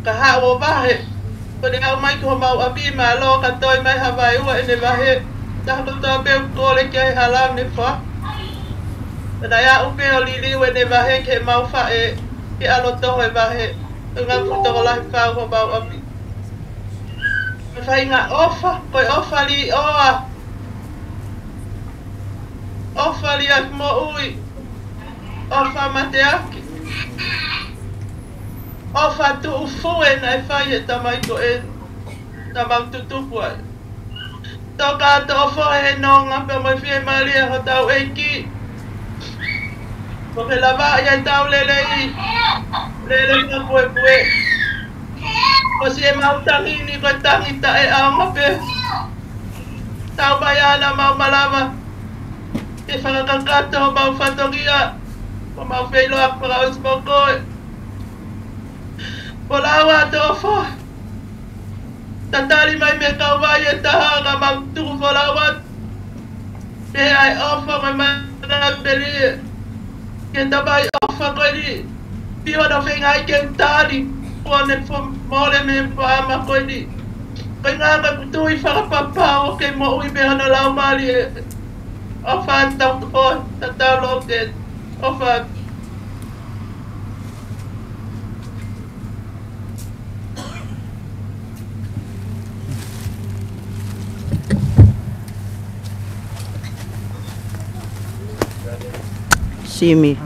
Ka haʻu ʻo vahe. Ko ʻene aʻu mai ki homau ʻapi, mālō ka toe mai ha vaeua ʻene vahe. Taha kotoa pē ʻoku kole ki ai hala ne fa. Pea naʻe aʻu pē ʻo liliu ʻene vahe ki heʻemau faʻē, ke ʻalu ʻo toho e vahe. Ko e ngaahi tokolahi fau homau ʻapi. Ko e faʻahinga ʻofa, ko e ʻofa līʻoa. ʻOfa liʻaki moʻui. ʻOfa mateaki. ʻOfa tuʻu fue naʻe fai ʻe he tamai ko eni naʻa mau tutupu ai. Toka ʻa Toʻofohe he nonga pea mo e fiemālie hotau ʻEiki. Kuo ke lavaʻi ʻa e tau lelei. Lele fakapuepue. Ko siʻemau tangi ni ko e tangi taʻeʻaonga pē. Tau mai ʻa naʻa mau malava ke fakakakato homau fatongia, ʻo mau feʻiloaki fakaʻosi mo koe. Folau ʻa Toʻofohe. Tatali mai mei he kauvai e taha ka mau tuku folau atu. Pea ʻi ai e ʻofa mo e manavamelie ki he tamai ʻofa ko eni. Pea ʻoku ou feinga ai ke u tali, kuo ne fo-, mole mei he faama ko eni. Ko e ngaahi ka kuo tui fakapapau ʻoku kei moʻui mei hono laumālie. ʻOfa atu Toʻofohe, tatau loke. ʻOfa atu. Simi.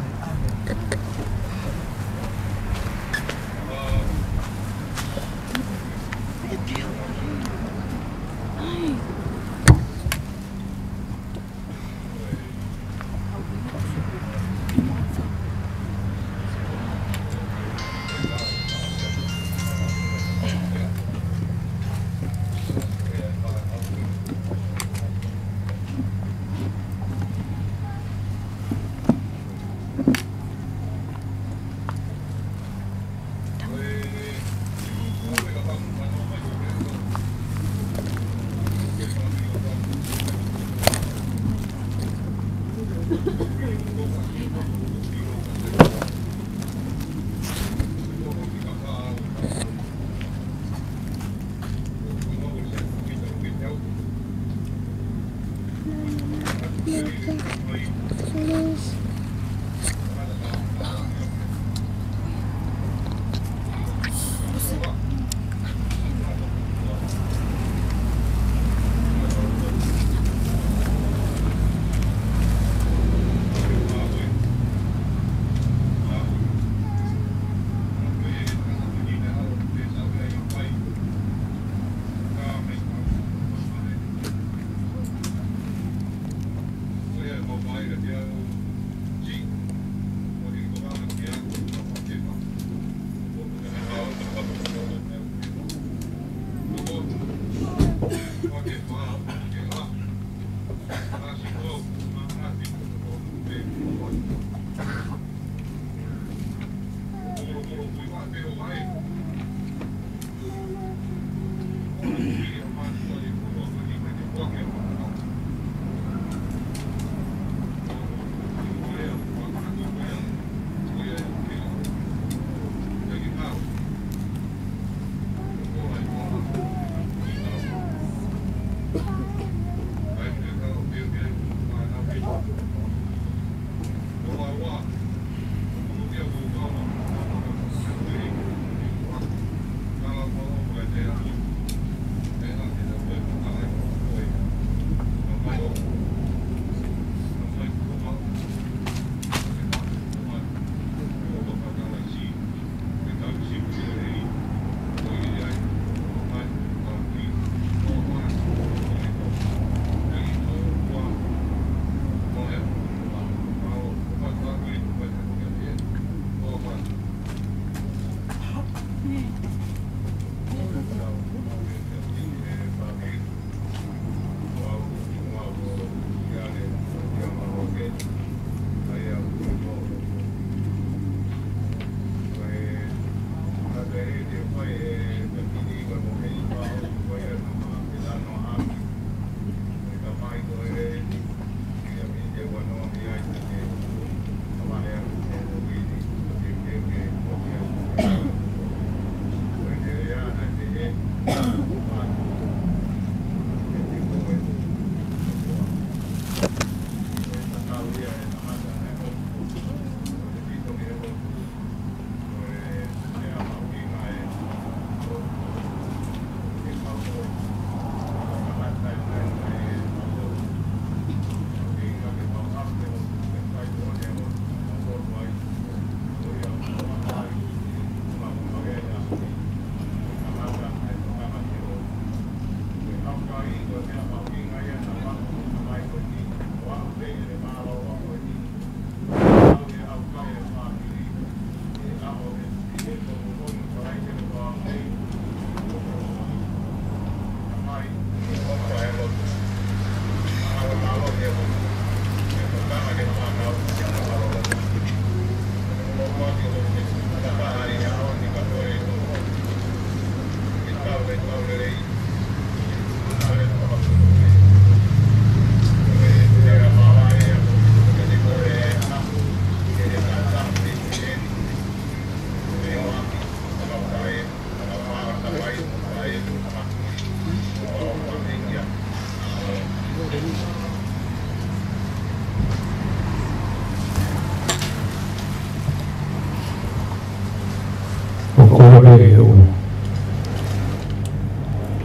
ʻOku ou ʻoatu ʻa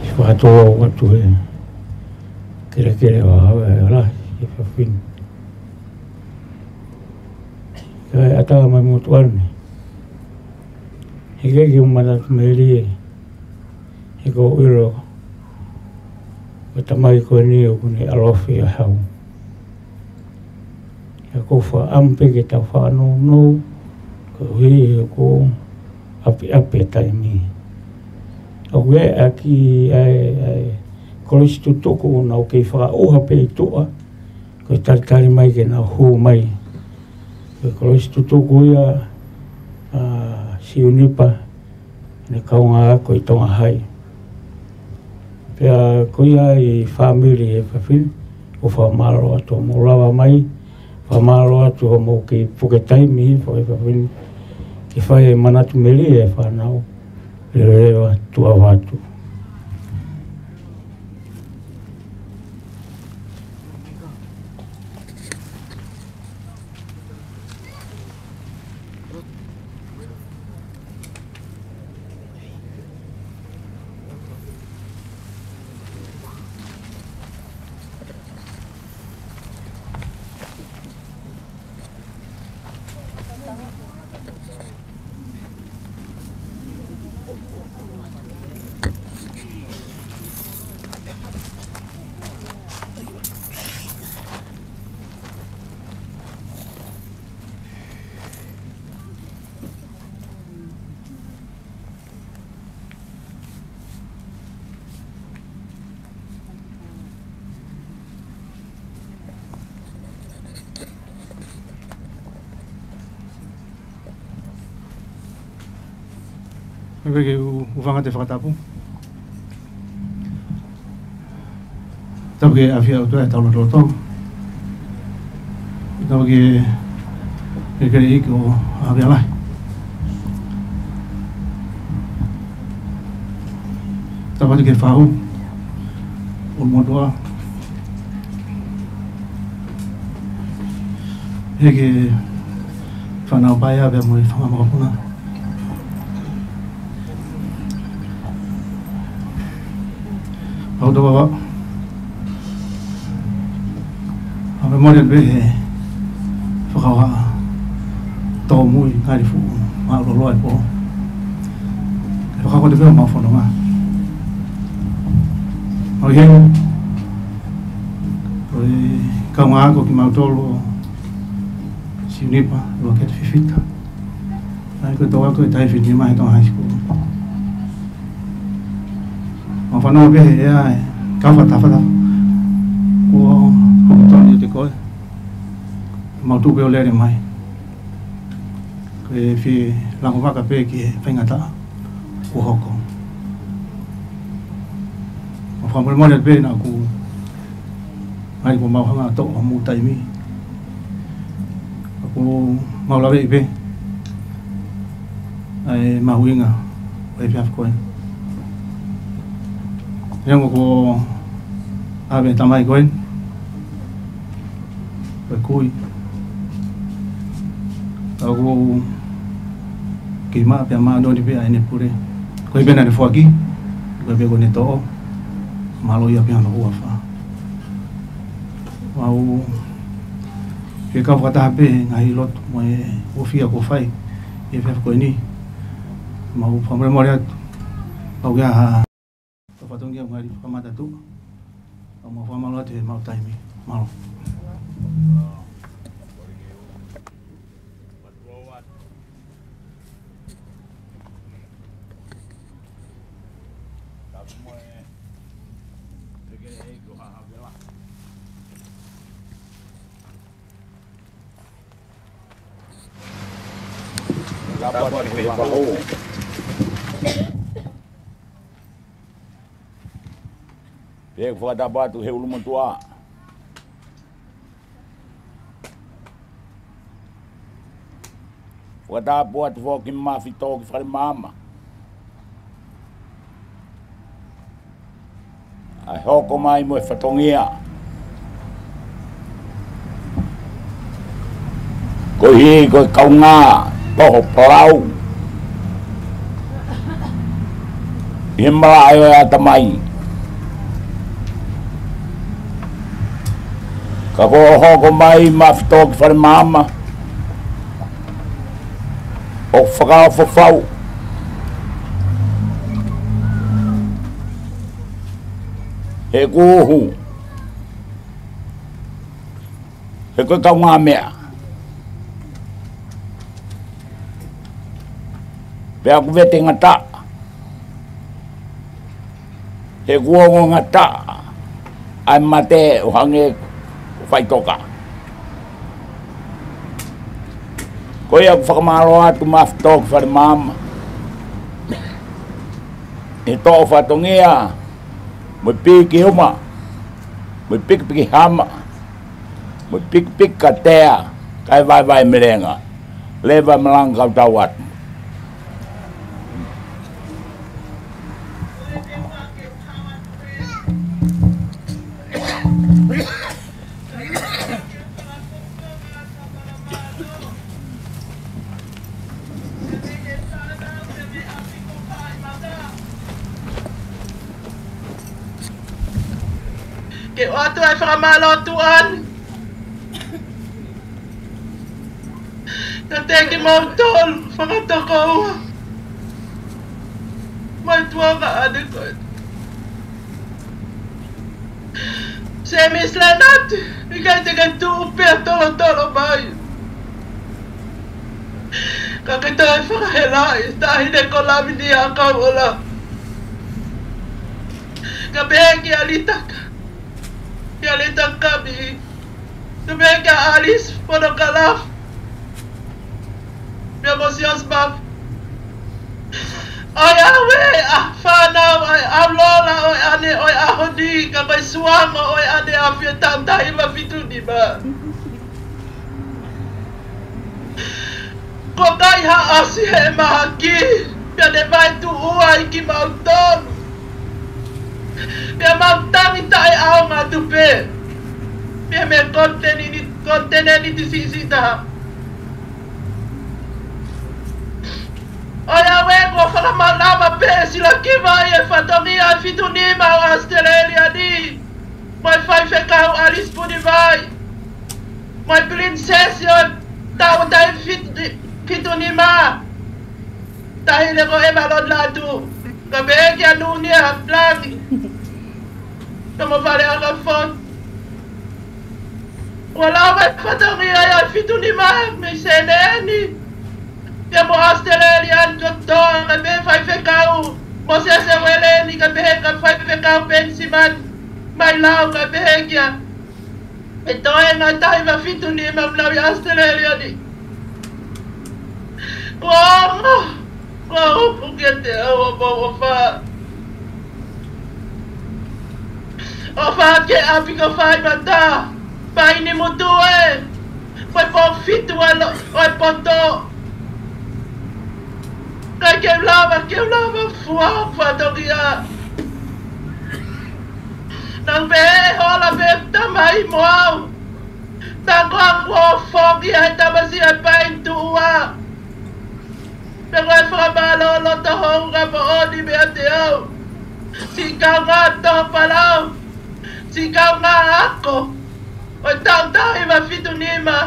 e fakatouʻosi atu ʻa e kelekele ʻo Haʻapai ʻo Lahi ʻi he efiafi ni. Kae ʻatā mai motuʻa ni, he ʻikai ke u manatu melie, he ʻoku ou ʻilo ko e tamai ko eni ʻoku ne ʻaloʻofa ʻiate au. He ʻoku ou fakaʻamu pē ke tau fakanounou, koeʻuhi ʻoku ʻapiʻapi e taimi. ʻOku ʻi ai ʻa e, ʻa e kolosi tutuku ʻoku nau kei fakaʻuha pē ʻi tuʻa, ko e talitali mai ke nau hū mai. Ko e kolosi tutuku ia ʻa Siunipa, ne kaungā ako ʻi Tonga Hai. Pea ko ia ʻi he fāmili he efiafi ni, ʻoku ou fakamālō atu hoʻomou lava mai, fakamālō atu hoʻomou kei puke taimi he efiafi ni, ke fai e manatu melie ʻa e fānau, leveleva tuʻa ʻoatu. Mei ke u, u fanga te fakatapu. Tapu ke ʻafio ʻa e ʻOtua ʻi hotau lotolotonga. Tapu ke, ke kei ʻi ko ʻAvea Lahi. Tapu atu ki he faʻu ʻo e motuʻa. He ki he fānau paea pea mo e fanga makapuna. ʻOku tau vavā. Fakamolemole pē he fakahā tōmui ngali fuʻu mālōlō e pō. He fakahā ko ē pē ʻemau fononga. ʻOku ʻi heni, ko e kaungā ako kimautolu ʻo Siunipa, Luakete Fifita. ʻA ia ko e tau ako ʻi he taʻu fā nima he Tonga High School. Mau fanongo pē he ʻea e kau fakataha fakataha. Ko, ko Tony ʻiate koe. Mau tuʻu pē ʻo lele mai. Ko e fie lango vaka pē ki he faingataʻa kuo hoko. Mau fakamolemole pē naʻa ku ngali kuo mau hanga ʻo toʻo hoʻomou taimi. ʻOku mau laveʻi pē ʻa e mahuʻinga ʻo e efiafi ko ē. Neongo kuo ʻave e tamai ko ē, ko e kui. Ka ʻoku kei maʻa pea māʻoniʻoni pē ʻa ʻene pule. Ko e pena ne foaki, ko e pē ko ʻene toʻo. Mālō ia pē hono huafa. Mau fie kau fakataha pē he ngaahi lotu mo e ʻofefine kuo fai ʻi he efiafi ko eni. Mau fakamolemole atu. Mau kia ha tau fatongia mo ngali fakamata atu. Mau fakamālō atu he mau taimi. Mālō. Pea ʻoku fakatapu atu he ʻulumotuʻa. Fakatapu atu foki Mafitō ki Falemaama. ʻA e hoko mai mo e fatongia. Koeʻuhi ko e kaungā toho palau ʻi he malaʻe ʻo e ʻatamai. Ka ko e hoko mai Mafitō ki Falemaama, ʻo fakaofo fau he kuohu, he ko e kaungāmeʻa. Pea ʻoku vete ngata, he kuo ongo ngata ʻa e mate ʻo hangē ko faʻitoka. Ko ia ʻoku fakamālō atu Mafitō ki Falemaama he toʻo fatongia, mo e piki uma, mo e pikipiki hama, mo e pikipiki katea, kae vaevae melenga. Leva e malanga kau tau atu. Ke ʻoatu ʻa e fakamālō atu ʻani kiate kimoutolu fakatokoua mo e tuongaʻane ko eni. Semisi Lenati, ʻikai te ke tuʻu pea tolotolo mai. Ka ke toe fakahelaʻi, Taʻahine ko Lavinia Kauʻola. Ka pehē kia Lita, kia Lita Kami. Ka pehē kia Alice Ponokalafi. Pea mo Siaosi Mafi. ʻA ia ʻoku ʻi ai e fānau ʻa e ʻaulola ʻo e ʻaneafi ʻo e ʻaho ni, ka ko e suango ʻo e ʻaneafi ʻo e taʻu taha hiva fitu nima. Ko e kaihaʻasi he mahaki, pea ne vaetuʻua ʻi kimautolu. Pea mau tangi taʻeʻaonga atu pē. Pea mei he konitinēniti, konitinēniti siʻisiʻi taha. ʻA ia ʻoku ou fakamalama pē ʻe Silakiva ʻa e fatongia ʻa e fitu nima ʻo ʻAositelēlia ni. Mo e faifekau Alice Punivai. Mo e pilinisesi ʻo e taʻu taha hiva fitu, fitu nima. Taʻahine ko Eva Lodi Latu. Ka pehē kia Nunia Langi. Ka mo Fale Akafon. Kuo lava e fatongia ia ʻa e fitu nima mei Senē ni. Pea mo ʻAositelēlia ni kotoa, ka pehē faifekau Mōsese Ueleni, ka pehē kia faifekau Penisimani Mailau, ka pehē kia e toenga taha hiva fitu nima ʻoku nau ʻi ʻAositelēlia ni. Kuo ongo, kuo upu kiate au ʻa e ʻofa. ʻOfa ki he ʻapi ko Faimata, Paini Mutue, mo e Pou Fitu ʻa e lo-, ʻo e poto. ʻIkai ke u lava, ke u lava fua ʻo fatongia. Naʻa ku pehē ʻe hola pē tamai mo au. Naʻa ku ʻalu ʻo foki ʻa e tamasiʻi ʻa e Paini Tuʻua. Pea ko e fakamālō loto houngaʻia moʻoni meiate au. Siʻi kaungā toho palau. Siʻi kaungā ako ʻo e taʻu taha hiva fitu nima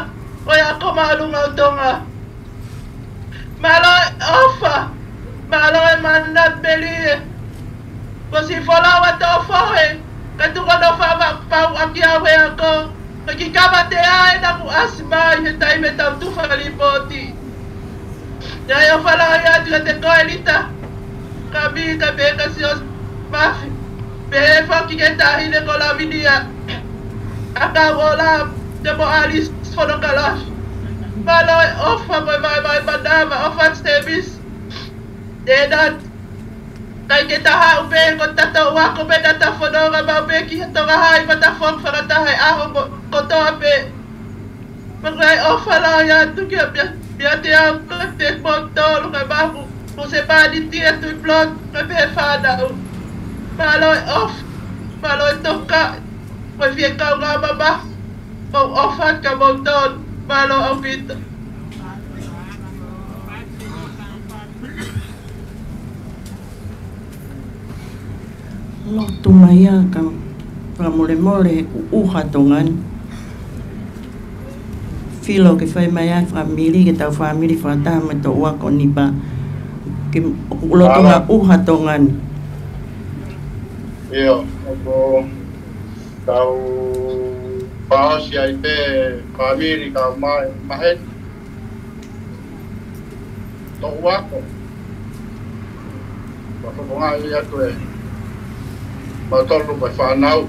ʻo e Ako Māʻolunga ʻo Tonga. Mālō e ʻofa, mālō e manatu melie. Ko siʻi folau atu ʻo fohe, ka tuku hono fakapapauʻaki au he ako. Ko e kiʻi kamatea ē naʻa ku ʻasi mai he taimi ʻetau tufa lipooti. Naʻe ʻofa lahi atu kiate koe Lita, Kami, kae pehē kia Siosi Mafi. Pehē foki ki he taʻahine ko Lavinia, ʻa Kauola, pea mo ʻAlisi Fonokalafi. Mālō e ʻofa mo e vaevae manava, ʻofa Sēmisi. Tēnā, ʻikai ke ta haʻu pē ko ʻeta toʻu ako pē, naʻa ta fononga maʻu pē ki he Tonga Hai, pea ta fononga fakataha he ʻaho mo-, kotoa pē. Pea ʻoku ou ʻofa lahi atu kia Pia-, Piate au, kiate kimoutolu, kae maʻu, mo Sepanitia, Tuʻi Pulotu, kae pehē fānau. Mālō e ʻofa, mālō e toka, mo e fie kaungā mamafa, ʻoku ou ʻofa atu kia moutolu, mālō ʻaupito. Lotu mai ia ka fakamolemole he ʻuha Tonga ni. Filo ke fai mai ai fāmili, ke tau fāmili fakataha mo e toʻu ako ni pea ke lotu mai ʻuha Tonga ni. ʻIo, ʻoku tau fakaʻosi ai pē fāmili ka mai, maheni. Toʻu ako. Mou fofongaʻi atu ē. Mou tolu ko e fānau.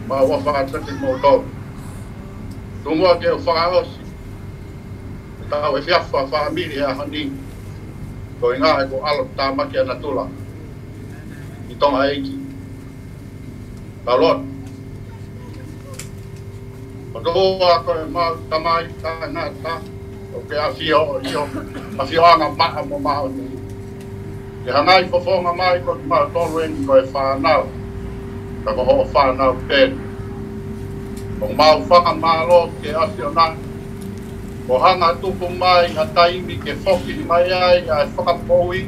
Mou ʻofa atu kiate kimoutolu. Tuku muʻa ke u fakaʻosi ʻetau efiafi fakafāmili he ʻaho ni. Ko e ngaahi ko ʻalu tāmaki ʻa natula ʻi Tonga ʻEiki. Ka lotu. ʻOtua ko e mau Tamai taʻengata, ʻoku ke ʻafio ʻi ho ʻafioʻanga maʻa mo māʻoniʻoni. Ke hangai fofonga mai ko kimautolu eni ko e fānau, ka ko hoʻo fānau pē. ʻOku mau fakamālō ki he ʻAfiona, kuo hanga tuku mai ha taimi ke foki mai ai ʻa e fakamoʻui,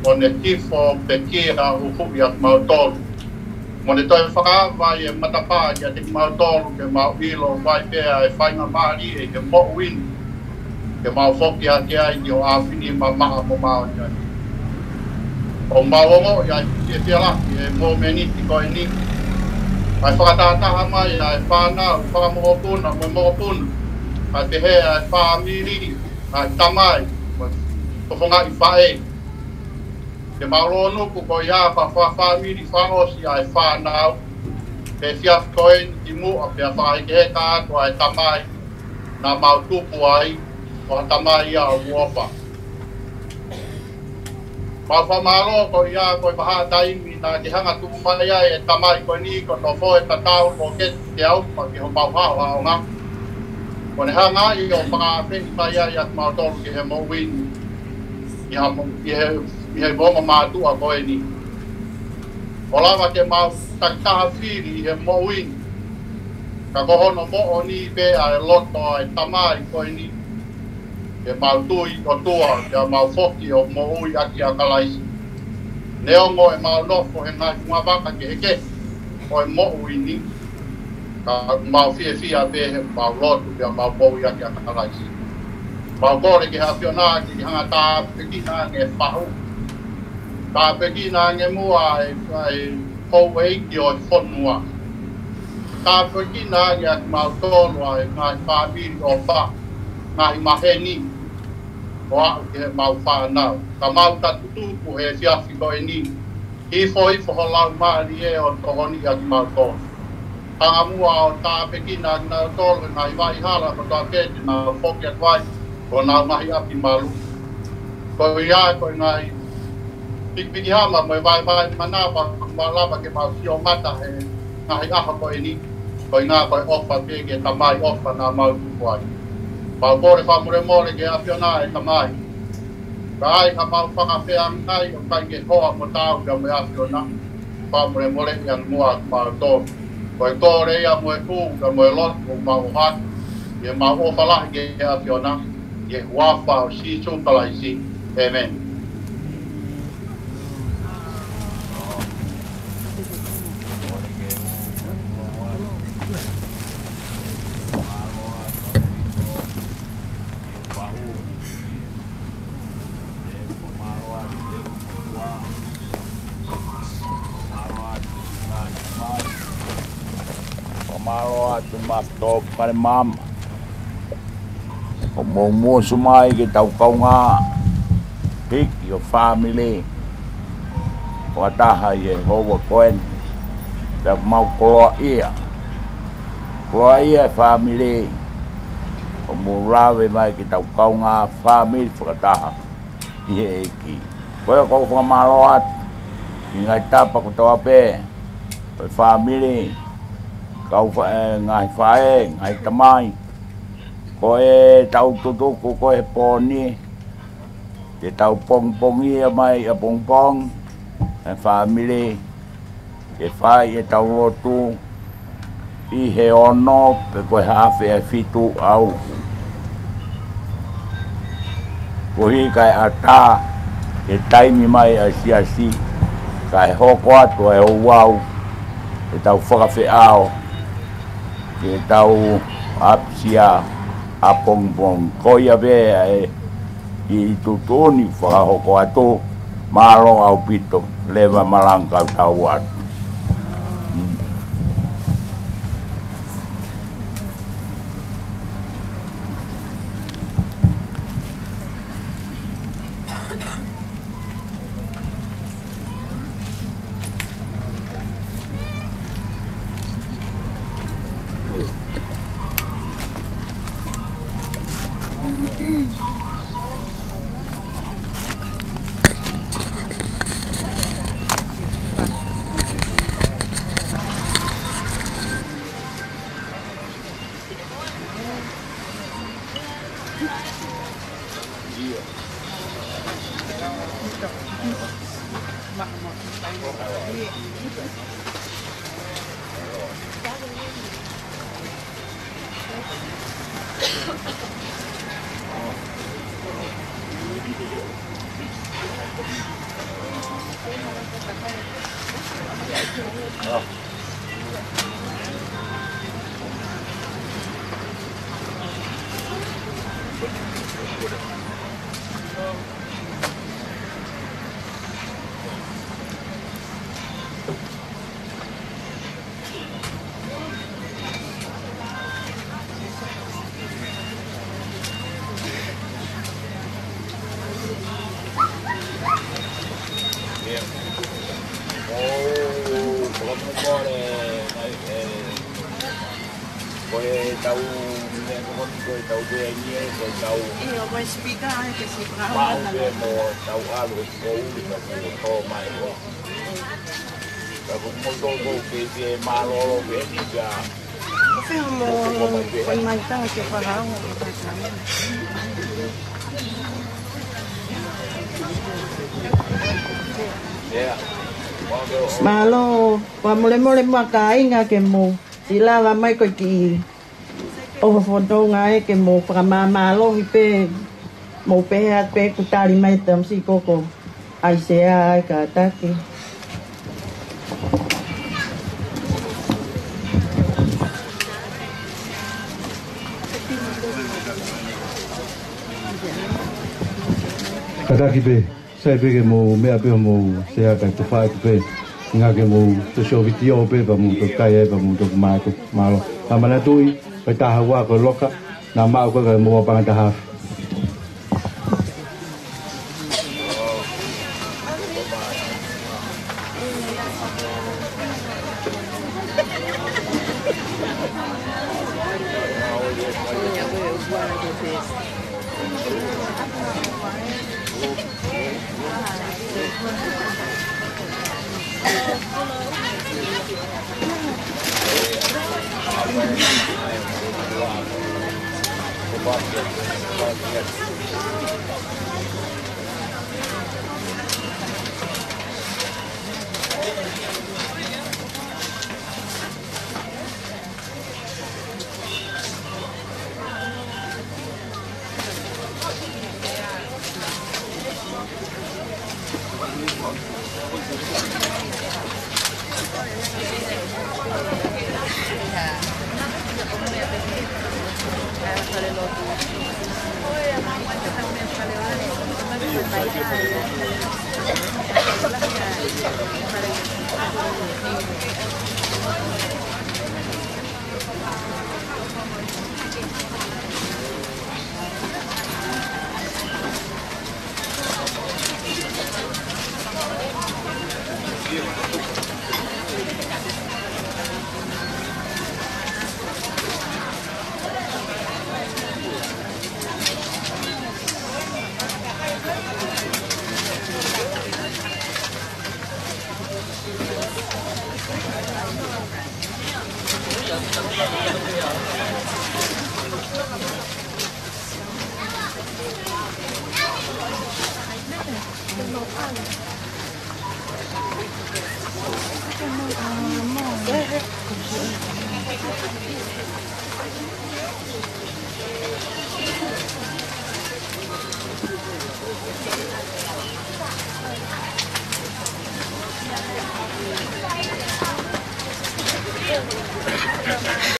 ʻo ne hifo pekia huhuʻi ʻa kimautolu. Mo ne toe fakaava ʻi he matapā kiate kimautolu ke mau ʻilo ʻoku ʻi ai pē ʻa e faingamālie ʻi he moʻui ni, ke mau foki hake ai ki ho ʻAfio ni mamaʻa mo māʻoniʻoni. ʻOku mau ongoʻi ʻa e fiefia lahi he momeniti ko eni. ʻA e fakatahataha mai ʻa e fānau, fakamokopuna mo e mokopuna, kae pehē ʻa e fāmili, ʻa e tamai mo e fofongaʻi faʻē. Ke mau lōnuku ko ia ka fakafāmili fakaʻosi ʻa e fānau. Pea efiafi ko eni ki muʻa pea fakahekeheka atu ʻa e tamai naʻa mau tupu ai, ko ha tamai ia ʻoku ʻofa. Mau fakamālō ko ia ko e vahaʻa taimi naʻa ke hanga tuku mai ai e tamai ko eni ko Tofoe Tatau Loketi Teaupa ki homau haʻohaʻonga. Ko ʻene hanga ai ʻo fakaafeʻi mai ai ʻa kimautolu ki he moʻui ni ʻi ha mo-, ʻi he, ʻi he ongo mātuʻa ko eni. ʻO lava ke mau takitaha fili ʻi he moʻui ni. Ka ko hono moʻoni pē ʻa e loto ʻa e tamai ko eni. Ke mau tui ʻOtua, ke mau foki ʻo moʻui ʻaki ʻa Kalaisi. Neongo ʻemau nofo he ngaahi ngāue vaka kehekehe ʻo e moʻui ni, ka mau fiefia pē he mau lotu ke mau moʻui ʻaki ʻa Kalaisi. Mau kole ki he ʻAfiona ke ke hanga tāpuekina ange e fahu. Tāpuekina ange muʻa e, e houʻeiki ʻo e fonua. Tāpuekina ange ʻa kimautolu ʻa e ngaahi fāmili ʻofa, ngaahi maheni, ʻo aʻu ki heʻemau fānau. Ka mau tatutuku he efiafi ko eni. Hifo hifo ho Laumālie ʻo tokoni ʻa kimautolu. Hanga muʻa ʻo tāpuekina ʻa kinautolu he ngaahi vaʻa hala kotoa pē te nau foki atu ai, ko honau ngaahi ʻapi malu. Ko ia ko e ngaahi pikipiki hama mo e vaevae manava, mau lava ke mau sio mata he ngaahi ʻaho ko eni. Ko e ngaahi ko e ʻofa pē ki he tamai ʻofa naʻa mau tupu ai. Mau kole fakamolemole ki he ʻAfiona ʻe Tamai. Ka ai ka mau fakafeangai ʻoku ʻikai ke hoa mo taau pea mo e ʻAfiona. Fakamolemoleʻi ange muʻa ʻa kimautolu. Ko e kole ia mo e hū, pea mo e lotu ʻoku mau ʻohake. ʻI heʻemau ʻofa lahi ki he ʻAfiona. ʻI he huafa ʻo Sīsū Kalaisi. ʻĒmeni. Mato Kalemaama. ʻOku mou musu mai ki heʻetau kaungā hiki ʻo e fāmili fakataha ʻi he houa ko eni. Pea mau koloaʻia. Koloaʻia e fāmili. ʻOku mou lave mai ki heʻetau kaungā fāmili fakataha ʻi he ʻEiki. Ko ia ʻoku ou fakamālō atu ki he ngaahi tapa kotoa pē, ko e fāmili, kau fa-, e, ngaahi faʻē, ngaahi tamai, ko ʻetau tutuku ko ē he pō ni, ke tau pongipongia mai ʻapongipongi, e fāmili, ke fai ʻetau lotu ʻi he ono pe ko e haafe ʻa e fitu ʻaho. Koeʻuhi kae ʻatā e taimi mai ʻa e siasi, kae hoko atu ʻa e ouau, ʻetau fakafeʻao, ke tau ʻapasia ʻapongipongi. Ko ia pē ʻa e kiʻi tuʻutuʻuni fakahoko atu, mālō ʻaupito, leva malanga kau tau atu. Ko ʻetau, ko ʻetau pē eni, ko ʻetau ʻIo, ko e speaker, ʻai ke speaker. Mau pē mo tau ʻalu ʻo uli ka kuo tō mai ʻo. Ka ko mo tō ko ke ke mālōlō pē ni ka. Ko fē mo ko mai ka ke fakahau. Yeah. Mālō, ʻoua molemole mo kāinga ke mou siʻi lava mai ko e kiʻi ʻoho fononga ē ke mou fakamāmālohi pē, mou pehē atu pē kuo tali mai e tamasiʻi ko ē ʻa e sea ʻa e kātaki. Kātaki pē. Sai pē ke mou meʻa pē hoʻomou sea kae tufa atu pē. ʻInga ke mou tosi ʻo vitiō pē pea mou toki kai ai pea mou toki mātuku. Mālō. Ka manatuʻi, ko e taha ua ko e loka, naʻa mau ko e kae mou apanga taha.